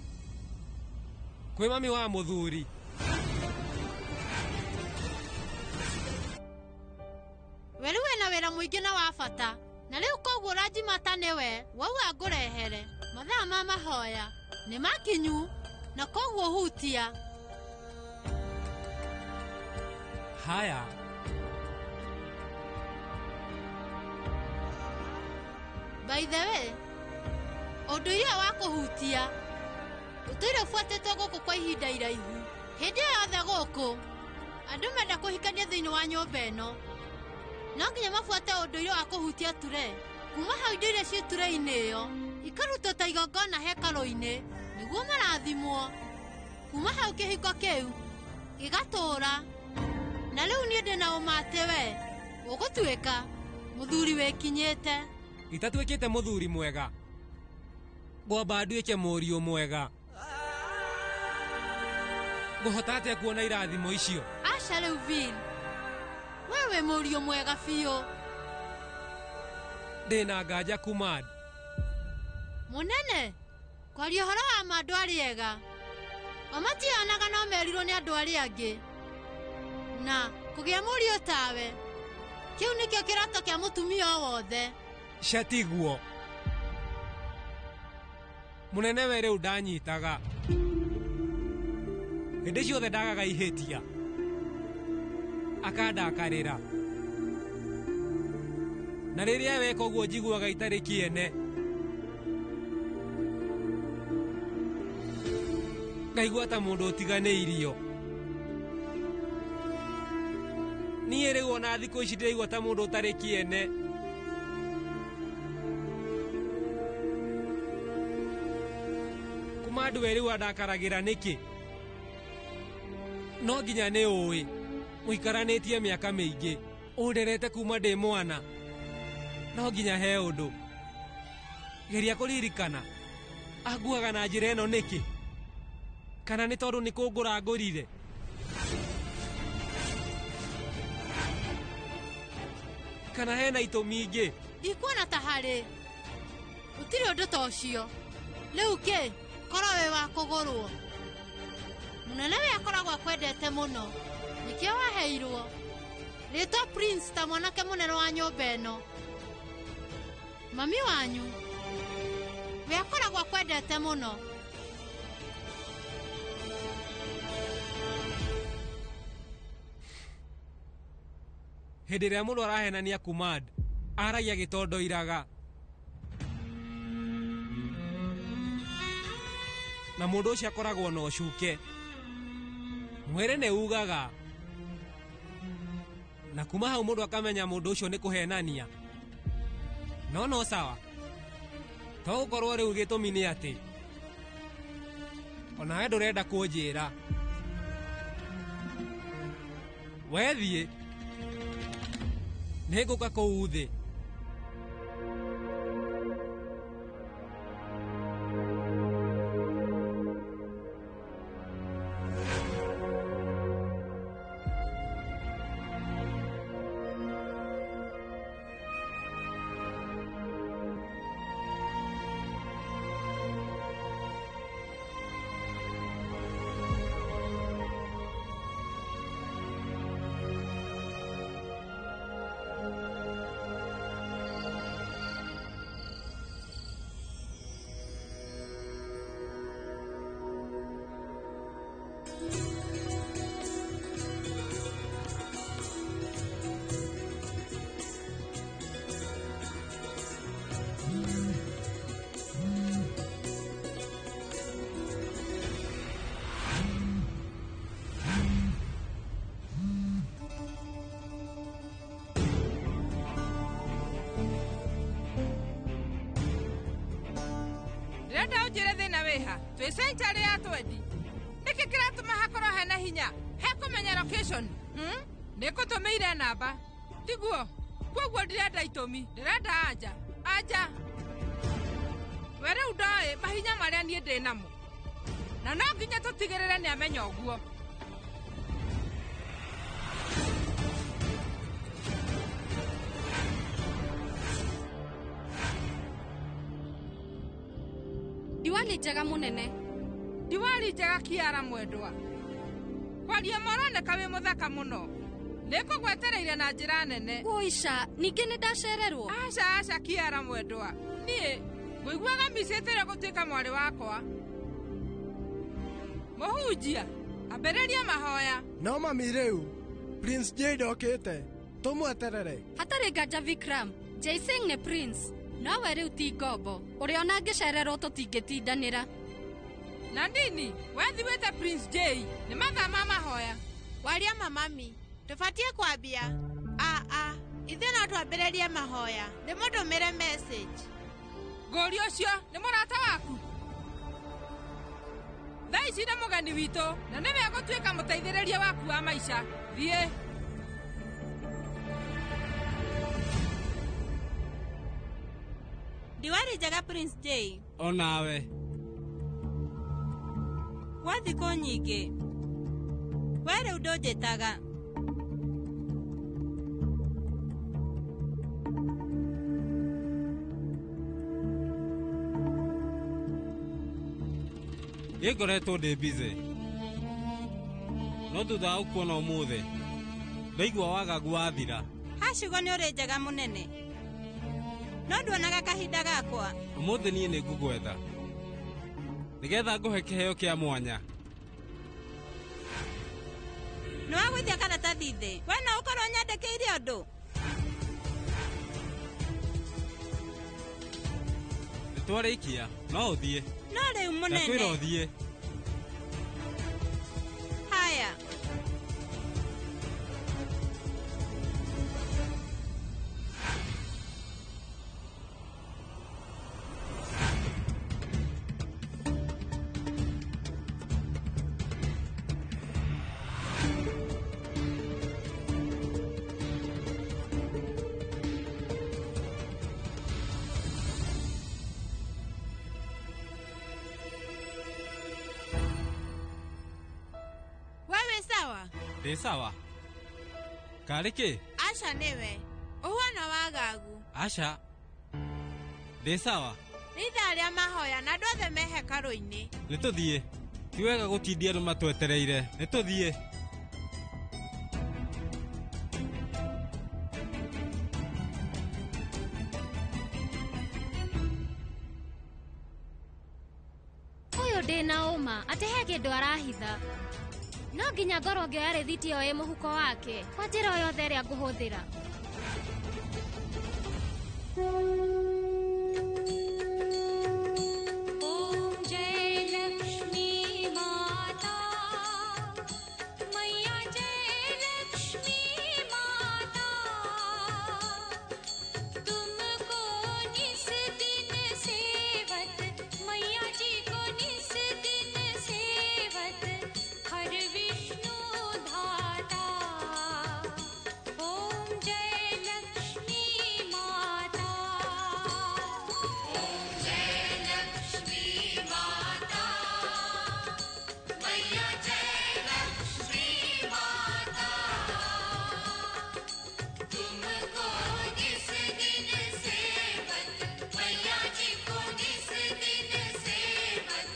[SPEAKER 38] Kwĩ mami wa mũthuri.
[SPEAKER 1] We rĩu wĩna wĩra mũingĩ na wa bata. Na rĩu koguo Raji Mata nĩwe wauga ngũrehere. Mathaa ma mahoya nĩ makinyu na koguo hutia.
[SPEAKER 38] Haya.
[SPEAKER 1] By the way, ũndũire wa kũhutia ũtũire ũbuatĩtwo gũkũ kwa ihinda iraihu. Hĩndĩ ĩyo yothe gũkũ andũ menda kũhikania thĩinĩ wa nyũmba ĩno no nginya mabuate ũndũire wa kũhutia ture. Kuma hau indo iria ciĩ ture-inĩ ĩyo ikarutwo ta igongona hekarũ-inĩ nĩguo marathimwo. Kuma hau kĩhiko kĩu gĩgatũũra. Na rĩu niĩ ndĩ na ũma atĩ we ũgũtuĩka mũthuri wĩkinyĩte.
[SPEAKER 38] Itatuĩkĩte mũthuri mwega, ngwamba nduĩke mũriũ mwega. Ngũhota atĩa kuona irathimo icio?
[SPEAKER 1] Aca rĩu Bill, we wĩ mũriũ mwega biũ.
[SPEAKER 38] Ndĩna nganja Kumad.
[SPEAKER 1] Mũnene, kwaria ũhoro wa ma andũ arĩa ega o matianaga no merirwo nĩ andũ arĩa angĩ. Na kũgĩa mũriũ tawe kĩu nĩkĩo kĩroto kĩa mũtumia o wothe.
[SPEAKER 38] Cetiguo mũnene we rĩu ndanyitaga. Hĩndĩ ciothe ndagaga ihĩtia, akandakarĩra. Na rĩrĩa weka ũguo njiguaga itarĩ kĩene. Ngaigua ta mũndũ ũtiganĩirio. Niĩ rĩu ona thikũ ici ndĩraigua ta mũndũ ũtarĩ kĩene. Kuma andũ we rĩu andakaragĩra nĩkĩ? No nginya nĩ ũĩ mũikaranĩtie mĩaka mĩingĩ, ũnderete kuma ndĩ mwana. No nginya he ũndũ. Geria kũririkana anguaga na njĩra ĩno nĩkĩ? Kana nĩ tondũ nĩ kũngũra ngũrire? Kana hena itũmi ingĩ?
[SPEAKER 1] Ndikuona ta harĩ. Gũtirĩ ũndũ ta ũcio. Rĩu kĩ, korwo wĩ wa kũgũrwo. Mũnene we akoragwo akwendete mũno, nĩkĩo waheirwo rĩtwa Prince ta mwanake mũnene wa nyũmba ĩno. Mami wanyu we akoragwo akwendete mũno.
[SPEAKER 38] Hĩndĩ ĩrĩa mũndũ arahenania Kumad, aragia gĩtondoiraga. Na mũndũ ũcio akoragwo na ũcuke. Mwĩrĩ nĩ ugaga. Na kuma hau mũndũ akamenya mũndũ ũcio nĩ kũhenania. No no sawa. To gũkorwo rĩu gĩtũmi nĩ atĩ onawe ndũrenda kũnjĩra. Wethiĩ nĩngũka kũu thĩ.
[SPEAKER 26] Ndĩrenda ũnjĩre thĩna wĩha. Twĩ century ya 20. Nĩkĩ kĩratũma hakorwo hena hinya hekũmenya location? Nĩngũtũmĩire namba. Tiguo? Kwoguo ndirenda itũmi, ndĩrenda anja. Anja. We rĩu ndoĩ mahinya marĩa niĩ ndĩ namo. Na no nginya tũtigĩrĩre nĩamenya ũguo.
[SPEAKER 3] Diwali njega mũnene.
[SPEAKER 26] Diwali njega Kiara mwendwa. Kwaria maroneka wĩ mũthaka mũno. Nĩngũgwetereire na njĩra nene.
[SPEAKER 3] Ũica, ningĩ nĩndacererwo.
[SPEAKER 26] Aca aca Kiara mwendwa. Niĩ ngũiguaga micĩtĩre gũtuĩka mwarĩ wakwa. Mũhunjia, ambĩrĩria mahoya.
[SPEAKER 7] No mami rĩu, Prince Jade okĩte. Tũmweterere.
[SPEAKER 3] Hatarĩ nganja Vikram, Jai Singh nĩ Prince.
[SPEAKER 1] Nowe rĩu ti ngombo ũrĩa ona angĩcererwo tũtingĩtindanĩra.
[SPEAKER 26] Nandini, wethi wĩte Prince J. Nĩ mathaa ma mahoya.
[SPEAKER 6] Waria mamami, tũbatiĩ kwambia. A ithuĩ no twambĩrĩrie mahoya. Ndĩmũtũmĩre message.
[SPEAKER 26] Ngũri ũcio nĩ mũrata waku. Thaa ici nĩ mũgeni witũ na nĩwe egũtuĩka mũteithĩrĩria waku wa maica. Thiĩ. Diwari njega Prince J.
[SPEAKER 38] Onawe.
[SPEAKER 6] Gwa thikũ nyingĩ. We rĩu ndũnjĩtaga.
[SPEAKER 38] Niĩ ngoretwo ndĩ busy. No thutha wa gũkuona ũmũthĩ, ndaigua wagagu wathira.
[SPEAKER 6] Hacigo nĩ ũrĩ njega mũnene. No nduonaga kahinda gakwa.
[SPEAKER 38] Ũmũthĩ niĩ nĩ ngũgwetha. Nĩgetha ngũhe kĩheo kĩa mwanya.
[SPEAKER 6] Nĩ wagũithia karatathi thĩ. We no ũkorwo nyandĩkĩire ũndũ.
[SPEAKER 38] Nĩ twarĩkia, no ũthiĩ.
[SPEAKER 6] No rĩu mũnene.
[SPEAKER 38] Ndakwĩra ũthiĩ.
[SPEAKER 6] Haya.
[SPEAKER 38] Ndĩ sawa. Karĩ kĩ?
[SPEAKER 6] Aca nĩwe. Ũhuana wagagu.
[SPEAKER 38] Aca. Ndĩ sawa.
[SPEAKER 6] Nĩ ithaa rĩa mahoya na andũ othe me hekarũ-inĩ.
[SPEAKER 38] Nĩ tũthiĩ. Ti wega gũtindia andũ matwetereire. Nĩ tũthiĩ.
[SPEAKER 12] Ũyũ ndĩ na ũma atĩ he kĩndũ arahitha. No nginya ngorwo ngĩoya rĩthiti ĩyo ĩ mũhuko wake kwa njĩra o yothe ĩrĩa ngũhũthĩra.
[SPEAKER 7] Om Jai Lakshmi Mata, Maiya Jai Lakshmi Mata, तुमको निस दिन सेवत, मैया जी को निस दिन सेवत, हर विष्णु धाता। ओम जय लक्ष्मी माता। ओम जय लक्ष्मी माता, मैया जय लक्ष्मी माता, तुमको निस दिन सेवत, मैया जी को निस दिन सेवत,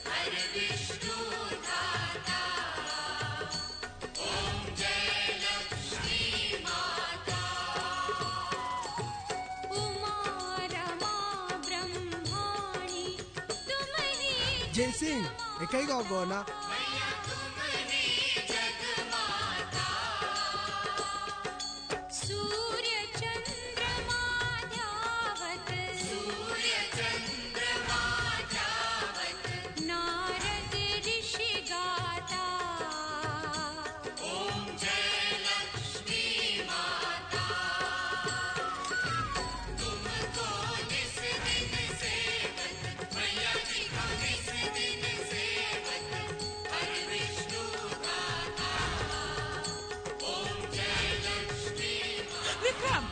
[SPEAKER 7] हर विष्णु धाता। ओम जय लक्ष्मी माता। उमा रमा ब्रह्माणी तुम ही
[SPEAKER 9] Jai Singh, ĩka igongona.
[SPEAKER 7] मैया तुम ही जगमाता। सूर्य चंद्रमा ध्यावत, सूर्य चंद्रमा ध्यावत, नारद ऋषि गाता। ओम जय लक्ष्मी माता, तुमको निस दिन सेवत, मैया जी को निस दिन सेवत, हर विष्णु दाता। ओम जय लक्ष्मी माता।
[SPEAKER 26] Vikram!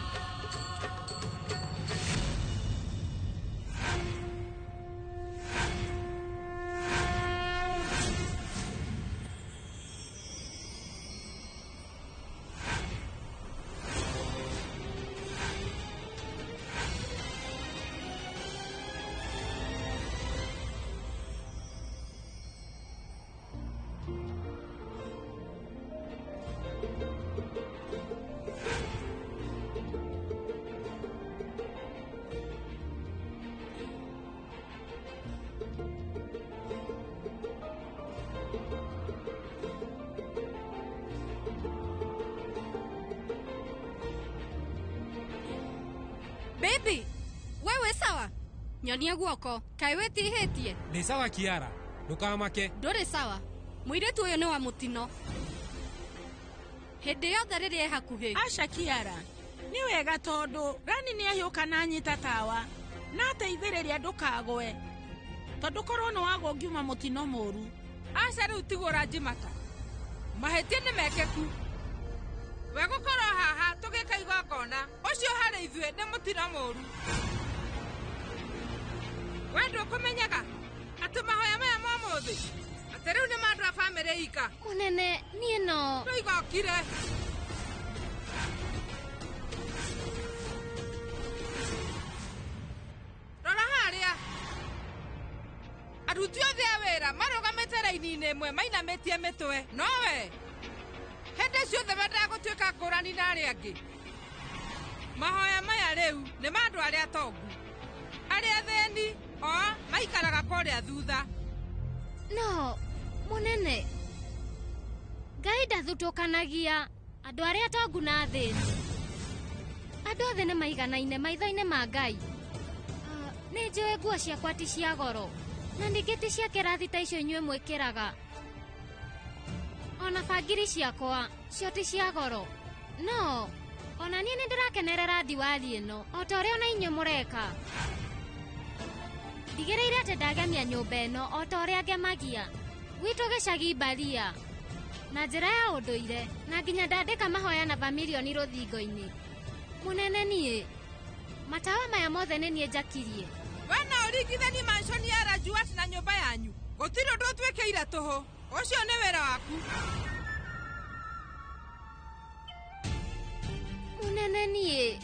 [SPEAKER 26] Baby, We wĩ sawa? Nyonia guoko. Kaĩ wĩtihĩtie?
[SPEAKER 38] Ndĩ sawa Kiara, ndũkamake.
[SPEAKER 1] Ndũrĩ sawa. Mũirĩtu ũyũ nĩ wa mũtino. Hĩndĩ yothe rĩrĩa e hakuhĩ.
[SPEAKER 3] Aca Kiara, nĩ wega tondũ Rani nĩ ahiũka na anyita tawa na ateithĩrĩria ndũkagwe tondũ korwo nĩ wagwa ũngiuma mũtino mũru.
[SPEAKER 26] Aca rĩu tigwo ũranjimata. Mahĩtia nĩ mekĩku. We gũkorwo haha tũgĩka igongona ũcio harĩ ithuĩ nĩ mũtino mũru. We ndũkũmenyaga atĩ mahoya maya ma ũmũthĩ atĩ rĩu nĩ ma andũ a bamĩrĩ ika.
[SPEAKER 12] Mũnene, niĩ no.
[SPEAKER 26] Ndũigokire. Rora harĩa. Aruti othe a wĩra marũgamĩte raini-inĩ ĩmwe mainamĩtie mĩtwe. Nowe hĩndĩ ciothe wendaga gũtuĩka ngũrani na arĩa angĩ. Mahoya maya rĩu nĩ ma andũ arĩa atongu. Arĩa athĩni o maikaraga kũrĩa thutha.
[SPEAKER 12] No, mũnene, Ngai ndathutũkanagia andũ arĩa atongu na athĩni. Andũ othe nĩ maiganaine maitho-inĩ ma Ngai. Nĩ njũĩ nguo ciakwa ti cia goro na ningĩ ti cia kĩrathi ta icio inyuĩ mwĩkĩraga. Ona bangiri ciakwa cio ti cia goro. No, ona niĩ nĩ ndĩrakenerera Diwali ĩno o ta ũrĩa ona inyuĩ mũreka. Ndigĩrĩire atĩ ndagemia nyũmba ĩno o ta ũrĩa ngemagia gwitũ gĩcagi Mbaria na njĩra ya ũndũire na nginya ndandĩka mahoya na bamirioni rũthingo-inĩ. Mũnene niĩ, matawa maya mothe nĩ niĩ njakirie.
[SPEAKER 26] We no ũringithanie mansion ya Rajuat na nyũmba yanyu. Gũtirĩ ũndũ ũtwĩkĩire tũhũ. Ũcio nĩ wĩra waku.
[SPEAKER 12] Mũnene niĩ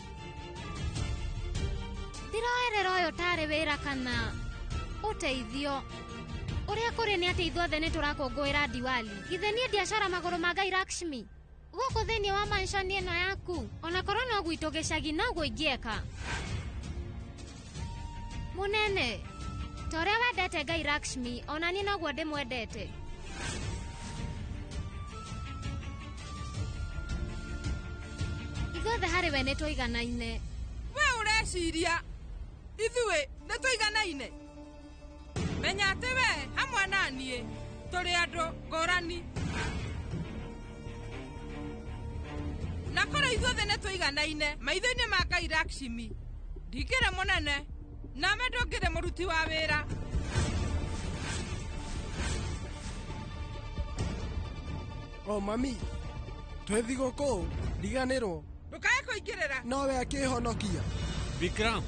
[SPEAKER 12] ndiroerera ũyũ tarĩ wĩra kana ũteithio. Ũrĩa kũrĩ nĩ atĩ ithuothe nĩ tũrakũngũĩra Diwali. Githĩ niĩ ndiacora magũrũ ma Ngai Lakshmi gũkũ thĩinĩ wa mansion ĩno yaku? Ona korwo no gwitũ gĩcagi noguo ingĩeka. Mũnene, ta ũrĩa wendete Ngai Lakshmi, ona niĩ noguo ndĩmwendete. Ithuothe harĩ we nĩ tũiganaine.
[SPEAKER 26] We ũreciria ithuĩ nĩ tũiganaine? Menya atĩ we hamwe na niĩ tũrĩ andũ ngũrani. Na korwo ithuothe nĩ tũiganaine maitho-inĩ ma Ngai Lakshmi, ndingĩrĩ mũnene nawe ndũngĩrĩ mũruti wa wĩra.
[SPEAKER 9] O mami, twĩ thigũkũ, riganĩrwo.
[SPEAKER 26] Ndũkae kũingĩrĩra.
[SPEAKER 9] Nowe akĩhonokia.
[SPEAKER 5] Vikram,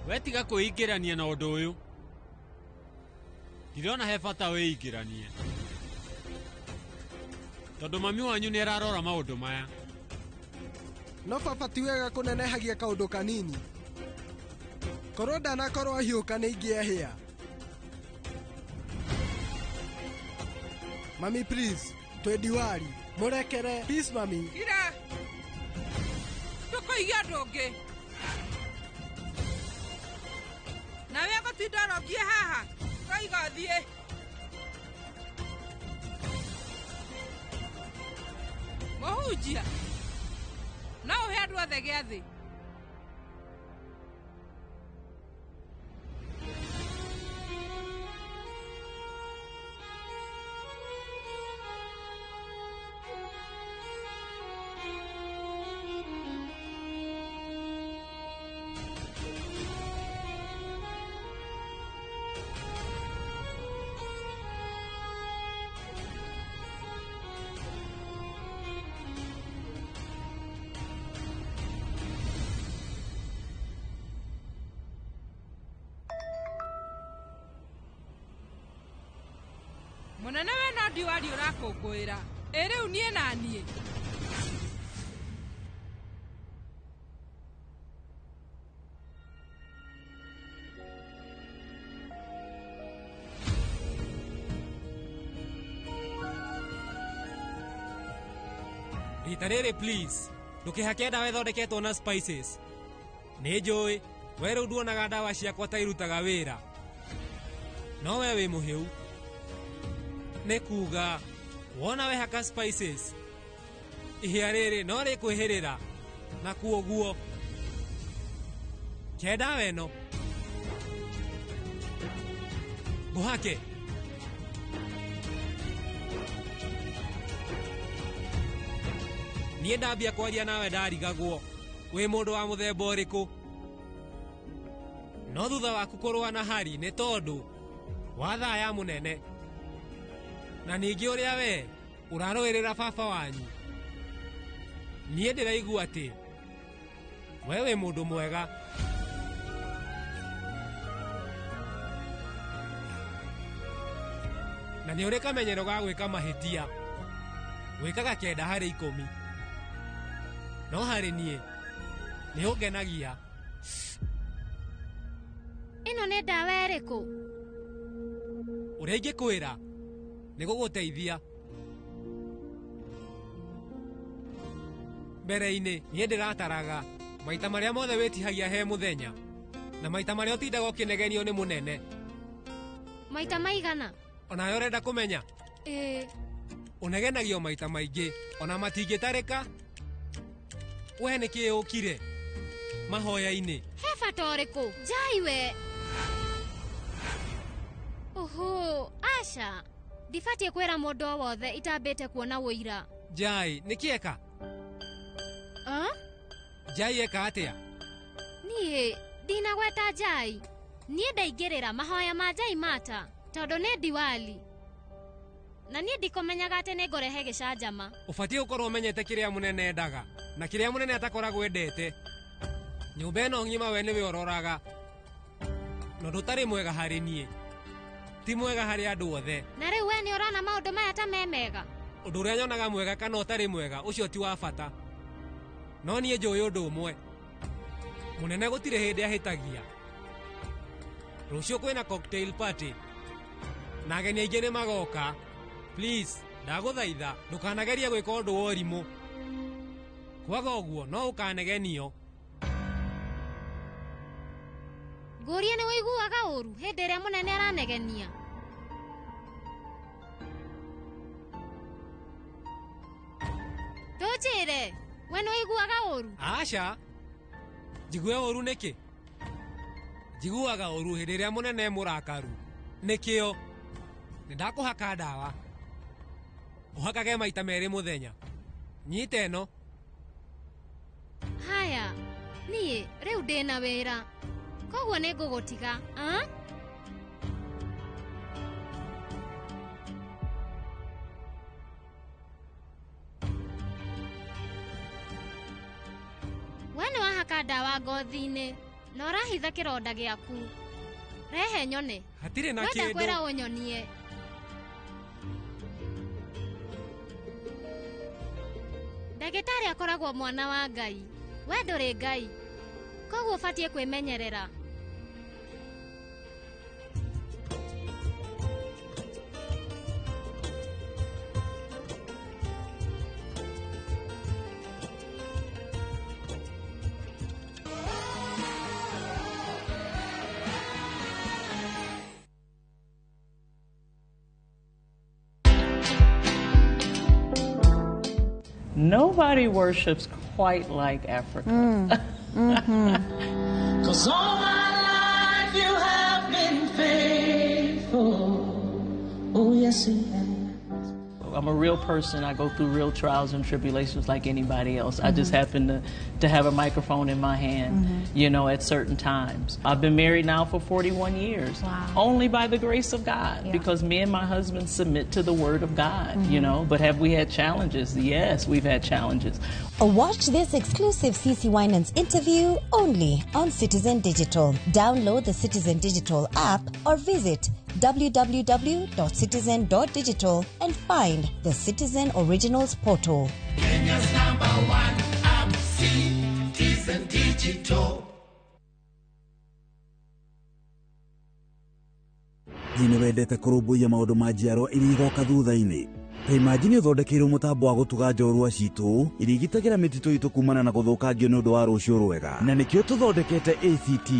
[SPEAKER 5] we tiga kwĩingĩrania na ũndũ ũyũ. Ndirona he bata wĩingĩranie. Tondũ mami wanyu nĩ ararora maũndũ maya.
[SPEAKER 9] No baba ti wega kũnenehagia kaũndũ kanini. Korwo ndanakorwo ahiũka nĩ ingĩehĩa. Mami please, twĩ Diwali. Mũrekere. Please mami.
[SPEAKER 26] Kira. Ndũkũiga ũndũ ũngĩ. Nawe gũtinda ũrongie haha. Roiga ũthiĩ. Mũhunjia, no ũhe andũ othe gĩathĩ. Mũnene we no Diwali ũrakũngũĩra. Ĩ rĩu niĩ na niĩ.
[SPEAKER 38] Rita rĩrĩ please, ndũkĩhake ndawa ĩthondeketwo na spices. Nĩ njũĩ, we rĩu nduonaga ndawa ciakwa ta irutaga wĩra. No we wĩ mũhĩu. Nĩ kuga wona wehaka spices, ihĩa rĩrĩ no rĩkwĩhĩrĩra na kuoguo Ke ndawa ĩno ngũhake. Niĩ ndambia kwaria nawe ndarigagwo wĩ mũndũ wa mũthemba ũrĩkũ, no thutha waku kũrũa na Hari nĩ tondũ wa thaa ya mũnene na ningĩ ũrĩa we ũrarũĩrĩra baba wanyu, niĩ ndĩraigua atĩ we wĩ mũndũ mwega. Na nĩ ũrĩ kamenyero ga gwĩka mahĩtia, wĩkaga 9 harĩ 10, no harĩ niĩ nĩ ũngenagia.
[SPEAKER 12] Ĩno nĩ ndawa ĩrĩkũ?
[SPEAKER 38] Ũrĩa ingĩkwĩra nĩ gũgũteithia. Mbere-inĩ niĩ ndĩrataraga maita marĩa mothe wĩtihagia he mũthenya na maita marĩa ũtindaga ũkĩnegenio nĩ mũnene.
[SPEAKER 12] Maita maigana?
[SPEAKER 38] Onawe ũrenda kũmenya?
[SPEAKER 12] Ĩĩ.
[SPEAKER 38] Ũnegenagio maita maingĩ ona matingĩtarĩka. We nĩ kĩĩ ũkire mahoya-inĩ?
[SPEAKER 12] He bata ũrĩkũ? Njai we. Ũhũ, aca. Ndibatiĩ kwĩra mũndũ o wothe itambĩte kuona ũira.
[SPEAKER 38] Njai, nĩ kĩ eka? Njai eka atĩa?
[SPEAKER 12] Niĩ ndinagweta Njai. Niĩ ndaingĩrĩra mahoya ma Njai mata tondũ nĩ Diwali. Na niĩ ndikũmenyaga atĩ nĩngũrehe gĩcanjama.
[SPEAKER 38] Ũbatiĩ gũkorwo ũmenyete kĩrĩa mũnene endaga na kĩrĩa mũnene atakoragwo endete. Nyũmba ĩno ng'ima we nĩwe ũroraga, na ũndũ ũtarĩ mwega harĩ niĩ ti mwega harĩ andũ othe.
[SPEAKER 12] Na rĩu we nĩ ũrona maũndũ maya ta me mega?
[SPEAKER 38] Ũndũ ũrĩa nyonaga mwega kana ũtarĩ mwega ũcio ti wa bata, no niĩ njũĩ ũndũ ũmwe, mũnene gũtirĩ hĩndĩ ahĩtagia. Rũciũ kwĩna cocktail party na ageni aingĩ nĩ magoka. Please, ndagũthaitha ndũkanagerie gwĩka ũndũ wa ũrimũ, kwaga ũguo no ũkanegenio.
[SPEAKER 12] Ngũrie nĩ ũiguaga ũru hĩndĩ ĩrĩa mũnene aranegenia? Tũnjĩre, we nĩ ũiguaga ũru?
[SPEAKER 38] Aca, njigue ũru nĩkĩ? Njiguaga ũru hĩndĩ ĩrĩa mũnene e mũrakaru. Nĩkĩo nĩ ndakũhaka ndawa, ũhakage maita 2 mũthenya. Nyita ĩno.
[SPEAKER 12] Haya, niĩ rĩu ndĩna wĩra, koguo nĩ ngũgũtiga. We nĩ wahaka ndawa ngothi-inĩ na ũrahitha kĩronda gĩaku. Rehe nyone.
[SPEAKER 38] Hatirĩ na
[SPEAKER 12] Wenda
[SPEAKER 38] kĩndũ.
[SPEAKER 12] kwĩra ũnyonie. Ndagĩtarĩ akoragwo mwana wa Ngai, we ndũrĩ Ngai, koguo ũbatiĩ kwĩmenyerera.
[SPEAKER 10] Nobody worships quite like Africa.
[SPEAKER 7] 'Cause all my life you have been faithful. Oh, yes, you have.
[SPEAKER 10] I'm a real person. I go through real trials and tribulations like anybody else. I just happen to have a microphone in my hand, you know, at certain times. I've been married now for 41 years.
[SPEAKER 11] Wow.
[SPEAKER 10] Only by the grace of God,
[SPEAKER 11] Yeah.
[SPEAKER 10] because me and my husband submit to the Word of God, you know. But have we had challenges? Yes, we've had challenges.
[SPEAKER 13] Watch this exclusive CC Winans interview only on Citizen Digital. Download the Citizen Digital app or visit www.citizen.digital and find the Citizen Originals portal.
[SPEAKER 7] Kenya's number one app, Citizen Digital.
[SPEAKER 16] Hihi nĩ wendete kũrũmbũiya maũndũ ma njiarwa iria igoka thutha-inĩ?
[SPEAKER 11] Ta imagine ũthondekeirwo mũtambo wa gũtuga njorua citũ iria igitagĩra mĩtitũ itũ kumana na gũthũkangio nĩ ũndũ wa rũciũ rwega. Na nĩkĩo tũthondekete ACT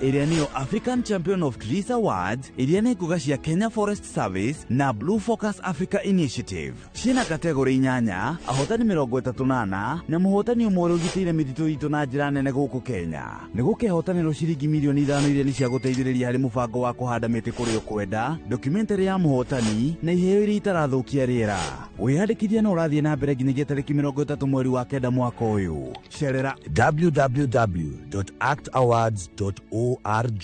[SPEAKER 11] ĩrĩa nĩyo African Champion of Trees Awards, iria nĩ ngũga cia Kenya Forest Service na Blue Focus Africa Initiative. Ciĩna kategori 8, ahotani 34 na mũhotani ũmwe ũrĩa ũgitĩire mĩtitũ itũ na njĩra nene gũkũ Kenya. Nĩ gũkehotanĩrwo ciringi milioni 5 iria nĩ cia gũteithĩrĩria harĩ mũbango wa kũhanda mĩtĩ kũrĩa ũkwenda, documentary ya mũhotani na iheo iria itarathũkia rĩera. Wĩyandĩkithia no ũrathiĩ na mbere nginyagia tarĩki 30 mweri wa 9 mwaka ũyũ. Cerera
[SPEAKER 15] www.actawards.org.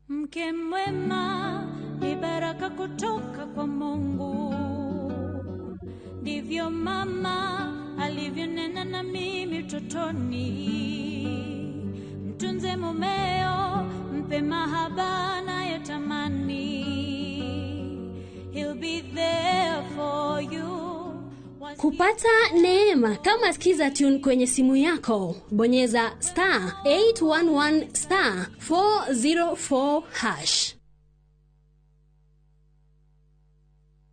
[SPEAKER 16] Mke mwema ni baraka kutoka kwa Mungu, ndivyo mama alivyonena na mimi utotoni. Mtunze mumeo, mpe mahaba anayotamani, he'll be there for you.
[SPEAKER 12] Kupata neema kama Skiza Tune kwenye simu yako, bonyeza star 811 star 404 hash.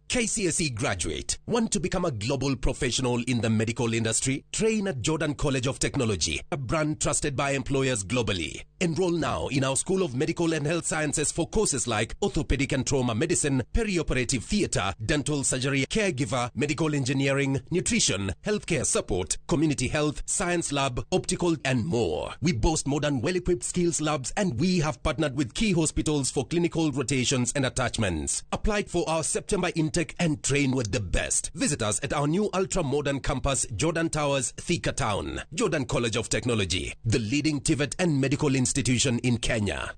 [SPEAKER 17] KCSE graduate, want to become a global professional in the medical industry? Train at Jordan College of Technology, a brand trusted by employers globally. Enroll now in our School of Medical and Health Sciences for courses like orthopedic and trauma medicine, perioperative theater, dental surgery, caregiver, medical engineering, nutrition, healthcare support, community health, science lab, optical, and more. We boast modern, well-equipped skills labs, and we have partnered with key hospitals for clinical rotations and attachments. Apply for our September intake and train with the best. Visit us at our new ultra-modern campus, Jordan Towers, Thika Town. Jordan College of Technology, the leading TVET and medical institution in Kenya.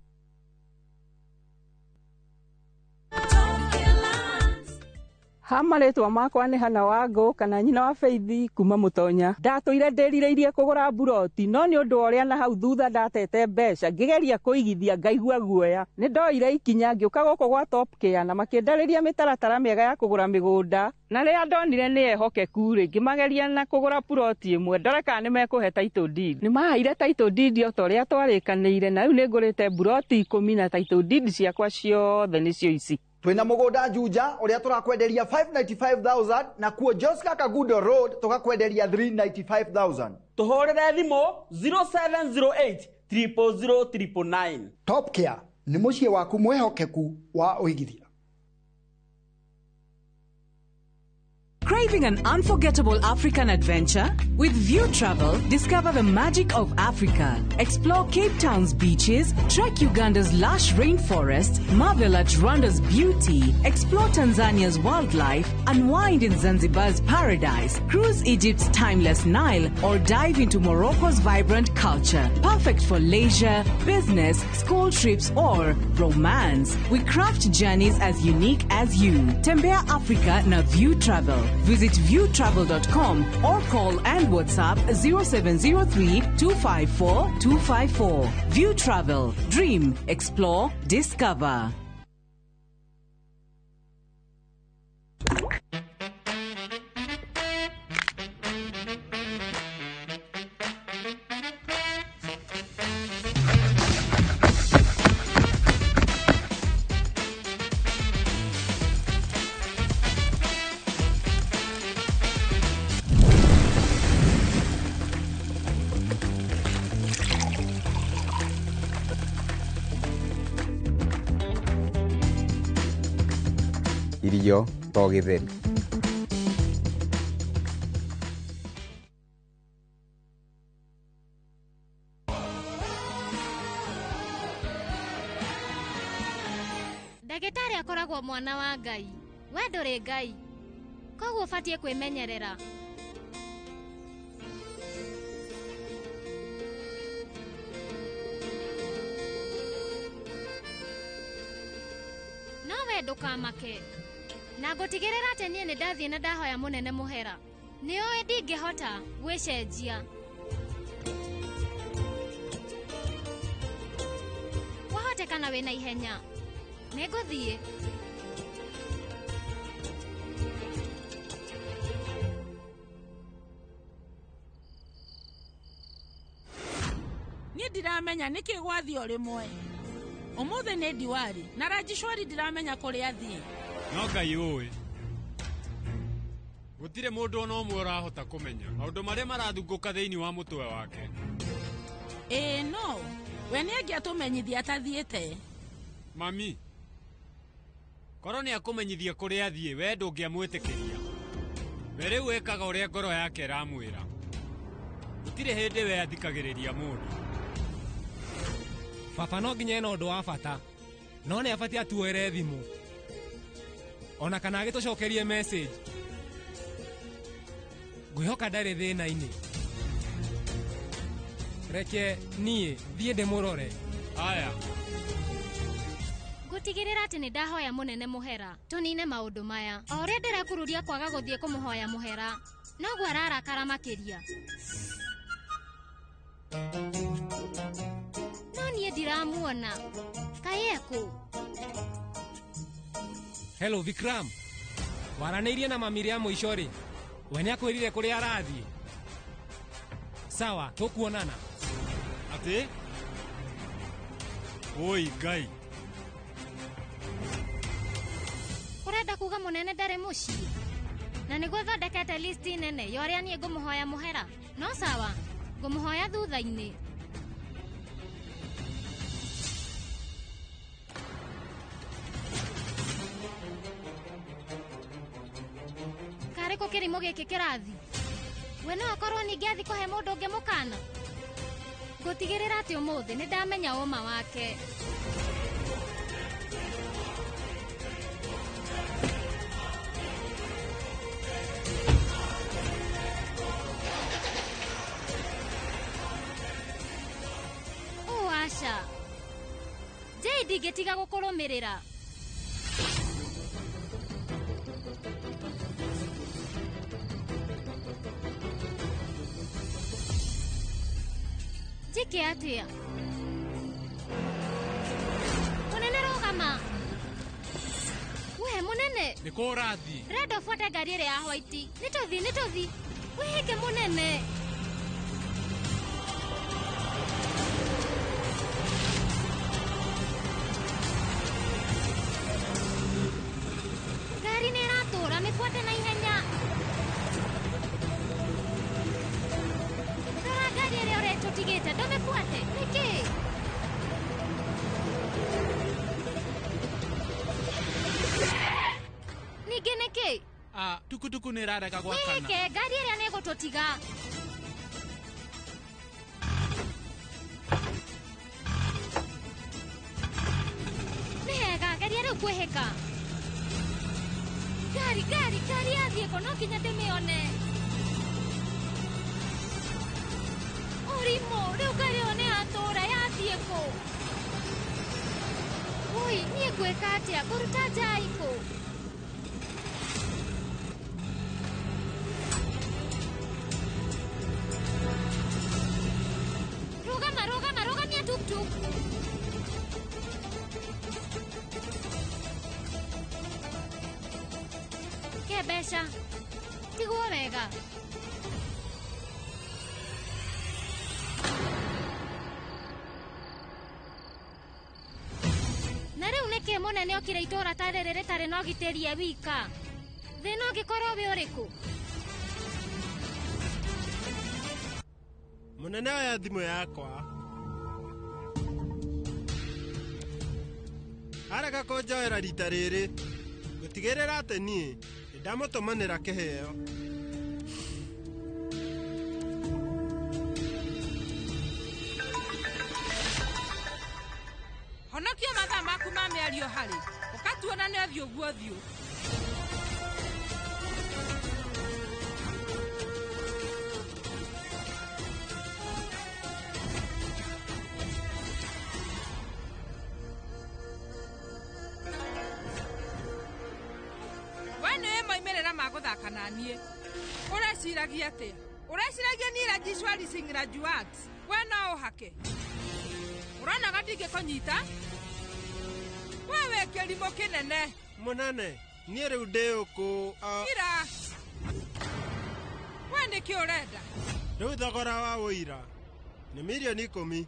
[SPEAKER 18] Ha marĩtwa makwa nĩ Hana Wangũ kana nyina wa Faithi kuma Mũtonya. Ndatũire ndĩrirĩirie kũgũra mburoti no nĩ ũndũ wa ũrĩa na hau thutha ndatete mbeca ngĩgeria kũigithia ngaigua guoya. Nĩ ndoire ikinya ngĩũka gũkũ gwa Top Care na makĩndarĩria mĩtaratara mĩega ya kũgũra mĩgũnda na rĩrĩa ndonire nĩ ehokeku rĩ ngĩmageria na kũgũra puroti ĩmwe ndore kana nĩ mekũhe title deed. Nĩ maheire title deed o ta ũrĩa twarĩkanĩire na rĩu nĩ ngũrĩte mburoti 10 na title deed ciakwa ciothe nĩcio ici.
[SPEAKER 19] Twina mugunda Juja uria turakwenderia 595,000 na kuo Joska Kagudo Road tukakwenderia 395,000.
[SPEAKER 20] Tuhurire thimu 0708 000 999.
[SPEAKER 19] Top Care ni muciĩ waku mwihokeku wa uigithia.
[SPEAKER 21] Craving an unforgettable African adventure? With View Travel, discover the magic of Africa. Explore Cape Town's beaches, trek Uganda's lush rainforests, marvel at Rwanda's beauty, explore Tanzania's wildlife, unwind in Zanzibar's paradise, cruise Egypt's timeless Nile, or dive into Morocco's vibrant culture. Perfect for leisure, business, school trips, or romance. We craft journeys as unique as you. Tembea Africa na View Travel. Visit viewtravel.com or call and WhatsApp 0703 254 254. View Travel. Dream, explore, discover.
[SPEAKER 22] Irio to gĩtheri.
[SPEAKER 12] Ndagĩtarĩ akoragwo mwana wa Ngai, we ndũrĩ Ngai, koguo ũbatiĩ kwĩmenyerera. No we ndũkamake, na ngũtigĩrĩra atĩ niĩ nĩ ndathiĩ na ndahoya mũnene mũhera. Nĩũĩ ndingĩhota gwĩcenjia. kana wĩna ihenya. Nĩngũthiĩ.
[SPEAKER 3] Niĩ ndiramenya nĩkĩ gwathiĩ o rĩmwe. Ũmũthĩ nĩ Diwali na Rajishwari ndiramenya kũrĩa athiĩ.
[SPEAKER 5] No Ngai ũĩ. Gũtirĩ mũndũ ona ũmwe ũrahota kũmenya maũndũ marĩa marathungũka thĩinĩ wa mũtwe wake.
[SPEAKER 3] Ĩĩ no, we nĩangĩatũmenyithia atathiĩte.
[SPEAKER 5] Mami, korwo nĩakũmenyithia kũrĩa athiĩ, we ndũngĩamwĩtĩkĩria. We rĩu ekaga ũrĩa ngoro yake ĩramwĩra. Gũtirĩ hĩndĩ we athikagĩrĩria mũndũ.
[SPEAKER 38] Baba no nginya ena ũndũ wa bata, no nĩ abatiĩ atuoere thimũ ona kana agĩtũcokerie message. Ngwĩhoka ndarĩ thĩna-inĩ. Reke niĩ thiĩ ndĩmũrore.
[SPEAKER 5] Aya.
[SPEAKER 12] Ngũtigĩrĩra atĩ nĩ ndahoya mũnene mũhera tũnine maũndũ maya. O ũrĩa ndĩrekururia kwaga gũthiĩ kũmũhoya mũhera, noguo ararakara makĩria. No niĩ ndiramuona. Kaĩ ekũ?
[SPEAKER 38] Hello Vikram, waranĩirie na mami rĩa mũico rĩ? We nĩakwĩrire kũrĩa arathiĩ? Sawa, tũkuonana.
[SPEAKER 5] Atĩ? Oi Ngai.
[SPEAKER 12] Ũrenda kuga mũnene ndarĩ mũciĩ? Na nĩguo thondekete listi nene ya ũrĩa niĩ ngũmũhoya mũhera. No sawa, ngũmũhoya thutha-inĩ. Karĩ kũ kĩrimũ gĩkĩ kĩrathi? We no akorwo ningĩ athi kũhe mũndũ ũngĩ mũkana? Ngũtigĩrĩra atĩ ũmũthĩ nĩ ndamenya ũma wake. Ũ aca. Jay ndingĩtiga gũkũrũmĩrĩra. Njĩke atĩa? Mũnene rũgama. We mũnene.
[SPEAKER 5] Nĩ kũ ũrathiĩ?
[SPEAKER 12] Ndĩrenda ũbuate ngari ĩrĩa ya white. Nĩ tũthiĩ. Wĩhĩke mũnene. Ngari nĩ ĩratũra, mĩbuate na ihenya. Rora ngari ĩrĩa ũretũtigĩte, ndũmĩbuate. Nĩkĩ? Ningĩ nĩkĩ?
[SPEAKER 5] Tukutuku nĩ ĩrarega gwakana.
[SPEAKER 12] Wĩhĩke, ngari ĩrĩa nĩ ĩgũtũtiga. Nĩ hega, geria rĩu kwĩhĩka. Ngari, ngari, ngari yathiĩ kũ? No nginya ndĩmĩone. Ũrimũ, rĩu ngari ĩyo nĩ yatũra, yathiĩ kũ? Ui, niĩ ngwĩka atĩa? Ngũruta njai kũ? Rũgama, rũgama, rũgamia tuktuk. Ke mbeca. Tigwo wega. Na rĩu nĩkĩ mũnene okire itũra ta rĩrĩ rĩtarĩ na ũgitĩri e wika? Thĩna ũngĩkorwo wĩ ũrĩkũ?
[SPEAKER 2] Mũnene oya thimũ yakwa. Arega kũnjoera rita rĩrĩ. Ngũtigĩrĩra atĩ niĩ nĩ ndamũtũmanĩra kĩheo.
[SPEAKER 26] Honokia mathaa maku ma mĩario harĩ ũkatuonane ũthiũ guo ũthiũ. We nĩũĩ moimĩrĩra ma gũthaka na niĩ. Ũreciragia atĩa? Ũreciragia niĩ Rajishwari Singh Rajuat? We no ũhake. Ũronaga ndingĩkũnyita? We wĩ kĩrimũ kĩnene.
[SPEAKER 2] Mũnene, niĩ rĩu ndĩ ũkũ.
[SPEAKER 26] Ira. We nĩkĩ ũrenda?
[SPEAKER 2] Rĩu thogora wa ũira nĩ mirioni 10.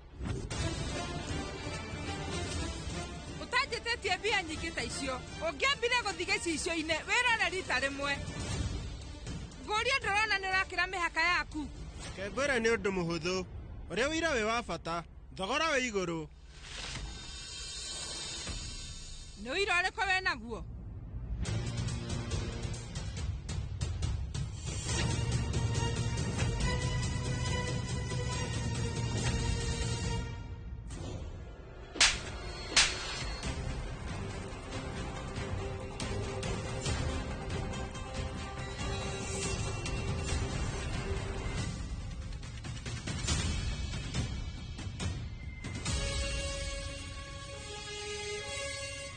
[SPEAKER 26] Ũtanjĩtĩtie mbia nyingĩ ta icio, ũngĩambire gũthiĩ gĩcicio-inĩ wĩrore rita rĩmwe. Ngũrie ndũrona nĩ ũrakĩra mĩhaka yaku.
[SPEAKER 2] Kengwĩra nĩ ũndũ mũhũthũ. Ũrĩa ũira wĩ wa bata, thogora wĩ igũrũ.
[SPEAKER 26] Nĩ ũira ũrĩkũ wĩ naguo?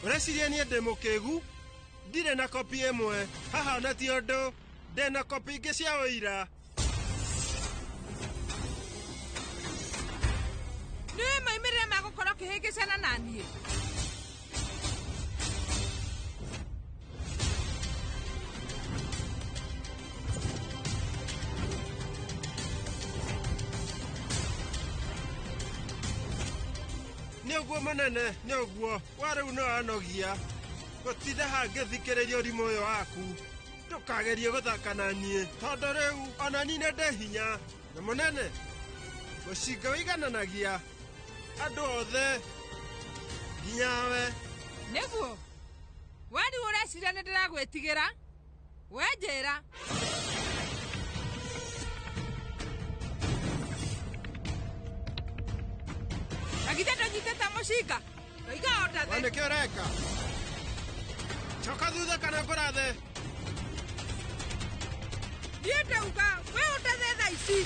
[SPEAKER 2] Ũreciria niĩ ndĩ mũkĩgu? Ndirĩ na kopi ĩmwe. Haha ona ti ũndũ. Ndĩ na kopi ingĩ cia ũira.
[SPEAKER 26] Nĩũĩ moimĩrĩro ma gũkorwo ũkĩhĩngĩcana na niĩ?
[SPEAKER 2] Nĩ ũguo mũnene, nĩ ũguo. Wa rĩu no anogia. Gũtinda hangĩthikĩrĩria ũrimũ ũyũ waku. Ndũkagerie gũthaka na niĩ, tondũ rĩu ona niĩ nĩ ndĩ hinya. Na mũnene, mũcinga ũigananagia andũ othe, nginya we.
[SPEAKER 26] Nĩguo. We rĩu ũreciria nĩ ndĩragwĩtigĩra? We njĩra. Na githĩ ndũnyitĩte mũcinga? Ndoiga o ndathe.
[SPEAKER 2] We nĩkĩ ũreka? Coka thutha kana ngũrathe.
[SPEAKER 26] Niĩ ndauga we ũndathe thaa ici.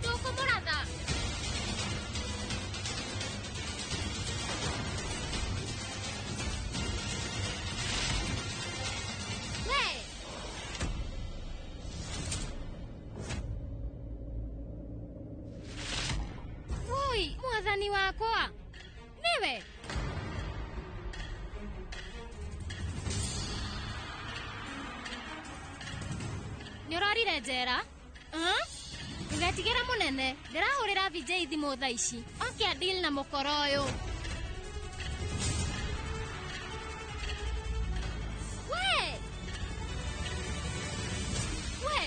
[SPEAKER 12] Tũkũmũratha. We. Woi, mwathani wakwa. Nĩwe. Nĩ ũrorire njera? Ndũgetigĩre mũnene, ndĩrahũrĩra VJ thimũ thaa ici. Oke a deal na mũkoro ũyũ. We! We!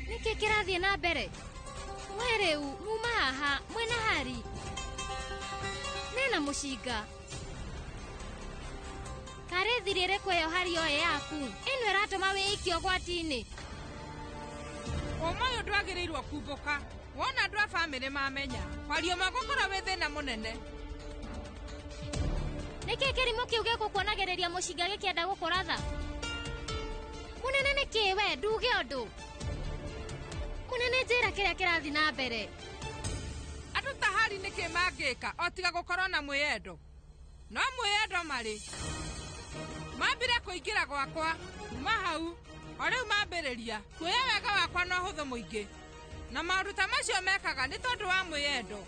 [SPEAKER 12] Nĩkĩ kĩrathiĩ na mbere? We rĩu muma haha mwĩna hari. Nena mũcinga. Karĩ thiri ĩrĩkũ ĩyo hari oye yaku? Ĩno ĩratũma wĩikie ũgwati-inĩ.
[SPEAKER 26] Ũma ũyũ ndwagĩrĩirwo kumbũka. Wona andũ a bamĩrĩ mamenya, kwaria ũma gũkorwo wĩ thĩna mũnene.
[SPEAKER 12] Nĩkĩ kĩrimũ kĩu gĩgũkuonagĩrĩria mũcinga gĩkĩenda gũkũratha? Mũnene nĩkĩ we nduge ũndũ? Mũnene njĩra kĩrĩa kĩrathiĩ na mbere.
[SPEAKER 26] Andũ ta hari nĩkĩ mangĩka o tiga gũkorwo na mwĩyendo? No mwĩyendo marĩ. Mambire kũingĩra gwakwa, kuma hau, o rĩu mambĩrĩria kuoya wega wakwa na ũhũthũ mũingĩ. Na maũndũ ta macio mekaga nĩ tondũ wa mwĩyendo.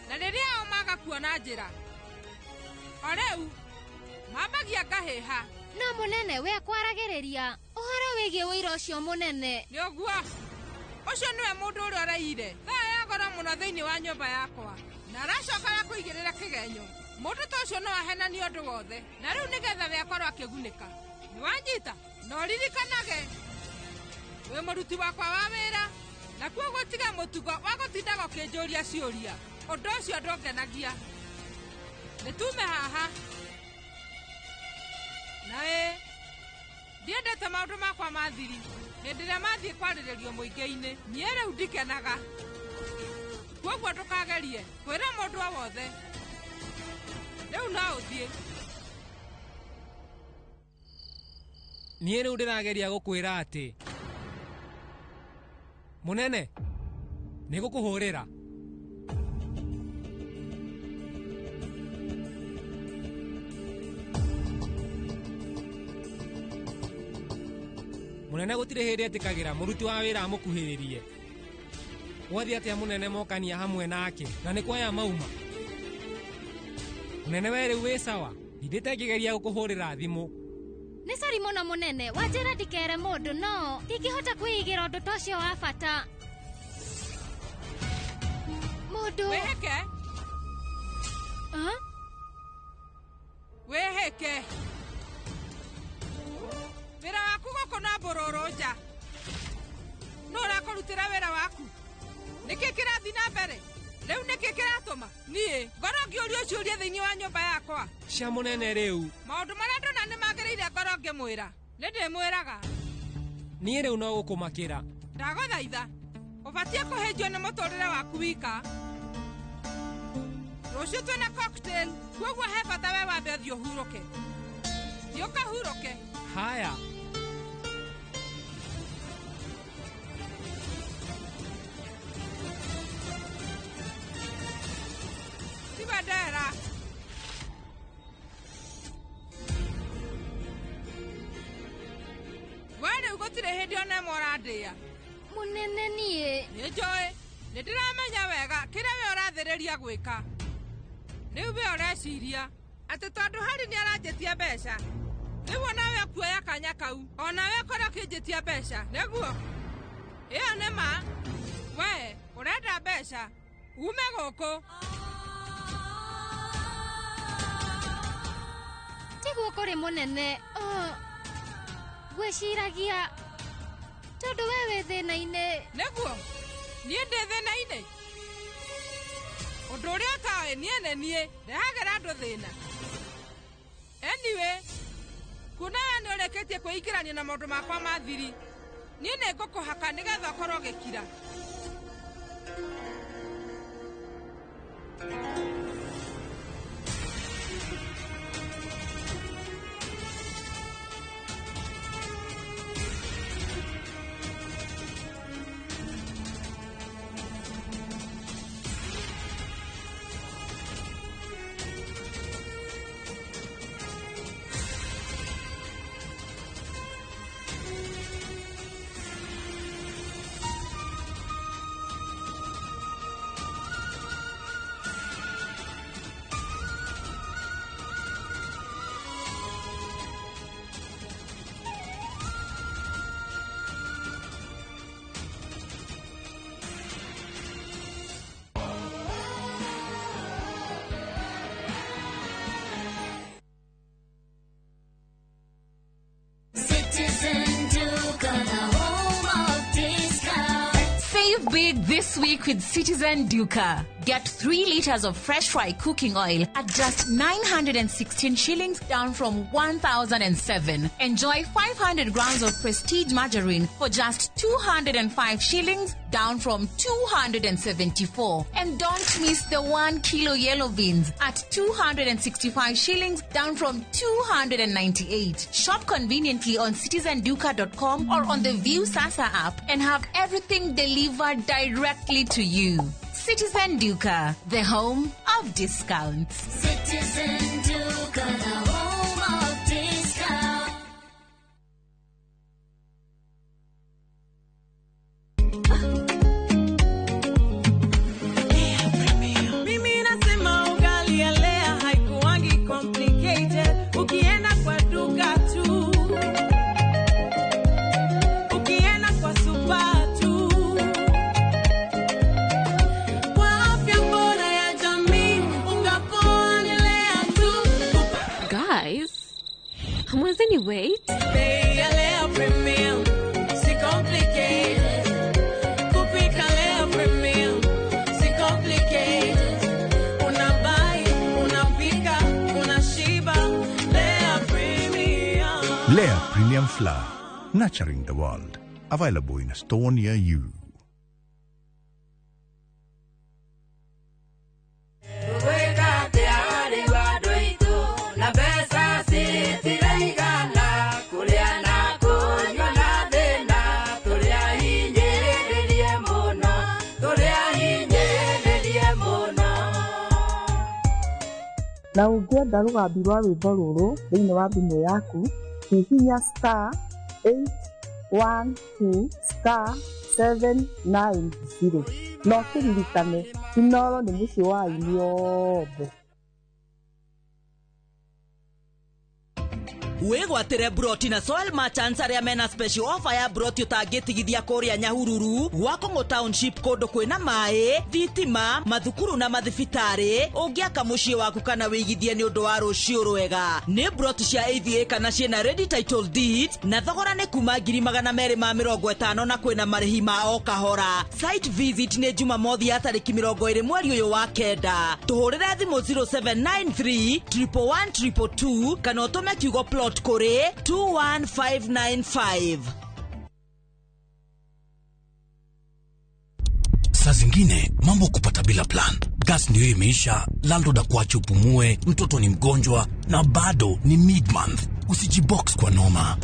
[SPEAKER 26] Na rĩrĩa o maga kuona njĩra, o rĩu mambagia ngahĩha.
[SPEAKER 12] No mũnene we kwaragĩrĩria ũhoro wĩgiĩ ũira ũcio mũnene.
[SPEAKER 26] Nĩ ũguo. Ũcio nĩwe mũndũ ũrĩa ũraiyire thaa ya goro mũno thĩinĩ wa nyũmba yakwa, na aracoka kũigĩrĩra kĩgenyo. Mũndũ ta ũcio no ahenanie ũndũ wothe, na rĩu nĩgetha we akorwo akĩgunĩka. Nĩ wanyita? Na ũririkanage wĩ mũruti wakwa wa wĩra, na kuoguo tiga mũtugo wa gũtindaga ũkĩnjũria ciũria. Ũndũ ũcio ndũngenagia. Nĩ tume haha. Na ĩ, ndiendete maũndũ makwa ma thiri. Hĩndĩ ĩrĩa mathiĩ kwarĩrĩrio mũingĩ-inĩ, niĩ rĩu ndikenaga. Kuoguo ndũkagerie kwĩra mũndũ o wothe. Rĩu no ũthiĩ.
[SPEAKER 38] Niĩ rĩu ndĩrageria gũkwĩra atĩ mũnene, Nĩ ngũkũhũrĩra. Mũnene gũtirĩ hĩndĩ etĩkagĩra mũruti wa wĩra amũkuhĩrĩrie. Gwathiĩ atĩa mũnene mokania hamwe nake na nĩ kwaya mauma. Mũnene we rĩu wĩ sawa, ndindĩte ngĩgeria gũkũhũrĩra thimũ.
[SPEAKER 12] Nĩ cori mũno mũnene, wanjĩra ndikere mũndũ no ndingĩhota kwĩigĩra ũndũ ta ũcio wa bata. Mũndũ.
[SPEAKER 26] Wĩhĩke. Wĩhĩke. Wĩra waku gũkũ no mbũrũrũ nja. Nũ ũrakũrutĩra wĩra waku? Nĩkĩ kĩrathiĩ na mbere? Rĩu nĩkĩ kĩratũma niĩ ngorwo ngĩũrio ciũria thĩinĩ wa nyũmba yakwa?
[SPEAKER 38] Cia mũnene rĩu.
[SPEAKER 26] Maũndũ marĩa ndona nĩ magĩrĩire ngorwo ngĩmwĩra. Nĩ ndĩmwĩraga.
[SPEAKER 38] Niĩ rĩu no gũkũmakĩra.
[SPEAKER 26] Ndagũthaitha. Ũbatiĩ kũhĩnjio nĩ mũtũrĩre waku wika. Rũciũ twĩna cocktail, kwoguo he bata we wambe ũthiĩ ũhurũke. Thiĩ ũkahurũke.
[SPEAKER 38] Haya.
[SPEAKER 26] Ti bendera. We rĩu gũtirĩ hĩndĩ ona ĩmwe ũrandĩa.
[SPEAKER 12] Mũnene niĩ.
[SPEAKER 26] Nĩ njũĩ, nĩ ndĩramenya wega kĩrĩa we ũrathĩrĩria gwĩka. Rĩu we ũreciria atĩ tondũ Harry nĩ aranjĩtia mbeca, rĩu onawe ũkuoya kanya kau, onawe ũkorwo ũkĩnjĩtia mbeca, nĩguo? Ĩyo nĩ ma. We ũrenda mbeca, ume gũkũ.
[SPEAKER 12] Tiguo kũrĩ mũnene. Ngwĩciragia tondũ we wĩ thĩna-inĩ.
[SPEAKER 26] Nĩguo? Niĩ ndĩ thĩna-inĩ? Ũndũ ũrĩa ũtoĩ niĩ nĩ niĩ ndehagĩra andũ thĩna. Anyway, kuona we nĩ ũrĩkĩtie kwĩingĩrania na maũndũ makwa ma thiri, niĩ nĩ ngũkũhaka nĩgetha ũkorwo ũgĩkira.
[SPEAKER 4] Save big this week with Citizen Duka. Get 3 liters of fresh fry cooking oil at just 916 shillings, down from 1,007. Enjoy 500 grams of Prestige margarine for just 205 shillings, down from 274. And don't miss the 1 kilo yellow beans at 265 shillings, down from 298. Shop conveniently on citizenduka.com or on the View Sasa app and have everything delivered directly to you. Citizen Duka, the home of discounts.
[SPEAKER 7] Citizen Duka, the home of discounts.
[SPEAKER 6] Mimi nasema ugali ya Lea haikuangi complicated. Ukienda kwa duka tu, ukienda kwa super tu. Kwa afya bora ya jamii, unga poa ni Lea tu.
[SPEAKER 8] Guys, hamwezi wait?
[SPEAKER 6] Bei ya Lea Premium, si complicated. Kupika Lea Premium, si complicated. Unabuy, unapika, unashiba. Lea Premium.
[SPEAKER 14] Lea Premium Flour, nurturing the world. Available in a store near you.
[SPEAKER 7] Tũrĩa
[SPEAKER 1] Na ũngĩenda rũgambi rwa rwĩmbo rũrũ thĩinĩ wa thimũ yaku, hihinya star 812 star 790 na ũkĩririkane Inooro nĩ mũciĩ wa aini othe.
[SPEAKER 9] Wĩgwatĩre broti na Soil Merchants arĩa mena special offer ya broti ũtangĩtigithia kũrĩa Nyahururu, Gwakũng'ũ Township, kũndũ kwĩna maĩ, thitima, mathukuru na mathibitarĩ. Ũngĩaka mũciĩ waku kana wĩigithie nĩ ũndũ wa rũciũ rwega. Nĩ broti cia AVA kana ciĩna ready title deeds, na thogora nĩ kuma 250,000 na kwĩna marĩhi ma o kahora. Site visit nĩ Jumamothi ya tarĩki 20 mweri ũyũ wa 9. Tũhũrĩre thimũ 0793 111 222 kana ũtũme kiugo plot kũrĩ 21595.
[SPEAKER 10] Saa zingine mambo kupata bila plan. Gas ndio imeisha, landlord akuache upumue, mtoto ni mgonjwa na bado ni mid-month. Usijibox kwa noma.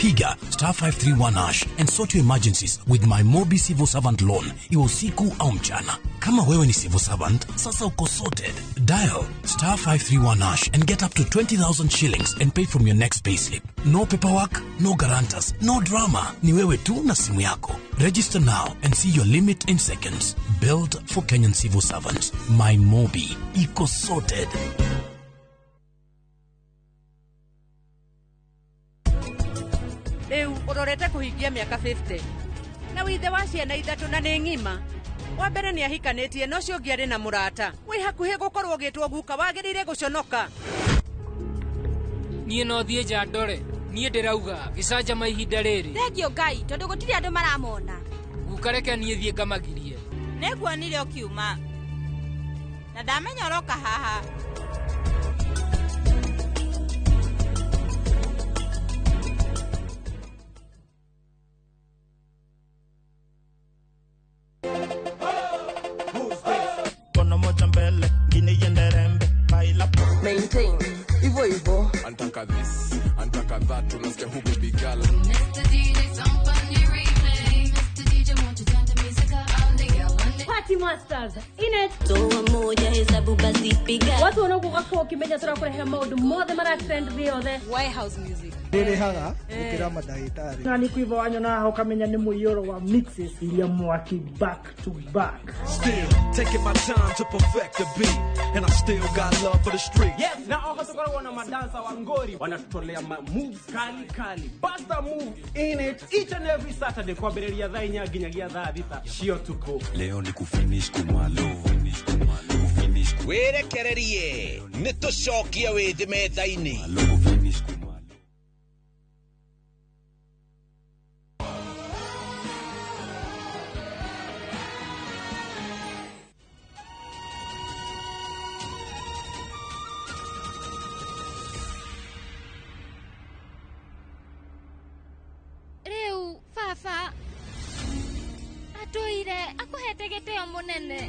[SPEAKER 10] Piga star 531 hash and sort your emergencies with my Mobi Civil Servant Loan, iwe usiku au mchana. Kama wewe ni civil servant, sasa uko sorted. Dial star 531 hash and get up to 20,000 shillings and pay from your next payslip. No paperwork, no guarantors, no drama. Ni wewe tu na simu yako. Register now and see your limit in seconds. Built for Kenyan civil servants. My Mobi. Iko sorted.
[SPEAKER 13] Rĩu ũrorete kũhingia mĩaka 50 na withe wa ciana 3 na nĩ ng'ima. Wa mbere nĩ ahikanĩtie na ũcio ũngĩ arĩ na mũrata. Wĩ hakuhĩ gũkorwo ũgĩtwo guka, wagĩrĩire gũconoka.
[SPEAKER 23] Niĩ no thiĩ nja ndore. Niĩ ndĩrauga gĩcanjama ihinda rĩrĩ.
[SPEAKER 24] Thengio Ngai tondũ gũtirĩ andũ maramona.
[SPEAKER 23] Guka reke niĩ thiĩ ngamagirie.
[SPEAKER 24] Nĩnguonire ũkiuma na ndamenya ũroka haha.
[SPEAKER 25] Maintain hivyo hivyo.
[SPEAKER 27] Antaka this, antaka that, unasikia huku big girl.
[SPEAKER 28] Mr. DJ, somebody replay. Mr. DJ, won't you turn the music up? I'm the girl on the
[SPEAKER 16] Party Masters in it.
[SPEAKER 28] Toa moja hesabu basi piga.
[SPEAKER 16] Watu wanaokuwa ukimenya turakurehe maundu mothe mara trend thĩ yothe.
[SPEAKER 21] Warehouse music.
[SPEAKER 38] Ndĩrĩhaga gũkĩra mandagĩtarĩ.
[SPEAKER 29] Na nĩ kũiva wanyona ũkamenya nĩ mũiyũro wa mixes iria mwaki back to back.
[SPEAKER 30] Still taking my time to perfect the beat and I still got love for the street.
[SPEAKER 31] Yes, na oho tukoragwo na madansa wa ngori wanatutolea ma moves kali kali. Basta move in it each and every Saturday kwambĩrĩria thaa 4 nginyagia thaa 6 cia ũtukũ.
[SPEAKER 32] Leo ni kufinish kumalo. Kufinish.
[SPEAKER 33] Wĩrekererie nĩ tũcokie wĩthĩ metha-inĩ.
[SPEAKER 12] Rĩu baba atũire akũhete gĩtĩo mũnene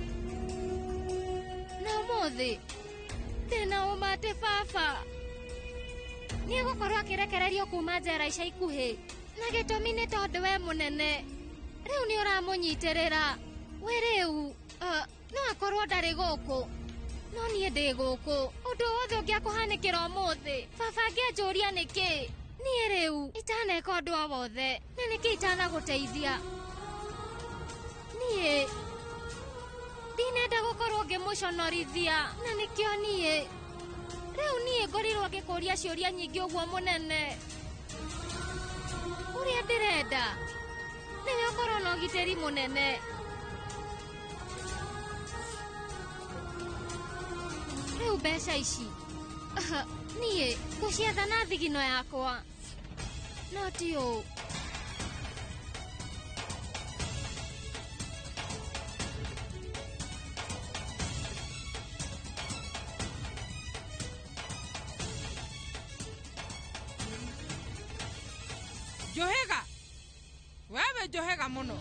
[SPEAKER 12] na ũmũthĩ ndĩna ũma atĩ baba nĩegũkorwo akĩrekererio kuma njera ica ikuhĩ na gĩtũmi nĩ tondũ we mũnene rĩu nĩ ũramũnyitĩrĩra. We rĩu no akorwo ndarĩ gũkũ no niĩ ndĩ gũkũ. Ũndũ wothe ũngĩakũhanĩkĩra ũmũthĩ baba angĩanjũria nĩkĩ niĩ rĩu itaneka ũndũ o wothe na nĩkĩ itanagũteithia. Niĩ ndinenda gũkorwo ngĩmũconorithia na nĩkĩo niĩ rĩu niĩ ngorirwo ngĩkũria ciũria nyingĩ ũguo mũnene. Ũrĩa ndĩrenda nĩwe ũkorwo na ũgitĩri mũnene. Rĩu mbeca ici niĩ ngũcietha na thigino yakwa no ti ũũ.
[SPEAKER 26] Njohega wewe njohega mũno.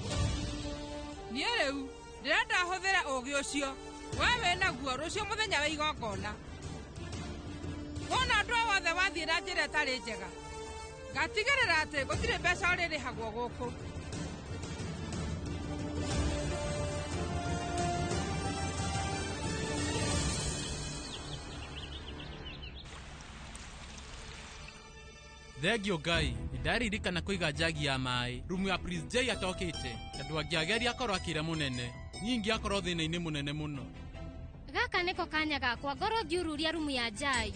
[SPEAKER 26] Niĩ rĩu ndĩrenda hũthĩre ũũgĩ ũcio we wĩnaguo rũciũ mũthenya wa igongona. Wona andũ othe wathiĩ na njĩra ĩtarĩ njega ngatigĩrĩra atĩ gũtirĩ mbeca ũrĩrĩhagwo gũkũ.
[SPEAKER 2] Thengio Ngai, nĩndaririkana kũiga njagi ya maĩ rumu ya Prince J atokĩte tondũ angĩageria akorwo akĩra mũnene nyingĩ akorwo thĩna-inĩ mũnene mũno.
[SPEAKER 12] Gaka nĩko kanya gakwa ngorwo ngiururia rumu ya Jai.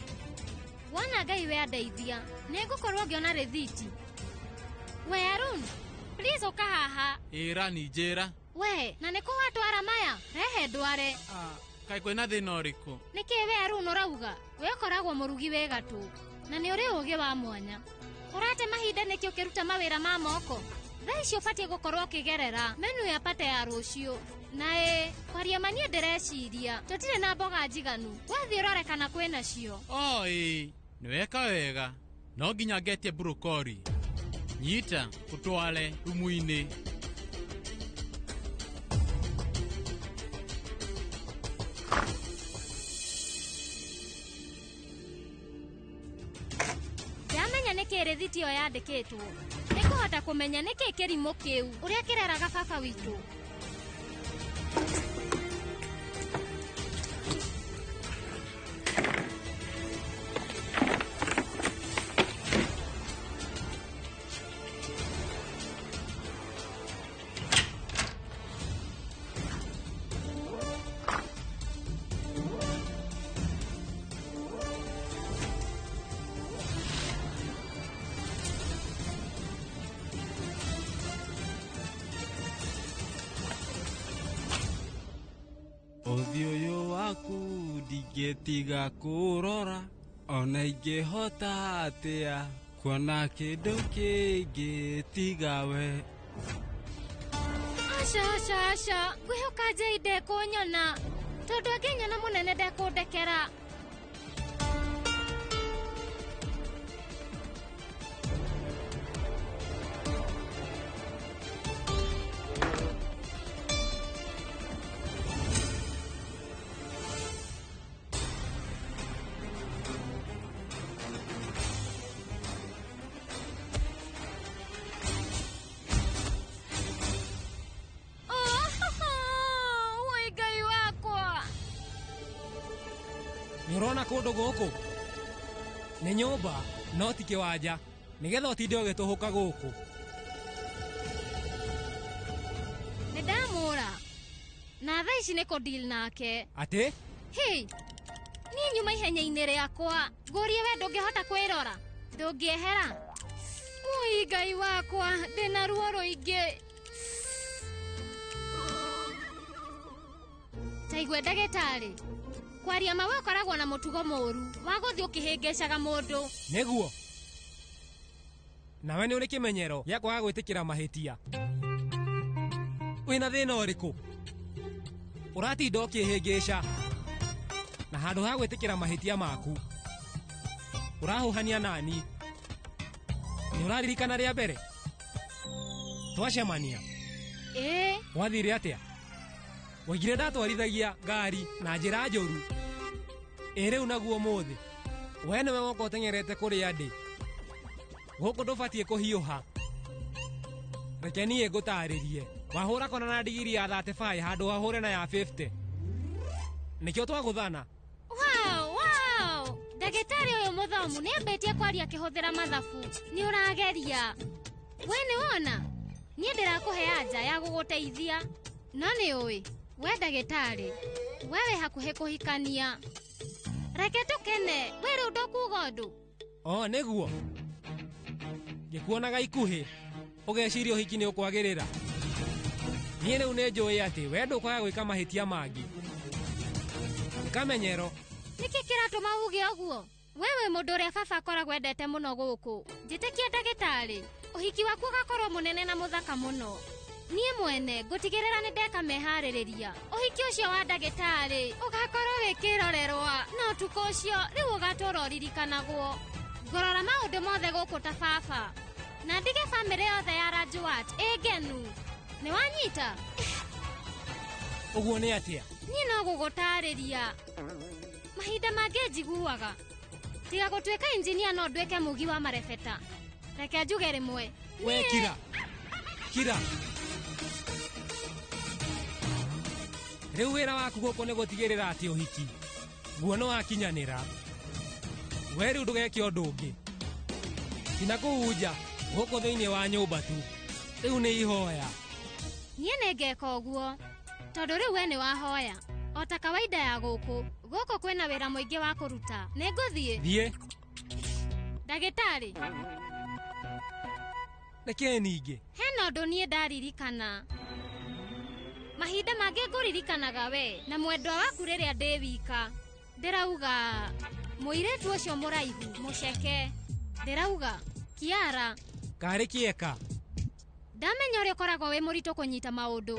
[SPEAKER 12] Wona Ngai we andeithia, nĩngũkorwo ngĩona rĩthiti. We Arun, please ũka haha.
[SPEAKER 2] Ĩra ni njĩra.
[SPEAKER 12] We, na nĩkũ watwara maya? Rehe ndware.
[SPEAKER 2] Kaĩ kwĩna thĩna ũrĩkũ?
[SPEAKER 12] Nĩkĩ we Arun ũrauga? We ũkoragwo mũrugi wĩ gatũ na nĩ ũrĩ ũgĩ wa mwanya. Ũrate mahinda nĩkĩ ũkĩruta mawĩra ma moko? Thaa ici ũbatiĩ gũkorwo ũkĩgerera menu ya pate ya rũciũ. Na ĩ, kwaria ma niĩ ndĩreciria tũtirĩ na mboga njiganu. Wathiĩ ũrore kana kwĩna cio.
[SPEAKER 2] O ĩ, nĩweka wega. No nginya ngetie brokoli. Nyita, ũtware rumu-inĩ.
[SPEAKER 12] Ndamenya nĩkĩ rĩthiti ĩyo yandĩkĩtwo. Nĩngũhota kũmenya nĩkĩ kĩrimũ kĩu ũrĩa kĩreraga baba witũ.
[SPEAKER 3] Ũthiũ ũyũ waku ndingĩtiga kũrora ona ingĩhota atĩa kuona kĩndũ kĩngĩ tiga we.
[SPEAKER 12] Aca aca aca, ngwĩhoka Jay ndekũnyona tondũ angĩnyona mũnene ndekũndekera.
[SPEAKER 38] Nĩũrona kũndũ gũkũ? Nĩ nyũmba no ti kĩwanja nĩgetha ũtinde ũgĩtũhũka gũkũ.
[SPEAKER 12] Nĩ ndamũra na thaa ici nĩ kũ-deal nake.
[SPEAKER 38] Atĩ?
[SPEAKER 12] Hĩ, niĩ nyuma ihenya-inĩ rĩakwa ngũrie we ndũngĩhota kwĩrora ndũngĩehera. Ui Ngai wakwa, ndĩna ruo rũingĩ. Ta igua ndagĩtarĩ, kwaria ma we ũkoragwo na mũtugo mũũru wa gũthiĩ ũkĩhĩngĩcaga mũndũ.
[SPEAKER 38] Nĩguo. Nawe nĩ ũrĩ kĩmenyero gĩa kwaga gwĩtĩkĩra mahĩtia. Wĩna thĩna ũrĩkũ? Ũratinda ũkĩhĩngĩca na handũ ha gwĩtĩkĩra mahĩtia maku ũrahuhania nani. Nĩ ũraririkana rĩa mbere twacemania?
[SPEAKER 12] Ĩĩ.
[SPEAKER 38] Gwathire atĩa? Waigire ndatwarithagia ngari na njĩra njũru. Ĩ rĩu naguo ũmũthĩ we nĩwe woka ũteng'erete kũrĩa ndĩ. Gũkũ ndũbatiĩ kũhiũha. Reke niĩ ngũtarĩrie. Wahũra kona na ndigiri ya 35 handũ hahũre na ya 50. Nĩkĩo twagũthana.
[SPEAKER 12] Wow, wow! Ndagĩtarĩ ũyũ mũthomu nĩambĩtie kwaria akĩhũthĩra mathabu. Nĩ ũrageria. We nĩ wona? Niĩ ndĩrakũhe anja ya gũgũteithia. No nĩ ũĩ, we ndagĩtarĩ, we wĩ hakuhĩ kũhikania. Reke tũkene, we rĩu ndũkuga ũndũ.
[SPEAKER 38] O nĩguo. Ngĩkuonaga ikuhĩ, ũgeciria ũhiki nĩ ũkwagĩrĩra. Niĩ rĩu nĩ njũĩ atĩ we ndũkwaga gwĩka mahĩtia mangĩ. Nĩ kamenyero.
[SPEAKER 12] Nĩkĩ kĩratũma uge ũguo? We wĩ mũndũ ũrĩa baba akoragwo endete mũno gũkũ. Njĩtĩkia ndagĩtarĩ, ũhiki waku ũgakorwo mũnene na mũthaka mũno. Niĩ mwene ngũtigĩrĩra nĩ ndeka meharĩrĩria. Ũhiki ũcio wa ndagĩtarĩ ũgakorwo wĩ kĩrorerwa, na ũtukũ ũcio rĩu ũgatũra ũririkanagwo. Ngũrora maũndũ mothe gũkũ ta baba na ndige bamĩrĩ yothe ya Rajuat ĩ ngenu. Nĩ wanyita?
[SPEAKER 38] Ũguo nĩ atĩa?
[SPEAKER 12] Niĩ no gũgũtarĩria. Mahinda mangĩ njiguaga tiga gũtuĩka injinia no nduĩke mugi wa marebeta. Reke njuge rĩmwe.
[SPEAKER 38] We kira. Kira. Rĩu wĩra waku gũkũ nĩ gũtigĩrĩra atĩ ũhiki guo nĩ wakinyanĩra. We rĩu ndũgeke ũndũ ũngĩ. Tina kũhunja gũkũ thĩinĩ wa nyũmba tu. Rĩu nĩ ihoya.
[SPEAKER 12] Niĩ nĩngeka ũguo tondũ rĩu we nĩ wahoya. O ta kawaida ya gũkũ, gũkũ kwĩna wĩra mũingĩ wa kũruta. Nĩngũthiĩ.
[SPEAKER 38] Thiĩ.
[SPEAKER 12] Ndagĩtarĩ.
[SPEAKER 38] Nĩkĩ ningĩ?
[SPEAKER 12] Hena ũndũ niĩ ndaririkana. Mahinda mangĩ ngũririkanaga we na mwendwa waku rĩrĩa ndĩ wika. Ndĩrauga mũirĩtu ũcio mũraihu mũceke. Ndĩrauga Kiara.
[SPEAKER 38] Karĩ kĩeka.
[SPEAKER 12] Ndamenya ũrĩa ũkoragwo wĩ mũritũ kũnyita maũndũ.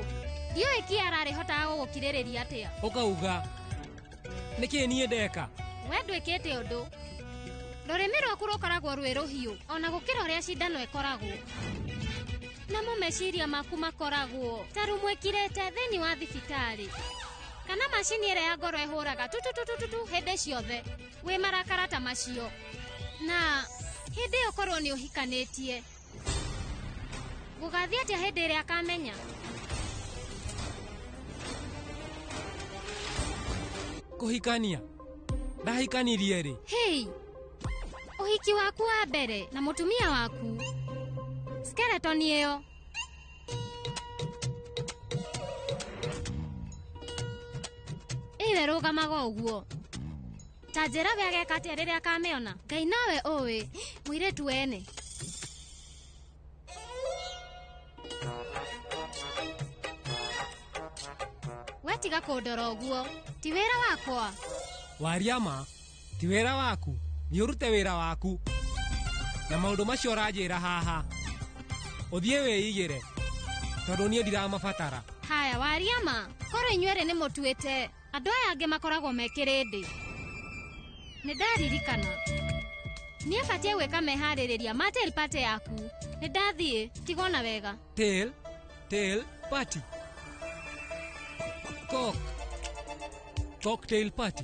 [SPEAKER 12] Ndiũĩ Kiara arĩhotaga gũgũkirĩrĩria atĩa.
[SPEAKER 38] Ũkauga nĩkĩ niĩ ndeka?
[SPEAKER 12] We ndwĩkĩte ũndũ. Rũrĩmĩ rwaku rũkoragwo rwĩ rũhiũ ona gũkĩra ũrĩa cindano ĩkoragwo. Namo meciria maku makoragwo ta rũmwĩkirĩte thĩinĩ wa thibitarĩ. Kana macini ĩrĩa ya ngoro ĩhũraga tututututu hĩndĩ ciothe. Wĩ marakara ta macio. Na hĩndĩ ĩyo korwo nĩ ũhikanĩtie. Gũgathiĩ atĩa hĩndĩ ĩrĩa akamenya?
[SPEAKER 38] Kũhikania? Ndahikanirie rĩ?
[SPEAKER 12] Hei, ũhiki waku wa mbere na mũtumia waku. Skeleton ĩyo. Ĩyo ĩrũgamaga ũguo. Ta njĩra we ageka atĩa rĩrĩa akamĩona? Ngai nowe ũĩ, mũirĩtu wene. We tiga kũndora ũguo. Ti wĩra wakwa.
[SPEAKER 38] Waria ma, ti wĩra waku. Nĩ ũrute wĩra waku. Na maũndũ macio ũranjĩra haha. Ũthiĩ wĩigĩre. Tondũ niĩ ndiramabatara.
[SPEAKER 12] Haya, waria ma. Korwo inyuerĩ nĩ mũtuĩte. Andũ aya angĩ makoragwo me kĩrĩndĩ. Nĩ ndaririkana. Niĩ batiĩ gwĩka meharĩrĩria ma tail party yaku. Nĩ ndathiĩ, tigwo na wega.
[SPEAKER 38] Tail, tail party. Cock. Cocktail party.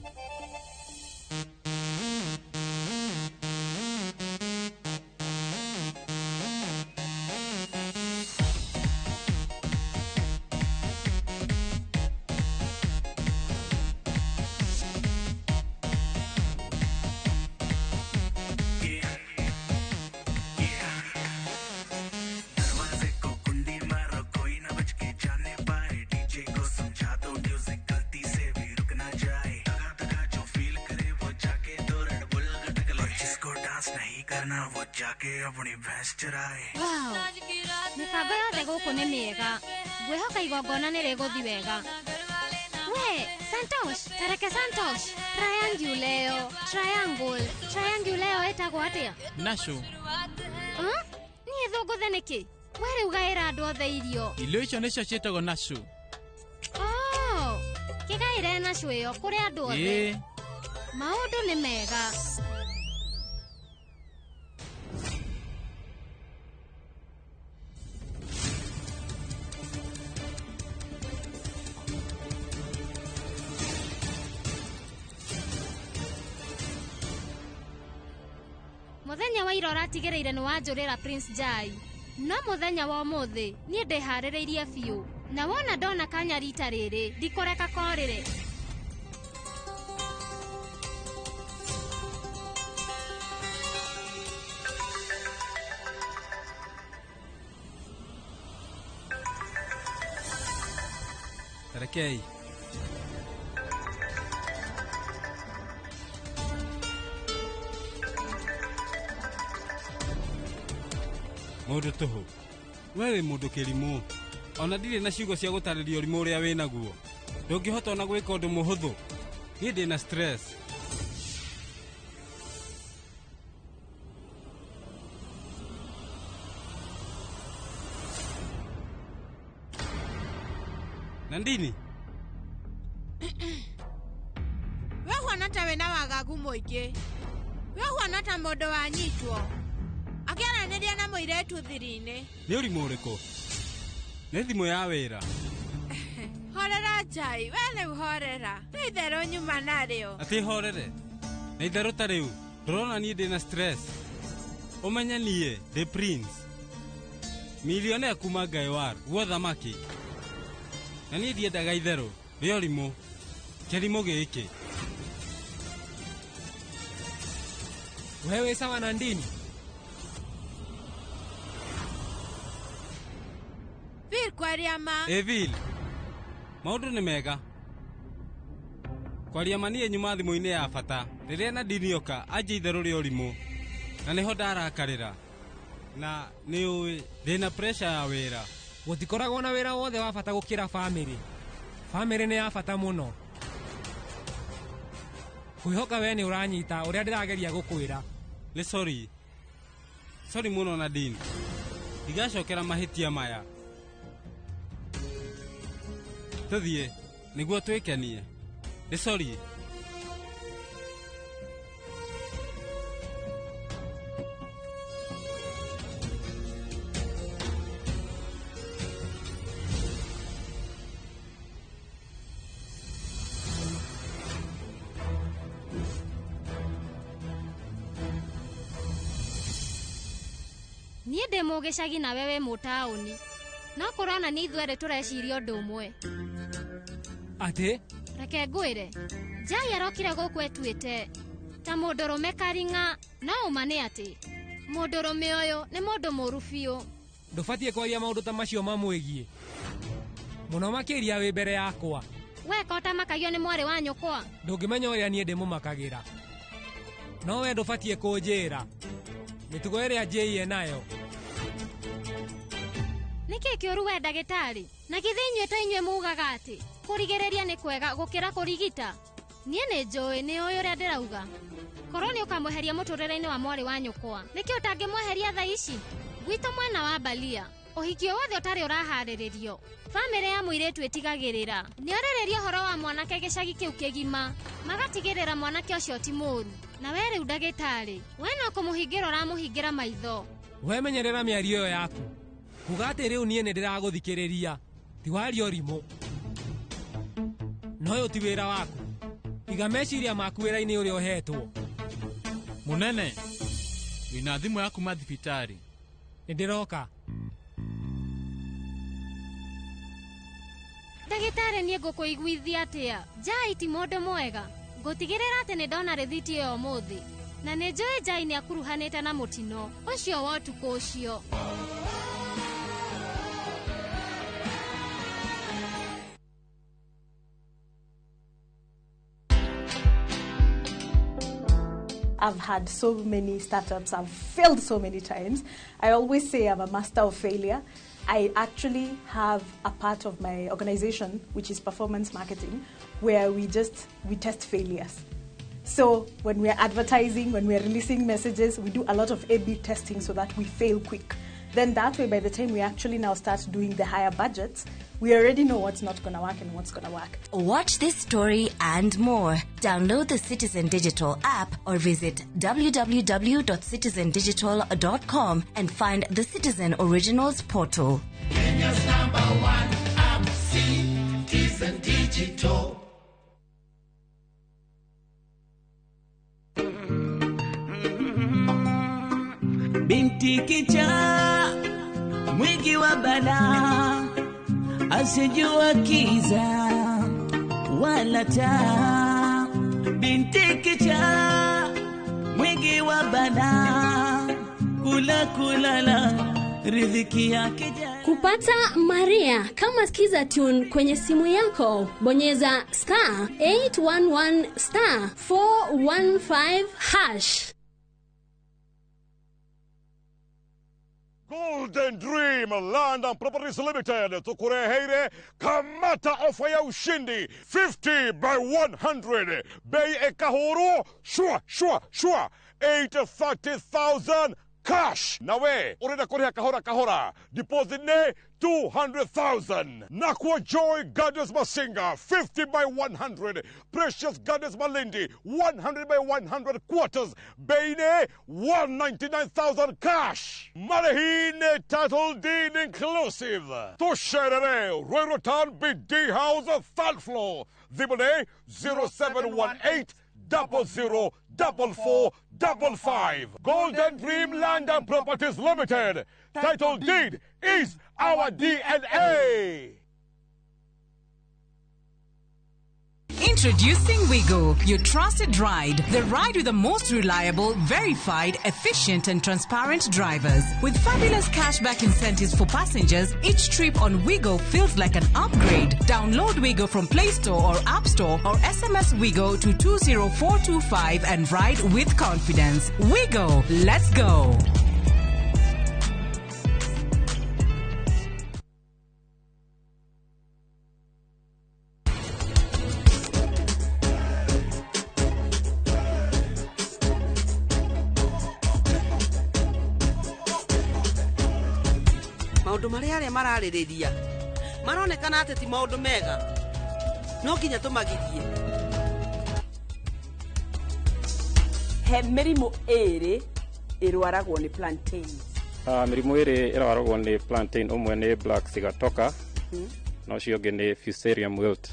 [SPEAKER 12] Wow. Mĩbango yothe gũkũ nĩ mĩega. Ngwĩhoka igongona nĩ rĩgũthiĩ wega. We, Santosh, tareke Santosh. Trianguleo, triangle, trianguleo ĩtagwo atĩa?
[SPEAKER 2] Nasho.
[SPEAKER 12] Huh? Niĩ thũngũthe nĩkĩ? We rĩu gaĩra andũ othe irio.
[SPEAKER 2] Irio icio nĩcio ciĩtagwo nasho.
[SPEAKER 12] Oh, kĩgaĩre nasho ĩyo kũrĩ andũ othe.
[SPEAKER 2] Ĩĩ.
[SPEAKER 12] Maũndũ nĩ mega. Mũthenya wa ira ũratigĩrĩire nĩ wanjũrĩra Prince Jai. No mũthenya wa ũmũthĩ niĩ ndĩharĩrĩirie biũ. Na wona ndona kanya rita rĩrĩ ndikũreka korĩre.
[SPEAKER 3] Tarekei. Mũndũ tũhũ. We wĩ mũndũ kĩrimũ. Ona ndirĩ na ciugo cia gũtarĩria ũrimũ ũrĩa wĩ naguo. Ndũngĩhota ona gwĩka ũndũ mũhũthũ. Niĩ ndĩ na stress. Nandini.
[SPEAKER 24] We huana ta wĩna wagagu mũingĩ. We huana ta mũndũ wanyitwo. Akĩaranĩria na mũirĩtu thiri-inĩ.
[SPEAKER 3] Nĩ ũrimũ ũrĩkũ? Nĩ thimũ ya wĩra.
[SPEAKER 24] Horera Jai, we rĩu horera. Nĩ itherũ nyuma narĩo.
[SPEAKER 3] Atĩ horere? Na itherũ ta rĩu, ndũrona niĩ ndĩ na stress. Ũmenye niĩ, ndĩ Prince. Milionea kuma Gaiwar, guo thamaki. Na niĩ ndiendaga itherũ, rĩa ũrimũ. Kĩrimũ gĩkĩ.
[SPEAKER 38] Wewe sawa na ndini?
[SPEAKER 24] Kwaria ma.
[SPEAKER 3] Evil. Maũndũ nĩ mega. Kwaria ma niĩ nyuma thimũ-inĩ ya bata. Rĩrĩa Nadine oka anjia itherũ rĩa ũrimũ. Na nĩho ndarakarĩra. Na nĩ ũĩ ndĩna pressure ya wĩra.
[SPEAKER 38] Gũtikoragwo na wĩra wothe wa bata gũkĩra bamĩrĩ. Bamĩrĩ nĩ ya bata mũno. Kwĩhoka we nĩ ũranyita ũrĩa ndĩrageria gũkwĩra.
[SPEAKER 3] Nĩ sorry. Sorry mũno Nadine. Ndigacokera mahĩtia maya. Tũthiĩ nĩguo twĩkenie. Nĩ sorry.
[SPEAKER 12] Niĩ ndĩ mũgĩcagi nawe wĩ mũtaũni. No kũrona nĩ ithuerĩ tũreciria ũndũ ũmwe.
[SPEAKER 38] Atĩ?
[SPEAKER 12] Reke ngwĩre. Jai arokire gũkũ etuĩte ta mũndũrũme karing'a, no ũma nĩ atĩ mũndũrũme ũyũ nĩ mũndũ mũũru biũ.
[SPEAKER 38] Ndũbatiĩ kwaria maũndũ ta macio mamwĩgiĩ. Mũno makĩria wĩ mbere yakwa.
[SPEAKER 12] We ko ũtamakagio nĩ mwarĩ wa nyũkwa?
[SPEAKER 38] Ndũngĩmenya ũrĩa niĩ ndĩmũmakagĩra. No we ndũbatiĩ kũnjĩra. Mĩtugo ĩrĩa njĩie nayo.
[SPEAKER 12] Nĩkĩ kĩũru we ndagĩtarĩ? Na githĩ inyuĩ to inyuĩ mugaga atĩ kũrigĩrĩria nĩ kwega gũkĩra kũrigita? Niĩ nĩ njũĩ nĩ ũĩ ũrĩa ndĩrauga. Korwo nĩ ũkamweheria mũtũrĩre-inĩ wa mwarĩ wa nyũkwa. Nĩkĩ ũtangĩmweheria thaa ici? Gwitũ mwena wa Balia, ũhiki o wothe ũtarĩ ũraharĩrĩrio. Bamĩrĩ ya mũirĩtu ĩtigagĩrĩra nĩorĩrĩria ũhoro wa mwanake gĩcagi kĩu kĩgima. Magatigĩrĩra mwanake ũcio ti mũũru. Na we rĩu ndagĩtarĩ, we no kũmũhingĩra ũramũhingĩra maitho.
[SPEAKER 38] We menyerera mĩario ĩyo yaku. Kuga atĩ rĩu niĩ nĩndĩragũthikĩrĩria. Ti waria ũrimũ. No ũyũ ti wĩra waku. Iga meciria maku wĩra-inĩ ũrĩa ũhetwo.
[SPEAKER 2] Mũnene, wĩna thimũ yaku ma thibitarĩ.
[SPEAKER 38] Nĩndĩroka.
[SPEAKER 12] Ndagĩtarĩ niĩ ngũkũiguithia atĩa? Jai ti mũndũ mwega. Ngũtigĩrĩra atĩ nĩndona rĩthiti ĩyo ũmũthĩ. Na nĩnjũĩ Jai nĩakuruhanĩte na mũtino ũcio wa ũtukũ ũcio.
[SPEAKER 1] I've had so many startups, I've failed so many times. I always say I'm a master of failure. I actually have a part of my organization, which is performance marketing, where we test failures. So when we're advertising, when we're releasing messages, we do a lot of A/B testing so that we fail quick. Then that way, by the time we actually now start doing the higher budgets, we already know what's not going to work and what's going to work.
[SPEAKER 4] Watch this story and more. Download the Citizen Digital app or visit www.citizendigital.com and find the Citizen Originals portal.
[SPEAKER 5] Kenya's number one app, Citizen Digital.
[SPEAKER 6] Binti kichaa mwingi wa balaa, asijua kiza wala taa. Binti kichaa mwingi wa balaa, kula kulala riziki yake.
[SPEAKER 7] Kupata Maria kama Skiza Tune kwenye simu yako, bonyeza star 811 star 415 hash.
[SPEAKER 8] Golden Dream Land and Properties Limited tukureheire kamata ofa ya ushindi 50 by 100 bei ekahuru shua shua shua 830,000 cash. Nawe urenda kuriha kahora kahora, deposit ne 200,000. Nakwa Joy Gardens Masinga 50 by 100, Precious Gardens Malindi 100 by 100 quarters, bei ne 199,000 cash. Marehine title deed inclusive. Tusherere Ruiru Town BD House third floor. Thimũ 0718 00 44 55. Golden Dream Land and Properties Limited. Title deed is our DNA.
[SPEAKER 21] Introducing Wigo, your trusted ride. The ride with the most reliable, verified, efficient, and transparent drivers. With fabulous cashback incentives for passengers, each trip on Wigo feels like an upgrade. Download Wigo from Play Store or App Store or SMS Wigo to 20425 and ride with confidence. Wigo, let's go.
[SPEAKER 9] Maundu maria aria mararĩrĩria maronekana atĩ ti maundu mega no nginya tũmagirie.
[SPEAKER 10] He mĩrimũ ĩrĩ ĩrwaragwo nĩ plantain.
[SPEAKER 11] Mĩrimũ ĩrĩ ĩrwaragwo nĩ plantain, ũmwe nĩ black sigatoka na ũcio ũngĩ nĩ fusarium wilt.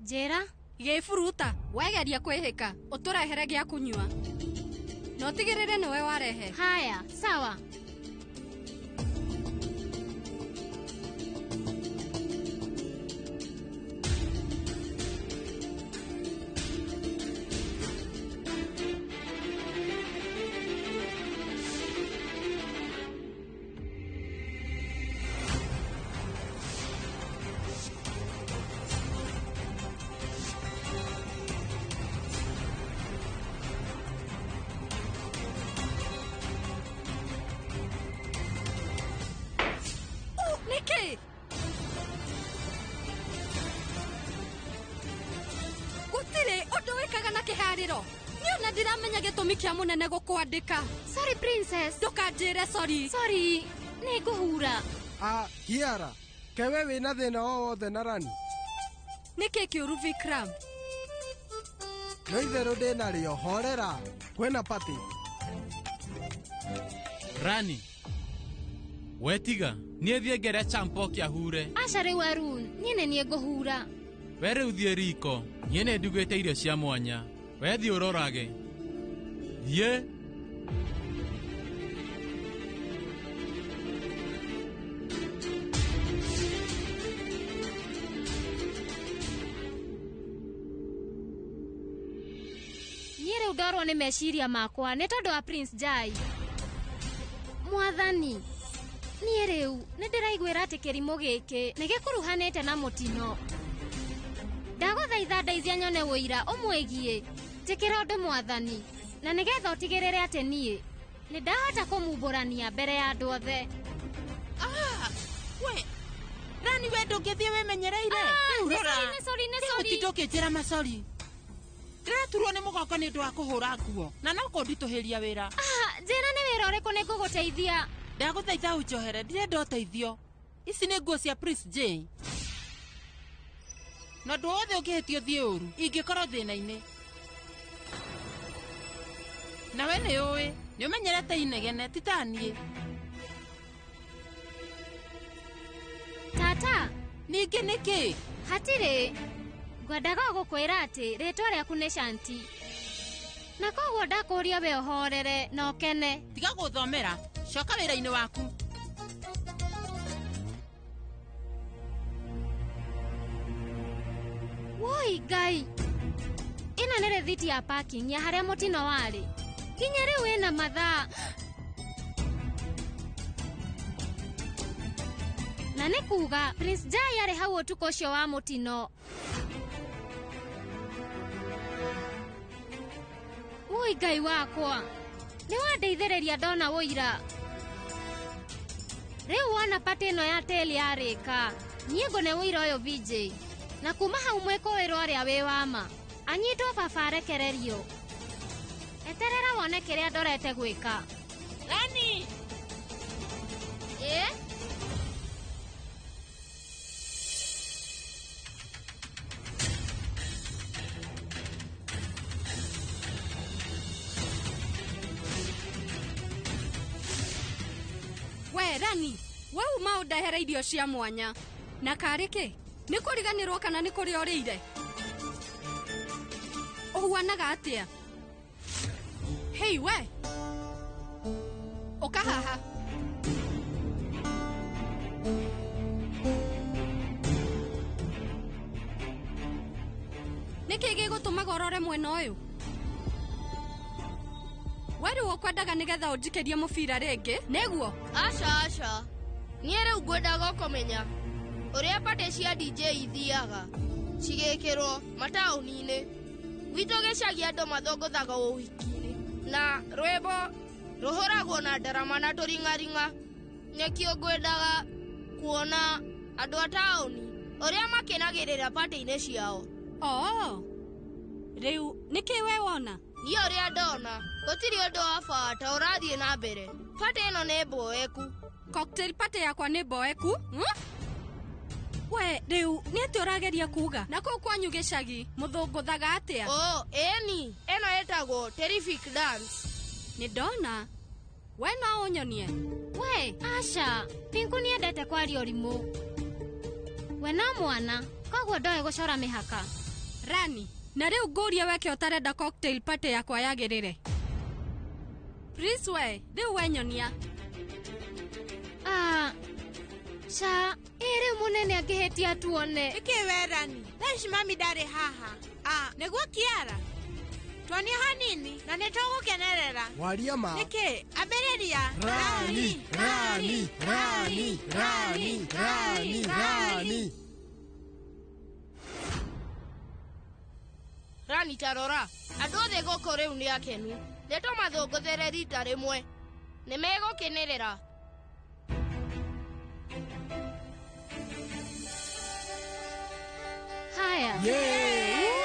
[SPEAKER 12] Njĩra
[SPEAKER 38] gĩburuta wegeria kwĩhĩka ũtũrehere gĩa kũnyua na ũtigĩrĩre nĩwe warehe.
[SPEAKER 12] Haya, sawa.
[SPEAKER 38] Munene gukwandika.
[SPEAKER 12] Sorry princess.
[SPEAKER 38] Ndukanjire sorry.
[SPEAKER 12] Sorry, nĩngũhura.
[SPEAKER 13] Kiara, kewe wĩna thĩna o wothe na Rani?
[SPEAKER 38] Nĩkĩ kĩũru Vikram?
[SPEAKER 13] No itherũ ndĩnarĩo, horera. Kwĩna party.
[SPEAKER 2] Rani, wetiga, niĩ thiĩ ngere champo kĩahure.
[SPEAKER 12] Aca rĩu Arun, niĩ nĩ niĩ ngũhura.
[SPEAKER 2] We rĩu thiĩ riko, niĩ nĩ ndugĩte irio cia mwanya. We thiĩ ũrorage. Thiĩ.
[SPEAKER 12] Niĩ rĩu ndorwo nĩ meciria makwa nĩ tondũ wa Prince Jai. Mwathani, niĩ rĩu nĩ ndĩraiguĩra atĩ kĩrimũ gĩkĩ nĩ gĩkuruhanĩte na mũtino. Ndagũthaitha ndeithia nyone ũira ũmwĩgiĩ. Njĩkĩra ũndũ mwathani, na nĩgetha ũtigĩrĩre atĩ niĩ nĩ ndahota kũmumbũrania mbere ya andũ othe.
[SPEAKER 9] We Rani, we ndũngĩthiĩ wĩmenyereire?
[SPEAKER 12] Nĩ sorry, nĩ sorry, nĩ sorry.
[SPEAKER 9] Ũtinde ũkĩnjĩra macori. Ndĩraturwo nĩ mũgongo nĩ ũndũ wa kũhũra nguo na no kũnditũhĩria wĩra.
[SPEAKER 12] Njĩra nĩ wĩra ũrĩkũ nĩ ngũgũteithia?
[SPEAKER 9] Ndagũthaitha ũnjohere, ndirenda ũteithio. Ici nĩ nguo cia Prince J. Na ũndũ wothe ũngĩhĩtia ũthiĩ ũru, ingĩkorwo thĩna-inĩ. Nawe nĩ ũĩ, nĩ ũmenyerete inegene, ti ta niĩ.
[SPEAKER 12] Tata,
[SPEAKER 9] ningĩ nĩkĩ?
[SPEAKER 12] Hatirĩ. Ngwendaga gũkwĩra atĩ rĩtwa rĩaku nĩ Shanti. Na koguo ndakũria we ũhorere na ũkene.
[SPEAKER 9] Tiga gũthomera, coka wĩra-inĩ waku.
[SPEAKER 12] Woi Ngai. Ĩno nĩ rĩthiti ya parking ya harĩa mũtino warĩ. Nginya rĩu ĩna mathaa. Na nĩ kuga Prince Jai arĩ hau ũtukũ ũcio wa mũtino. Woi Ngai wakwa, nĩ wandeithĩrĩria ndona ũira. Rĩu wona pati ĩno ya teli yarĩka, niĩ ngũne ũira ũyũ VJ. Na kuma hau mwĩkũĩrwo ũrĩa wĩ wama, anyitwo baba arekererio. Eterera wone kĩrĩa ndorete gwĩka.
[SPEAKER 9] Rani!
[SPEAKER 12] Ĩ?
[SPEAKER 38] We Rani, we uma ũndehere irio cia mwanya.
[SPEAKER 14] Na karĩ kĩ? Nĩ kũriganĩrwo kana nĩ kũrĩa ũrĩire? Ũhuanaga atĩa? Hei we! Ũka haha. Nĩkĩ gĩgũtũmaga ũrore mwena ũyũ? We rĩu ũkwendaga nĩgetha ũnjikĩrie mũbira rĩngĩ, nĩguo?
[SPEAKER 24] Aca aca. Niĩ rĩu ngwendaga kũmenya ũrĩa party cia DJ ithiaga cigĩkĩrwo mataũni-inĩ. Gwitũ gĩcagi andũ mathũngũthaga ũhiki-inĩ na rwĩmbo rũhũragwo na ndarama na tũring'aring'a. Nĩkĩo ngwendaga kuona andũ a taũni ũrĩa makenagĩrĩra party-inĩ ciao.
[SPEAKER 14] Oo, rĩu nĩkĩ we wona?
[SPEAKER 24] Niĩ ũrĩa ndona gũtirĩ ũndũ wa bata ũrathiĩ na mbere. Party ĩno nĩ mboeku.
[SPEAKER 14] Cocktail party yakwa nĩ mboeku? We rĩu nĩ atĩa ũrageria kuga? Na kũu kwanyu gĩcagi mũthũngũthaga atĩa?
[SPEAKER 24] Oo, ĩni, ĩno ĩtagwo terrific dance.
[SPEAKER 14] Nĩ ndona. We no ũnyonie?
[SPEAKER 12] We, aca, Pinku nĩendete kwaria ũrimũ. We no mwana, koguo ndoĩ gũcora mĩhaka.
[SPEAKER 14] Rani, na rĩu ngũrie weke ũtarenda cocktail party yakwa yagĩrĩre. Please we, rĩu we nyonia.
[SPEAKER 12] Ah, ca, ĩ rĩu mũnene angĩhĩtia tuone.
[SPEAKER 24] Nĩkĩ we Rani? Thaa ici mami ndarĩ haha. Ah, nĩguo Kiara. Tuonie hanini na nĩtũgũkenerera.
[SPEAKER 13] Waria ma.
[SPEAKER 24] Nĩkĩ? Ambĩrĩria.
[SPEAKER 13] Rani, Rani, Rani, Rani, Rani, Rani.
[SPEAKER 24] Rani ta rora, andũ othe gũkũ rĩu nĩ akenu. Nĩ tũmathũngũthere rita rĩmwe. Nĩ megũkenerera.
[SPEAKER 12] Haya.
[SPEAKER 13] Yeah.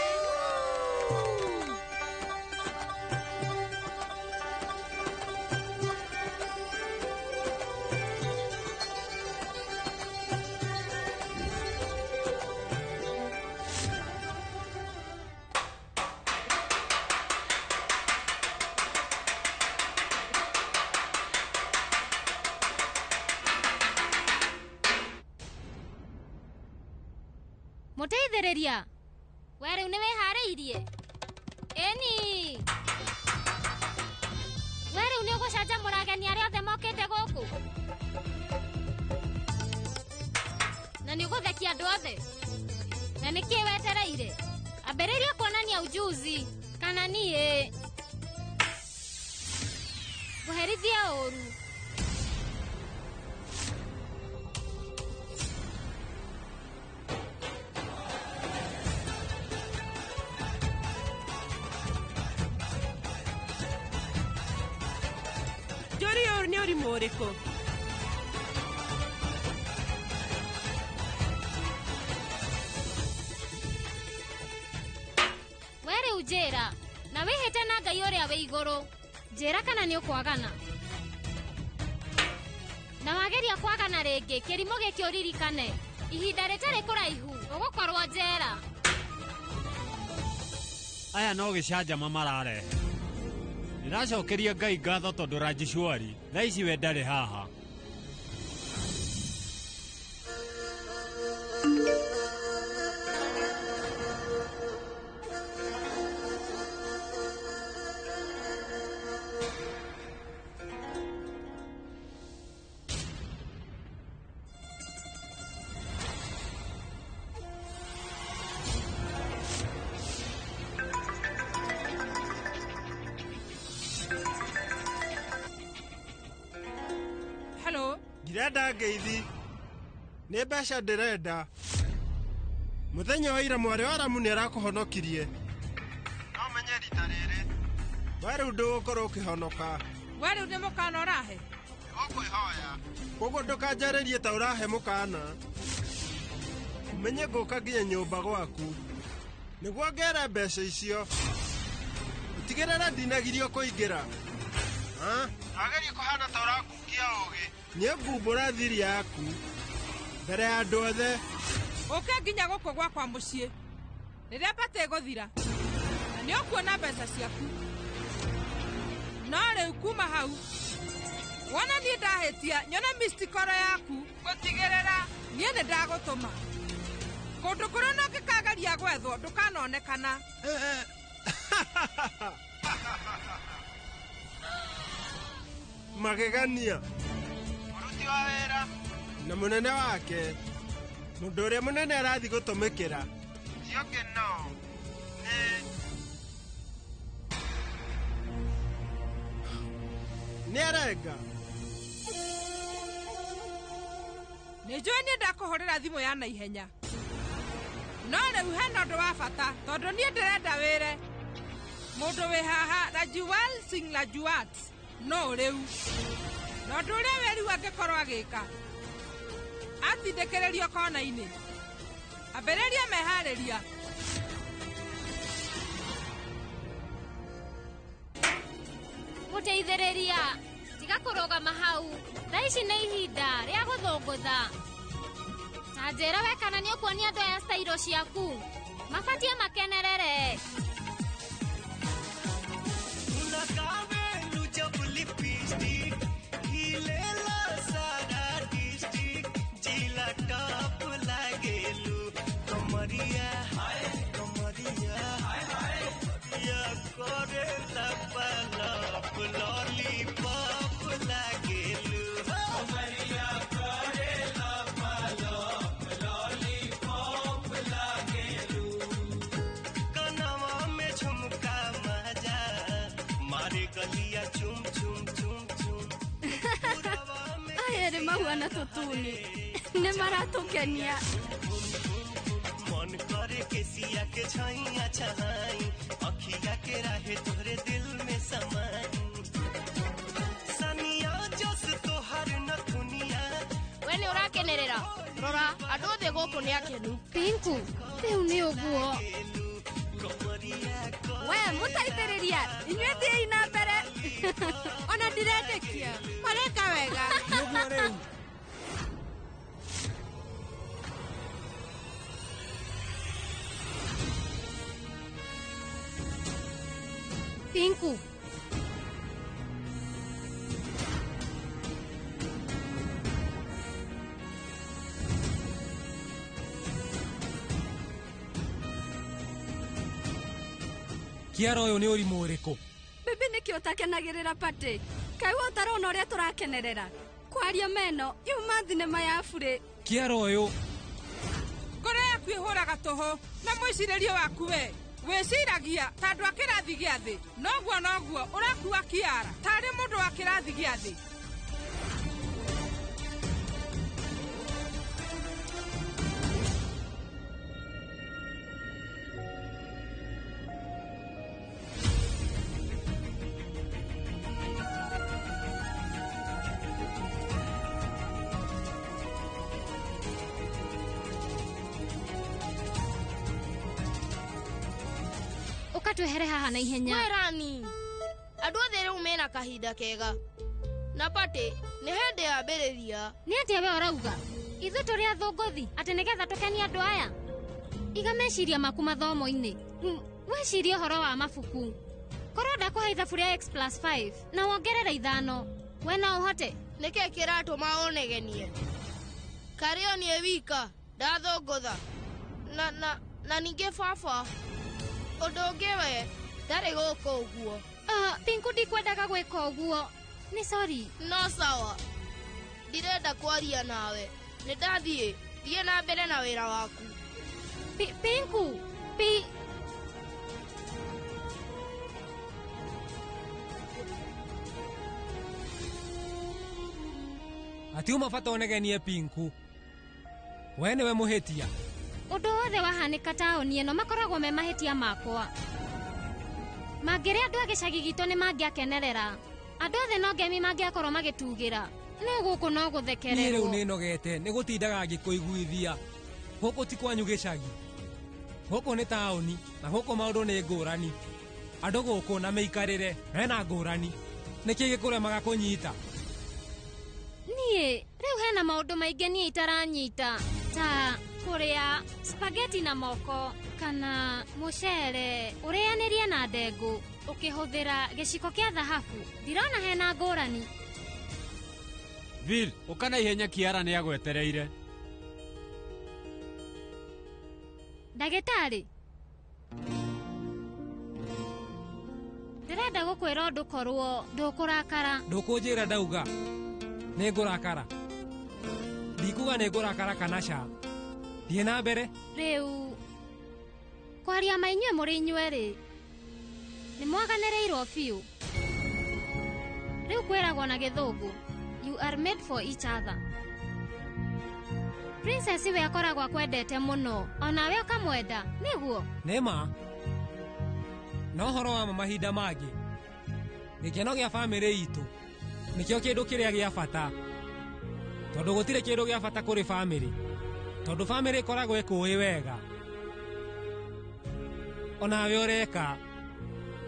[SPEAKER 12] Mũteithĩrĩria, we rĩu nĩ wĩharĩirie? Ĩni. We rĩu nĩ ũgũcanjamũra ageni arĩa othe mokĩte gũkũ? Na nĩ ũgũthekia andũ othe? Na nĩkĩ wetereire? Ambĩrĩria kuonania ujuzi kana niĩ ngũherithie ũru.
[SPEAKER 9] Njũri ũyũ nĩ ũrimũ ũrĩkũ?
[SPEAKER 12] We rĩu njĩra, na wĩhĩte na Ngai ũrĩa wĩ igũrũ. Njĩra kana nĩ ũkwagana. Na wageria kwagana rĩngĩ, kĩrimũ gĩkĩ ũririkane. Ihinda rĩtarĩ kũraihu, ũgũkorwo njera.
[SPEAKER 15] Aya no gĩcanjama mararehe. Ndĩracokeria Ngai ngatho tondũ Rajishwari thaa ici we ndarĩ haha.
[SPEAKER 26] Hello.
[SPEAKER 13] Ndirenda ngeithi. Nĩ mbeca ndĩrenda. Mũthenya wa ira mwarĩ wa Ramu nĩ arakũhonokirie. No menye rita rĩrĩ. We rĩu ndũgũkorwo ũkĩhonoka.
[SPEAKER 26] We rĩu nĩ mũkana ũrahe?
[SPEAKER 13] Ũkwĩhoya. Koguo ndũkanjarĩrie ta ũrahe mũkana. Ũmenye ngũka nginya nyũmba gwaku. Nĩguo ngere mbeca icio. Ũtigĩrĩre ndinagirio kũingĩra. Agerie kũhana ta ũrangungia ũgĩ. Nĩngumbũra thiri yaku mbere ya andũ othe.
[SPEAKER 26] Ũke nginya gũkũ gwakwa mũciĩ rĩrĩa bata ĩgũthira na nĩ ũkuona mbeca ciaku. No rĩu kuma hau Wona niĩ ndahĩtia nyone missed call yaku gũtigĩrĩra niĩ nĩ ndagũtũma. Kũndũ kũrĩa ona ũngĩkageria gwethwo ndũkanonekana.
[SPEAKER 13] Magegania. Mũruti wa wĩra na mũnene wake, mũndũ ũrĩa mũnene arathiĩ gũtũmĩkĩra. Ũcio ũngĩ no nĩ nĩ arenga.
[SPEAKER 26] Nĩ njũĩ niĩ ndakũhũrĩra thimũ ya naihenya. No rĩu hena ũndũ wa bata tondũ niĩ ndĩrenda wĩre. Mũndũ wĩ haha Rajual Singh Rajuat no rĩu. Na ũndũ ũrĩa weriu angĩkorwo agĩka atindĩkĩrĩrio kona-inĩ. Ambĩrĩria meharĩria.
[SPEAKER 12] Mũteithĩrĩria, tiga kũrũgama hau. Thaa ici nĩ ihinda rĩa gũthũngũtha. Ta njĩra we kana nĩ ũkuonia andũ aya stairo ciaku. Mabatie makenerere.
[SPEAKER 14] Aya nĩ mahuana tũtuni. Nĩ maratũkenia.
[SPEAKER 16] मन करे के सिया के छैया छहाई अखिया के राहे तोहरे दिल में समाई सनिया जस तोहर नथुनिया.
[SPEAKER 24] We nĩ ũrakenerera. Rora andũ othe gũkũ nĩ akenu.
[SPEAKER 12] Pinku, rĩu nĩ ũguo.
[SPEAKER 14] We mũteithĩrĩria, inyuĩ thiĩi na mbere.
[SPEAKER 26] Ona ndiretĩkia. Mareka wega.
[SPEAKER 38] Nĩguo rĩu.
[SPEAKER 12] Pinku.
[SPEAKER 38] Kiara ũyũ nĩ ũrimũ ũrĩkũ?
[SPEAKER 14] Bibi nĩkĩ ũtakenagĩrĩra party? Kaĩ we ũtarona ũrĩa tũrakenerera? Kwaria meno yuma thinema ya burĩ.
[SPEAKER 38] Kiara ũyũ.
[SPEAKER 26] Ngoro yaku ĩhũraga tũhũ na mwĩcirĩrie waku we. Wĩciragia ta andũ a kĩrathi gĩa thĩ. Noguo noguo ũrakua Kiara tarĩ mũndũ wa kĩrathi gĩa thĩ.
[SPEAKER 12] Ũkatwehere haha na ihenya.
[SPEAKER 24] Werani. Andũ othe rĩu mena kahinda kega. Na party nĩ hĩndĩ yambĩrĩria.
[SPEAKER 12] Nĩ atĩa we ũrauga? Ithuĩ tũrĩ athũngũthi atĩ nĩgetha tũkenie andũ aya. Iga meciria maku mathomo-inĩ. Wĩcirie ũhoro wa mabuku. Korwo ndakũhe ithabu rĩa x plus 5 na wongerere 5, we no ũhote.
[SPEAKER 24] Nĩkĩ kĩratũma ũnegenie? Karĩ o niĩ wika ndathũngũtha. Na ningĩ baba ũndũ ũngĩ we ndarĩ gũkũ ũguo.
[SPEAKER 12] Pinku ndikwendaga gwĩka ũguo. Nĩ sorry.
[SPEAKER 24] No sawa. Ndirenda kwaria nawe. Nĩ ndathiĩ. Thiĩ na mbere na wĩra waku.
[SPEAKER 12] Pinku. Pi
[SPEAKER 38] Atiuma bata ũnegenie Pinku. We nĩwe mũhĩtia.
[SPEAKER 12] Ũndũ wothe wahanĩka taũni ĩno makoragwo me mahĩtia makwa. Mangĩrĩ andũ a gĩcagi gitũ nĩ mangĩakenerera. Andũ othe no ngemi mangĩakorwo magĩtugĩra. No gũkũ no
[SPEAKER 38] Niĩ rĩu
[SPEAKER 12] gũthekererwo.
[SPEAKER 38] nĩ nogete nĩ gũtindaga ngĩkũiguithia. Gũkũ ti kwanyu gĩcagi. Gũkũ nĩ taũni na gũkũ maũndũ nĩ ngũrani. Andũ gũkũ na mĩikarĩre mena ngũrani. Nĩkĩ gĩkũremaga kũnyita?
[SPEAKER 12] Niĩ rĩu hena maũndũ maingĩ niĩ itaranyita. Ta kũrĩa spaghetti na moko kana mũcere ũrĩanĩrie na ndengũ ũkĩhũthĩra gĩciko kĩa thahabu. Ndirona hena ngũrani.
[SPEAKER 15] Bill, ũka na ihenya Kiara nĩ agwetereire.
[SPEAKER 12] Ndagĩtarĩ, ndĩrenda gũkwĩra ũndũ korwo ndũkũrakara.
[SPEAKER 38] Ndũkũnjĩra ndauga nĩ ngũrakara. Ndikuga nĩ ngũrakara kana ca. Thiĩ na mbere.
[SPEAKER 12] Rĩu kwaria ma inyuĩ mũrĩ inyuerĩ nĩ mwaganĩrĩirwo biũ. Rĩu kwĩragwo na gĩthũngũ, you are made for each other. Princess we akoragwo akwendete mũno, onawe ũkamwenda, nĩguo?
[SPEAKER 38] Nĩ ma. No ũhoro wa ma mahinda mangĩ, gĩkeno gĩa bamĩrĩ itũ nĩkĩo kĩndũ kĩrĩa gĩa bata, tondũ gũtirĩ kĩndũ gĩa bata kũrĩ bamĩrĩ, tondũ bamĩrĩ ĩkoragwo ĩkũĩ wega. Onawe ũreka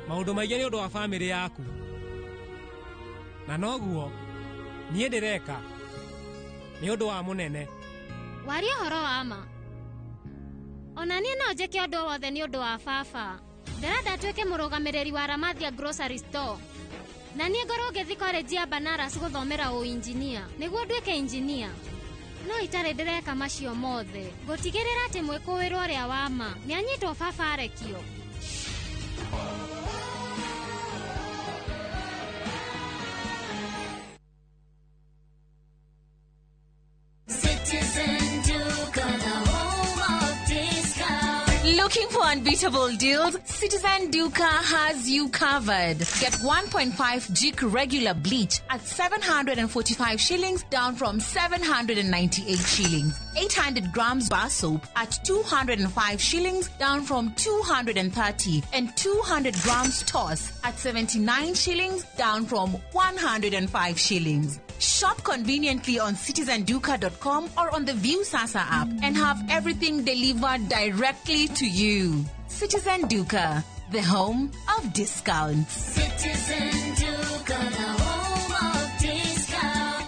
[SPEAKER 38] maũndũ maingĩ nĩ ũndũ wa bamĩrĩ yaku, na noguo niĩ ndĩreka nĩ ũndũ wa mũnene.
[SPEAKER 12] Waria ũhoro wa ma. Ona niĩ no njĩke ũndũ o wothe nĩ ũndũ wa baba. Ndĩrenda nduĩke mũrũgamĩrĩri wa Ramathia Grocery Store. Na niĩ ngorwo ngĩthiĩ college ya Banaras gũthomera ũinjinia nĩguo nduĩke injinia. No itarĩ ndĩreka macio mothe, ngũtigĩrĩra atĩ mwĩkũĩrwo ũrĩa wa ma nĩanyitwo baba arekio.
[SPEAKER 17] Citizen Duka, the home of discount.
[SPEAKER 18] Looking for unbeatable deals? Citizen Duka has you covered. Get 1.5 Jik regular bleach at 745 shillings, down from 798 shillings. 800 grams bar soap at 205 shillings, down from 230. And 200 grams toss at 79 shillings, down from 105 shillings. Shop conveniently on citizenduka.com or on the Viusasa app and have everything delivered directly to you. Citizen Duka, the home of discounts.
[SPEAKER 17] Citizen Duka, the home of discount.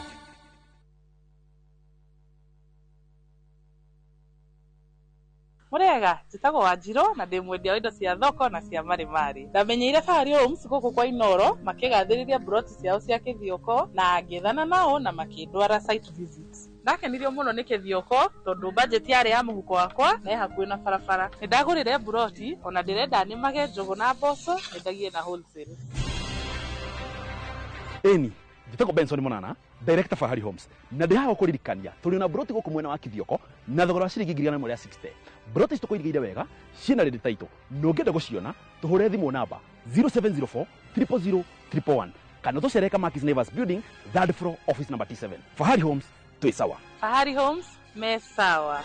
[SPEAKER 19] Murega njĩtagwo Wanjirũ na ndĩ mwendia wa indo cia thoko na cia marĩmarĩ. Ndamenyeire Fahari Homes gũkũ kwa Inoro makĩgathĩrĩria mburoti ciao cia Kĩthioko na ngĩethana nao na makĩndwara site visit. Ndakenirio mũno nĩ Kĩthioko tondũ budget yarĩ ya mũhuko wakwa na ĩ hakuhĩ na barabara. Nĩ ndagũrire mburoti ona ndĩrenda nĩmage njũgũ na mboco nyendagie na wholesale.
[SPEAKER 20] Ĩni, njĩtagwo Benson Monana, director Fahari Homes, na ndĩ haha gũkũririkania tũrĩ na mburoti gũkũ mwena wa Kithioko na thogora wa ciringi 160,000. Mburoti ici tũkũirigĩire wega, ciĩna rĩndĩ taitũ, na ũngĩenda gũciona tũhũre thimũ namba 0704 000 111 kana tũcerere Kamakis Neighbors Building, third floor, office number T7. Fahari Homes, twĩ sawa.
[SPEAKER 19] Fahari Homes me sawa.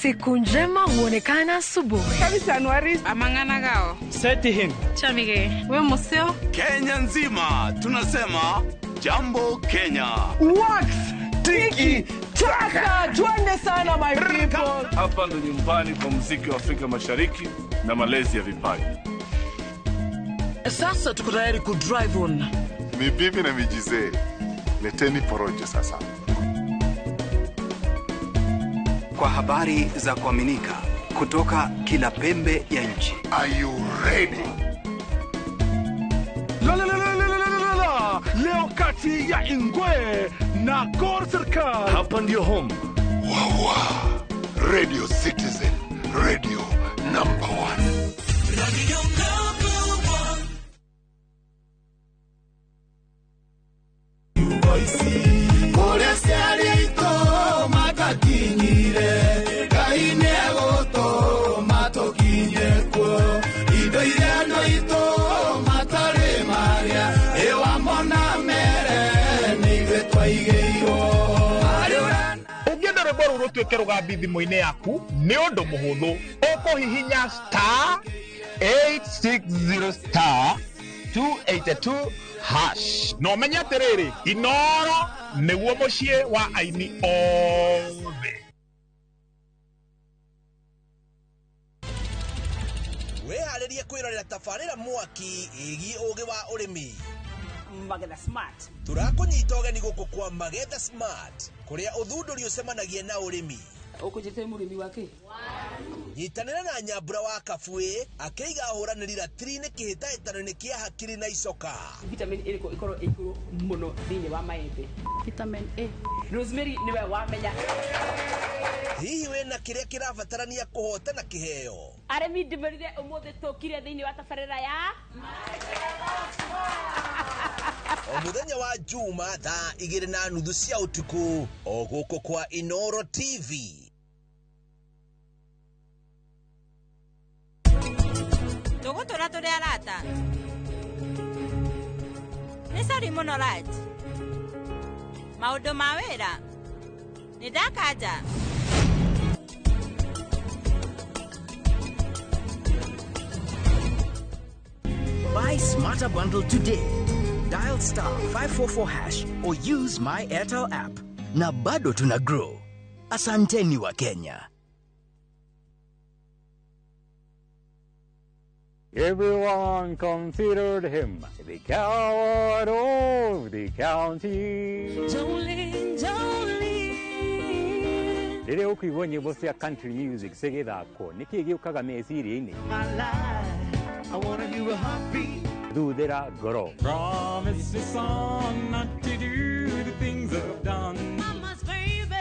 [SPEAKER 21] Siku njema huonekana asubuhi.
[SPEAKER 26] Amang'ana gao.
[SPEAKER 22] Seti him.
[SPEAKER 26] Chamige. We museo.
[SPEAKER 23] Kenya nzima tunasema jambo Kenya.
[SPEAKER 13] Wax tiki taka, twende sana my people.
[SPEAKER 25] Hapa ndo nyumbani kwa muziki wa Afrika Mashariki na malezi ya vipaji.
[SPEAKER 27] Sasa tuko tayari ku drive on.
[SPEAKER 28] Mibibi na mijizee, leteni porojo sasa.
[SPEAKER 29] Kwa habari za kuaminika kutoka kila pembe ya nchi.
[SPEAKER 28] Are you ready?
[SPEAKER 8] La la la la la la la la. Leo kati ya Ingwe na Gor Serikal.
[SPEAKER 25] Hapa ndio home.
[SPEAKER 28] Wawa. Radio Citizen, radio number 1.
[SPEAKER 6] Radio number 1.
[SPEAKER 5] Kũrĩa ciarĩ matakinyire, Ngai nĩegũtũma tũkinye kuo. Indo iria andũ aitũ matarĩ marĩa, ĩwamona mere nĩ ithuĩ twaigĩirwo.
[SPEAKER 30] Ũngĩenda rwĩmbo rũu rũtuĩke rũgambi thimũ-inĩ yaku nĩ ũndũ mũhũthũ, ũkũhihinya star 860 star 282 hash na ũmenye atĩrĩrĩ, Inoro nĩguo mũciĩ wa aini othe.
[SPEAKER 31] Wĩharĩrie kwĩrorera tabarĩra mwaki ĩgiĩ ũgĩ wa ũrĩmi.
[SPEAKER 10] Magetha Smart.
[SPEAKER 31] Tũrakũnyita ũgeni gũkũ kwa Magetha Smart, kũrĩa ũthundũri ũcemanagia na ũrĩmi.
[SPEAKER 10] Ũkũnjĩte mũrĩmi wa kĩ?
[SPEAKER 31] Nyitanĩra na Nyambura wa Kabuĩ akĩiga ahũranĩri ratiri-inĩ kĩhĩtahĩtano-inĩ kĩa hakiri na icoka.
[SPEAKER 10] Vitamin ĩrĩkũ ĩkorwo ĩ igũrũ mũno thĩinĩ wa maembe? Vitamin A. Rosemary nĩwe wamenya.
[SPEAKER 31] Hihi wĩna kĩrĩa kĩrabatarania kũhotana kĩheo?
[SPEAKER 10] Arĩmi ndĩmerire ũmũthĩ tũkire thĩinĩ wa tabarĩra ya
[SPEAKER 31] O mũthenya wa Juma thaa 2:30 cia ũtukũ o gũkũ kwa Inoro TV.
[SPEAKER 1] Tũgũtũra tũrĩ arata. Nĩ sori mũno Raj. Maũndũ ma wĩra. Nĩ ndakanja.
[SPEAKER 2] Buy Smarter Bundle today. Dial *544# or use my Airtel app. Na bado tuna grow. Asanteni wa Kenya.
[SPEAKER 3] Everyone considered him the coward of the county.
[SPEAKER 6] Jolene, Jolene.
[SPEAKER 3] Rĩrĩa ũkũigua nyĩmbo cia country music cigĩthakwo, nĩkĩĩ gĩũkaga meciria-inĩ?
[SPEAKER 6] I wanna hear a heartbeat.
[SPEAKER 3] Thuthĩra ngoro.
[SPEAKER 6] Promise me son not to do the things I've done.
[SPEAKER 17] Mama's baby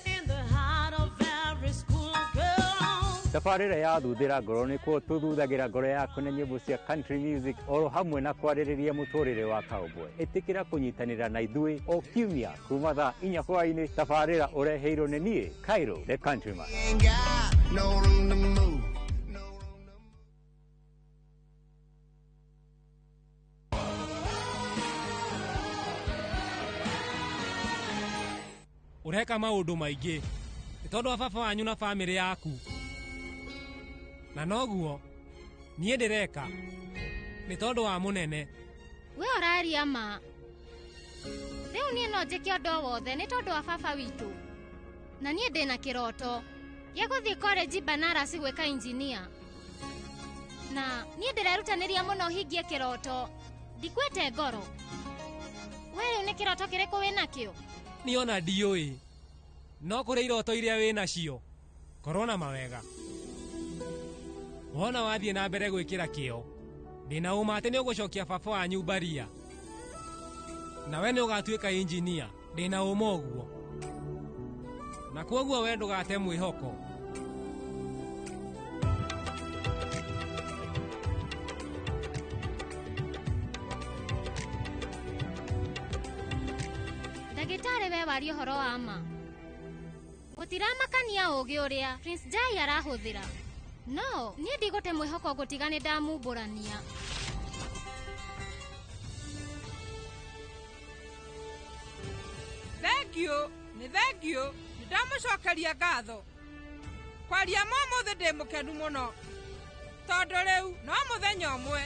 [SPEAKER 17] in the heart of every school girl.
[SPEAKER 3] Tabarĩra ya thuthĩra ngoro nĩkuo tũthuthagira ngoro yaku na nyĩmbo cia country music oro hamwe na kwarĩrĩria mũtũrĩre wa cowboy. Ĩtĩkĩra kũnyitanĩra na ithuĩ o kiumia kuma thaa 4 hwaĩ-inĩ. Tabarĩra ũreheirwo nĩ niĩ Cairo the Countryman.
[SPEAKER 5] Ain't got no room to move.
[SPEAKER 38] Ũreka maũndũ maingĩ nĩ tondũ wa baba wanyu na bamĩrĩ yaku, na noguo niĩ ndĩreka nĩ tondũ wa mũnene.
[SPEAKER 12] We ũraria ma. Rĩu niĩ no njĩke ũndũ o wothe nĩ tondũ wa baba witũ, na niĩ ndĩna kĩroto gĩa gũthiĩ college Banaras gwĩka engineer, na niĩ ndĩrerutanĩria mũno hingie kĩroto. Ndikwĩte ngoro. We rĩu nĩ kĩroto kĩrĩkũ wĩnakĩo?
[SPEAKER 38] Niĩ ona ndiũĩ, no kũrĩ iroto iria wĩ nacio korwo na mawega. Wona wathiĩ na mbere gwĩkĩra kĩo, ndĩna ũma atĩ nĩ ũgũcokia baba wanyu mbaria, nawe nĩ ũgatuĩka injinia. Ndĩna ũma ũguo, na kwoguo we ndũgate mwĩhoko.
[SPEAKER 12] Ndagĩtarĩ we waria ũhoro wa ma. Gũtiramakania ũũgĩ ũrĩa Prince Jai arahũthĩra, no niĩ ndigũte mwĩhoko ngũtiga nĩ ndamumbũrania.
[SPEAKER 26] Thengiũ, nĩ thengiũ, nĩ ndamũcokeria ngatho. Kwaria ma ũmũthĩ ndĩ mũkenu mũno, tondũ rĩu no mũthenya ũmwe,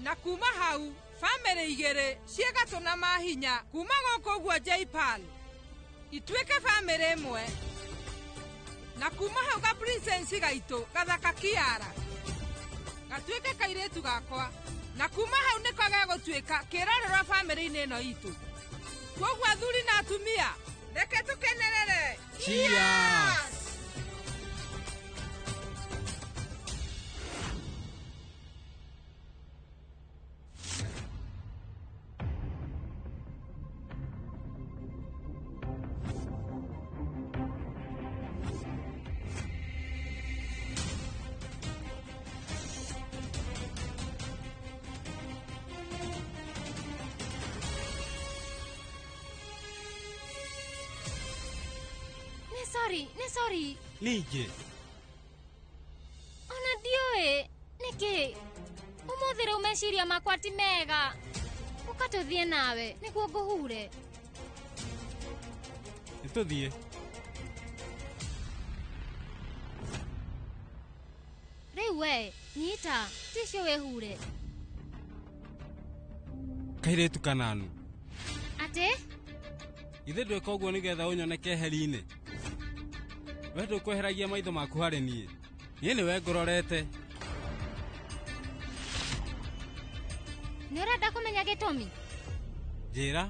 [SPEAKER 26] na kuma hau bamĩrĩ igĩrĩ ciĩgatũ na mahinya kuma gũkũ ũguo Jaipal ituĩke bamĩrĩ ĩmwe, na kuma hau ga princess gaitũ gathaka Kiara gatuĩke kairĩtu gakwa, na kuma hau nĩko gegũtuĩka kĩrorerwa bamĩrĩ-inĩ ĩno itũ. Kwoguo athuri na atumia, reke tũkenerere.
[SPEAKER 38] Cheers!
[SPEAKER 12] Sorry, nĩ sorry.
[SPEAKER 4] Ningĩ
[SPEAKER 12] Ona ndiũĩ nĩkĩ ũmũthĩ rĩu meciria makwa ti mega. Ũka tũthiĩ nawe nĩguo ngũhure.
[SPEAKER 4] Nĩ tũthiĩ.
[SPEAKER 12] Rĩu we nyita tissue wĩhure.
[SPEAKER 4] Kairĩtu kananu.
[SPEAKER 12] Atĩ?
[SPEAKER 4] Ithe ndwĩka ũguo nĩgetha ũnyone keheri-inĩ. We ndũkweheragia maitho maku harĩ niĩ. Niĩ nĩwe ngũrorete.
[SPEAKER 12] Nĩ ũrenda kũmenya gĩtũmi?
[SPEAKER 4] Njĩra.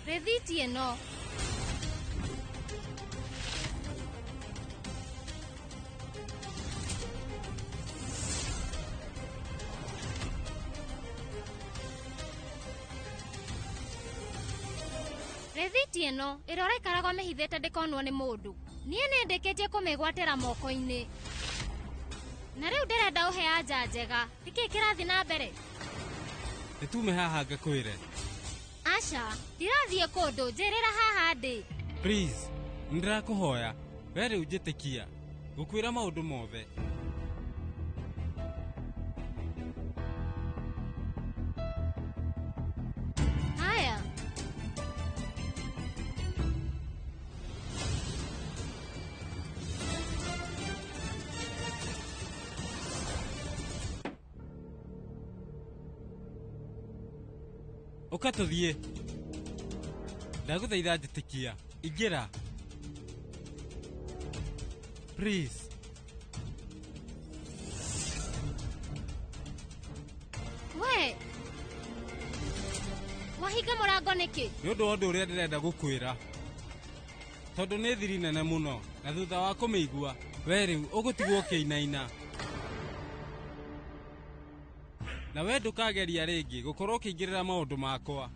[SPEAKER 12] Rĩthiti ĩno. Rĩthiti ĩno ĩrĩa ũraikaraga ũmĩhithĩte ndĩkonwo nĩ mũndũ. Niĩ nĩ ndĩkĩtie kũmĩgwatĩra moko-inĩ. Na rĩu ndĩrenda ũhe anja njega. Nĩkĩ kĩrathiĩ na mbere?
[SPEAKER 4] Nĩtume haha ngakwĩre.
[SPEAKER 12] Aca, ndirathiĩ kũndũ, njĩrĩra haha ndĩ.
[SPEAKER 4] Please, nĩndĩrakũhoya. We rĩu njĩtĩkia. Ngũkwĩra maũndũ mothe.
[SPEAKER 12] Haya.
[SPEAKER 4] Ũka tũthiĩ. Ndagũthaitha njĩtĩkia. Ingĩra. Please.
[SPEAKER 12] We. Wahinga mũrango nĩkĩ?
[SPEAKER 4] Nĩ ũndũ wa ũndũ ũrĩa ndĩrenda gũkwĩra. Tondũ nĩ thiri nene mũno, na thutha wa kũmĩigua, we rĩu ũgũtigwo ũkĩinaina. Na we ndũkageria rĩngĩ gũkorwo ũkĩingĩrĩra maũndũ makwa.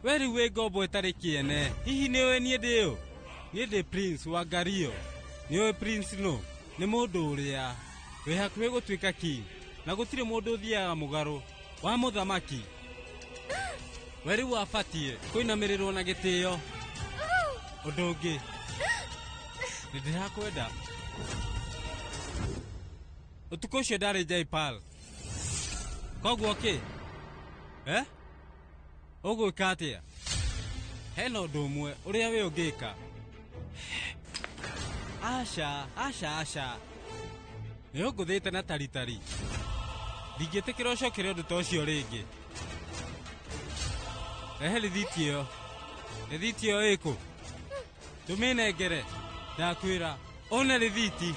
[SPEAKER 4] We rĩu wĩ ngombo ĩtarĩ kĩene. Hihi nĩũĩ niĩ ndĩ ũ? Niĩ ndĩ Prince wa Ngario. Nĩũĩ Prince nũ? Nĩ mũndũ ũrĩa wĩ hakuhĩ gũtuĩka king, na gũtirĩ mũndũ ũthiaga mũgarũ wa mũthamaki. We rĩu wabatiĩ kũinamĩrĩrwo na gĩtĩo. Ũndũ ũngĩ, nĩ ndĩrakwenda. Ũtukũ ũcio ndarĩ Jaipal. Koguo kĩ? Eh? Ũgwĩka atĩa? Hena ũndũ ũmwe ũrĩa we ũngĩka. Aca, aca, aca. Nĩ ũngũthĩte na taritari. Ndingĩtĩkĩra ũcokere ũndũ ta ũcio rĩngĩ. Rehe rĩthiti ĩyo. Rĩthiti ĩyo ĩkũ? Tũmĩnengere. Ndakwĩra, one rĩthiti.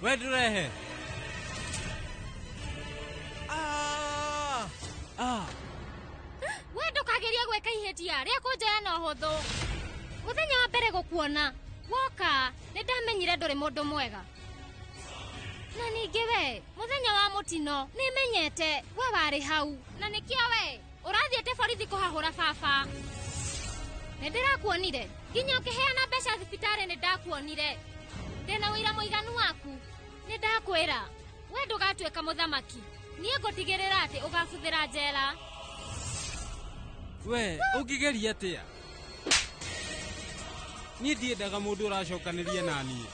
[SPEAKER 4] We ndũrehe. Ah.
[SPEAKER 12] We ndũkagerie gwĩka ihĩtia rĩa kũnjoya na ũhũthũ. Mũthenya wa mbere gũkuona, woka, nĩ ndamenyire ndũrĩ mũndũ mwega. Na ningĩ we, mũthenya wa mũtino, nĩ menyete we warĩ hau. Na nĩkĩo we, ũrathiĩte borithi kũhahũra baba. Nĩ ndĩrakuonire, nginya ũkĩheana mbeca thibitarĩ nĩ ndakuonire. Ndĩna ũira mũiganu waku, nĩ ndakwĩra, we ndũgatuĩka mũthamaki. Niĩ ngũtigĩrĩra atĩ ũgabuthĩra njera.
[SPEAKER 4] We, ũngĩgeria atĩa? Niĩ ndiendaga mũndũ ũracokanĩria na niĩ.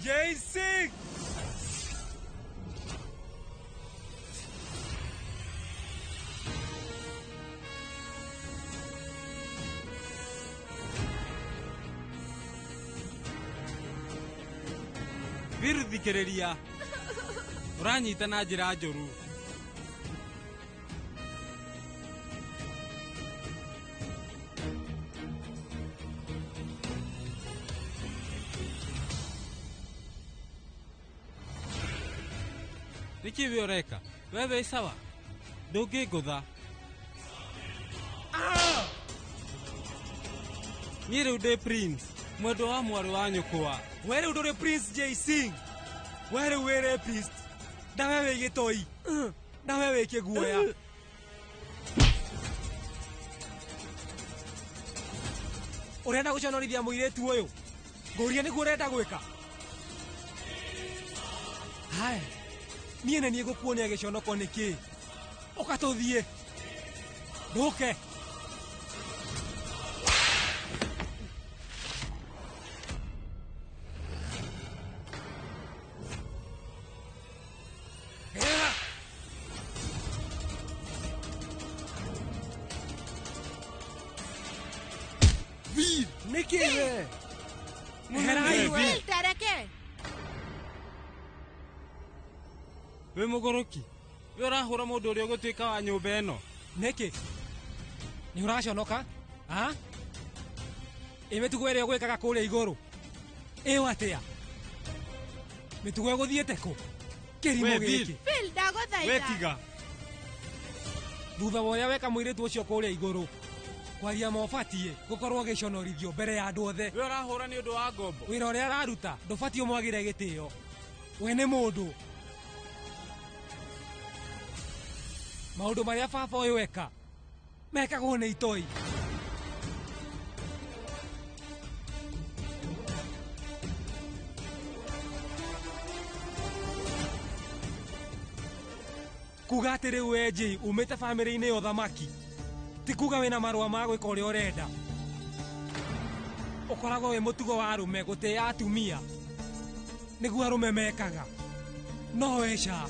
[SPEAKER 4] J6! Biru thikĩrĩria. Ũranyita na njĩra njũru. Nĩkĩ we ũreka? We wĩ sawa? Ndũngĩngũtha. Niĩ rĩu ndĩ Prince, mwendwa wa mwarĩ wa nyũkwa.
[SPEAKER 38] We rĩu ndũrĩ Prince J Singh. We rĩu wĩ rapist. Na we wĩ gĩtoi. Na we wĩ kĩguoya. Ũrenda gũconorithia mũirĩtu ũyũ? Ngũria nĩguo ũrenda gwĩka? Haya. Niĩ nĩ niĩ ngũkuonia gĩconoko nĩkĩ? Ũka tũthiĩ. Ndũke.
[SPEAKER 13] Veer, nĩkĩ we?
[SPEAKER 26] Will, tareke.
[SPEAKER 4] Wĩ mũgũrũki. We ũrahũra mũndũ ũrĩa ũgũtuĩka wa nyũmba ĩno.
[SPEAKER 38] Nĩkĩ? Nĩ ũraconoka? Ha? Ĩ mĩtugo ĩrĩa ũgwĩkaga kũrĩa igũrũ? Ĩyo atĩa? Mĩtugo ĩgũthiĩte kũ? Kĩrimũ
[SPEAKER 4] We, Bill.
[SPEAKER 38] gĩkĩ.
[SPEAKER 1] Phil ndagũthaitha.
[SPEAKER 4] We tiga.
[SPEAKER 38] Thutha wa ũrĩa weka mũirĩtu ũcio kũrĩa igũrũ. Kwaria ma ũbatiĩ gũkorwo ũgĩconorithio mbere ya andũ othe.
[SPEAKER 4] We ũrahũra nĩ ũndũ wa ngombo.
[SPEAKER 38] Wĩra ũrĩa araruta ndũbatiĩ ũmwagĩre gĩtĩo. We nĩ mũndũ. Maũndũ marĩa baba ũyũ eka mekagwo nĩ itoi. Kuga atĩ rĩu we Jay umĩte bamĩrĩ-inĩ ya ũthamaki ti kuga wĩna marũa ma gwĩka ũrĩa ũrenda. Ũkoragwo wĩ mũtugo wa arũme gũtĩa atumia nĩguo arũme mekaga no we ca.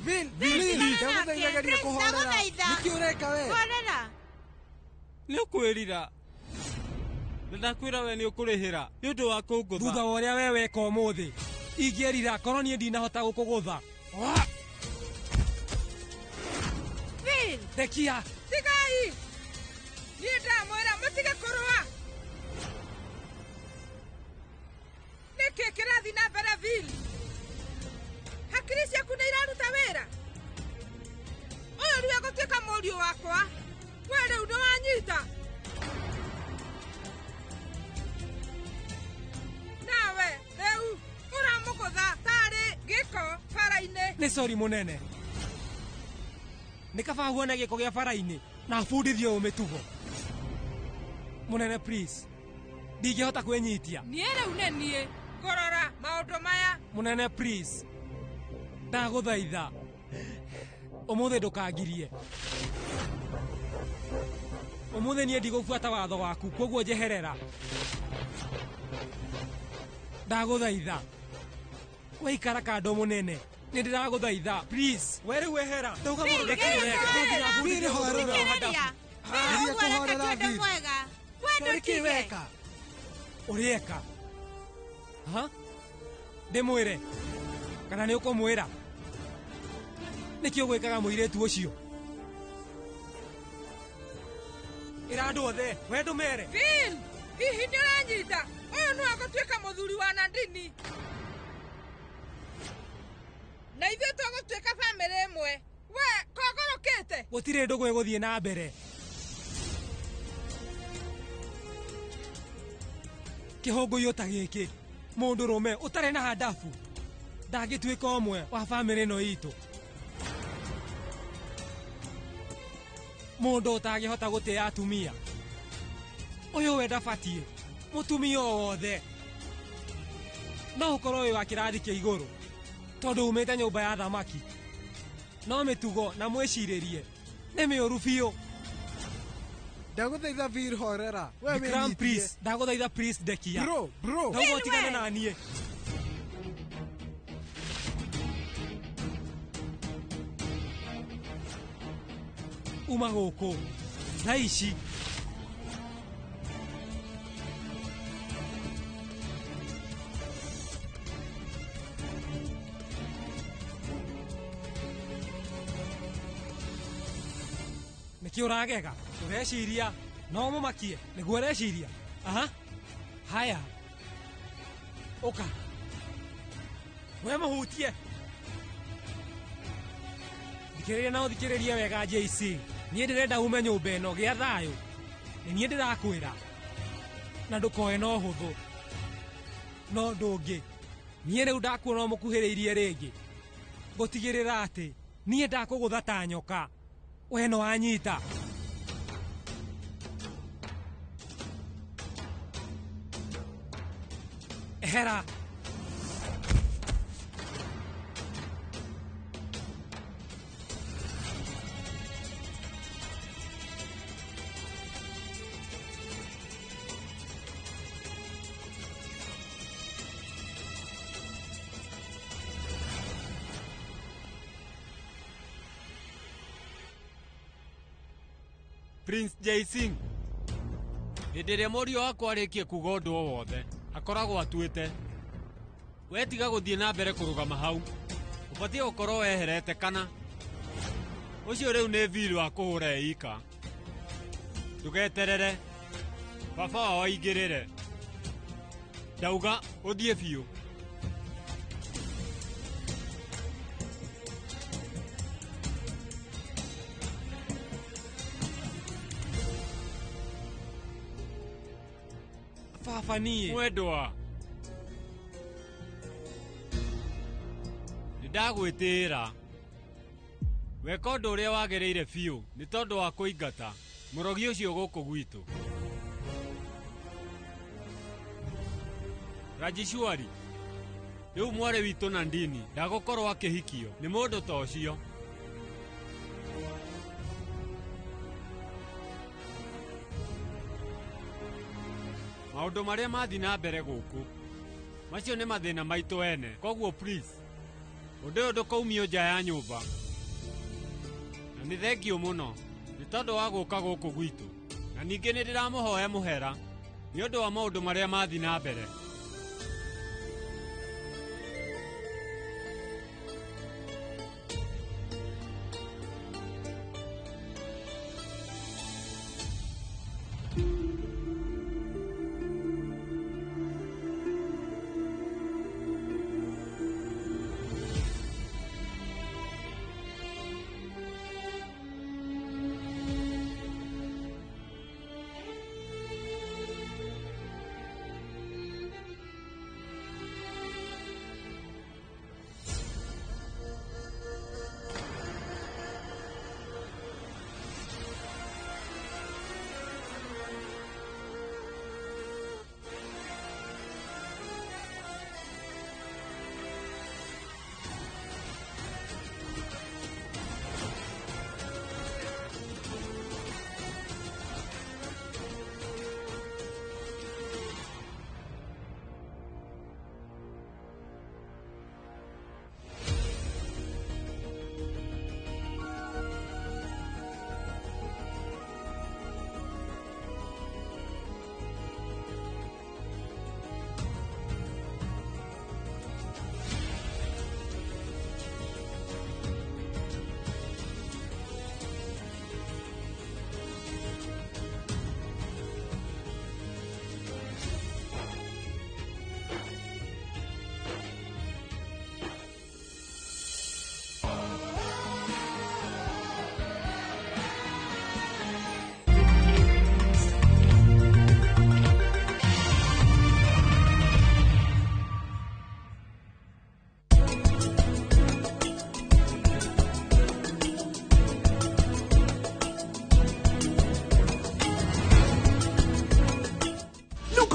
[SPEAKER 13] Bill, Bill, ndagũthaitha geria kũhorera. Nĩkĩ ũreka we?
[SPEAKER 1] Horera.
[SPEAKER 4] Nĩ ũkwĩrira. Na ndakwĩra we nĩ ũkũrĩhĩra nĩ ũndũ wa kũngũtha.
[SPEAKER 38] Thutha wa ũrĩa we weka ũmũthĩ ingĩerira korwo niĩ ndinahota gũkũgũtha.
[SPEAKER 26] Phil.
[SPEAKER 38] Rekia.
[SPEAKER 26] Tigai. Niĩ ndamwĩra mũtige kũrũa. Nĩkĩ kĩrathiĩ na mbere Phil? Hakiri ciaku nĩ iraruta wĩra? Ũyũ rĩu egũtuĩka mũriũ wakwa. We rĩu nĩ wanyita. Nawe rĩu ũramũgũtha tarĩ gĩko bara-inĩ.
[SPEAKER 38] Nĩ sori mũnene. Nĩ kaba huone gĩko gĩa bara-inĩ na bundithio ũyũ mĩtugo. Mũnene please. Ndingĩhota kwĩnyitia.
[SPEAKER 26] Niĩ rĩu nĩ niĩ ngũrora maũndũ maya.
[SPEAKER 38] Mũnene please. Ndagũthaitha. Ũmũthĩ ndũkangirie. Ũmũthĩ niĩ ndigũbuata watho waku koguo njeherera. Ndagũthaitha. Waikara kando mũnene. Nĩ ndĩragũthaitha please. We rĩu ehera. Ndauga mũndũ ndekĩreka.
[SPEAKER 13] Bill, horera.
[SPEAKER 1] Thikĩrĩria. Phil ũguo ũreka ti ũndũ mwega. We
[SPEAKER 13] Nĩkĩ
[SPEAKER 1] ndũtige.
[SPEAKER 13] weka?
[SPEAKER 38] Ũrĩeka. Ha? Ndĩmwĩre. Kana nĩ ũkũmwĩra? Nĩkĩ ũgwĩkaga mũirĩtu ũcio? Ĩra andũ othe, we ndũmere.
[SPEAKER 26] Phil, hihi nĩ ũranyita? Ũyũ nĩwe ũgũtuĩka mũthuri wa Nandini. Na ithuĩ tũgũtuĩka bamĩrĩ ĩmwe. We kogorũkĩte?
[SPEAKER 38] Gũtirĩ ndũgũ ĩgũthiĩ na mbere. Kĩhũngũyũ ta gĩkĩ, mũndũrũme ũtarĩ na handabu ndangĩtuĩka ũmwe wa bamĩrĩ ĩno itũ. Mũndũ ũtangĩhota gũtĩa atumia. Ũyũ we ndabatiĩ, mũtumia o wothe. No ũkorwo wĩ wa kĩrathi kĩa igũrũ tondũ umĩte nyũmba ya thamaki. No mĩtugo na mwĩcirĩrie nĩ mĩũru biũ.
[SPEAKER 13] Ndagũthaitha Bill horera. We
[SPEAKER 38] Vikram
[SPEAKER 13] wĩnyitie.
[SPEAKER 38] please, ndagũthaitha please ndekia.
[SPEAKER 13] Bro, bro.
[SPEAKER 38] Ndauga ũtigane na niĩ. Uma gũkũ thaa ici. Nĩkĩ ũragega? Ũreciria no ũmũmakie nĩguo ũreciria? Aha. Haya. Ũka. We mũhutie. Thikĩrĩria na ũthikĩrĩrie wega JC. Niĩ ndĩrenda ume nyũmba ĩno gĩa thayũ. Nĩ niĩ ndĩrakwĩra. Na ndũkoe na ũhũthũ. No ũndũ ũngĩ. Niĩ rĩu ndakuona ũmũkuhĩrĩirie rĩngĩ. Ngũtigĩrĩra atĩ niĩ ndakũgũtha ta nyoka. We no wanyita. Ehera.
[SPEAKER 4] Prince Jay Singh. Hĩndĩ ĩrĩa mũriũ wakwa arĩkie kuga ũndũ o wothe, akoragwo atuĩte. We tiga gũthiĩ na mbere kũrũgama hau. Ũbatiĩ gũkorwo weherete kana. Ũcio rĩu nĩ Bill wa kũhũra eika. Ndũgeterere. Baba wao aingĩrĩre. Ndauga ũthiĩ biũ. Baba niĩ. Mwendwa. Nĩ ndagwĩtĩĩra. Weka ũndũ ũrĩa wagĩrĩire biũ nĩ tondũ wa kũingata mũrogi ũcio gũkũ gwitũ. Rajishwari, rĩu mwarĩ witũ Nandini ndagũkorwo akĩhikio nĩ mũndũ ta ũcio. Maũndũ marĩa mathiĩ na mbere gũkũ macio nĩ mathĩna maitũ ene, koguo please ũndũ ũyũ ndũkaumio nja ya nyũmba. Na nĩ thengiũ mũno nĩ tondũ wa gũka gũkũ gwitũ, na ningĩ nĩ ndĩramũhoya mũhera nĩ ũndũ wa maũndũ marĩa mathiĩ na mbere.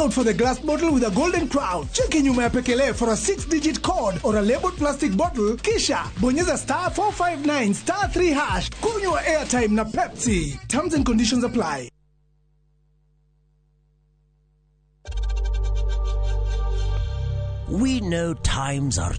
[SPEAKER 7] Out for the glass bottle with a golden crown. Cheki nyuma ya pekele for a 6-digit code or a labeled plastic bottle, kisha bonyeza star 459 star 3 hash. Kunywa airtime na Pepsi. Terms and conditions apply.
[SPEAKER 2] We know times are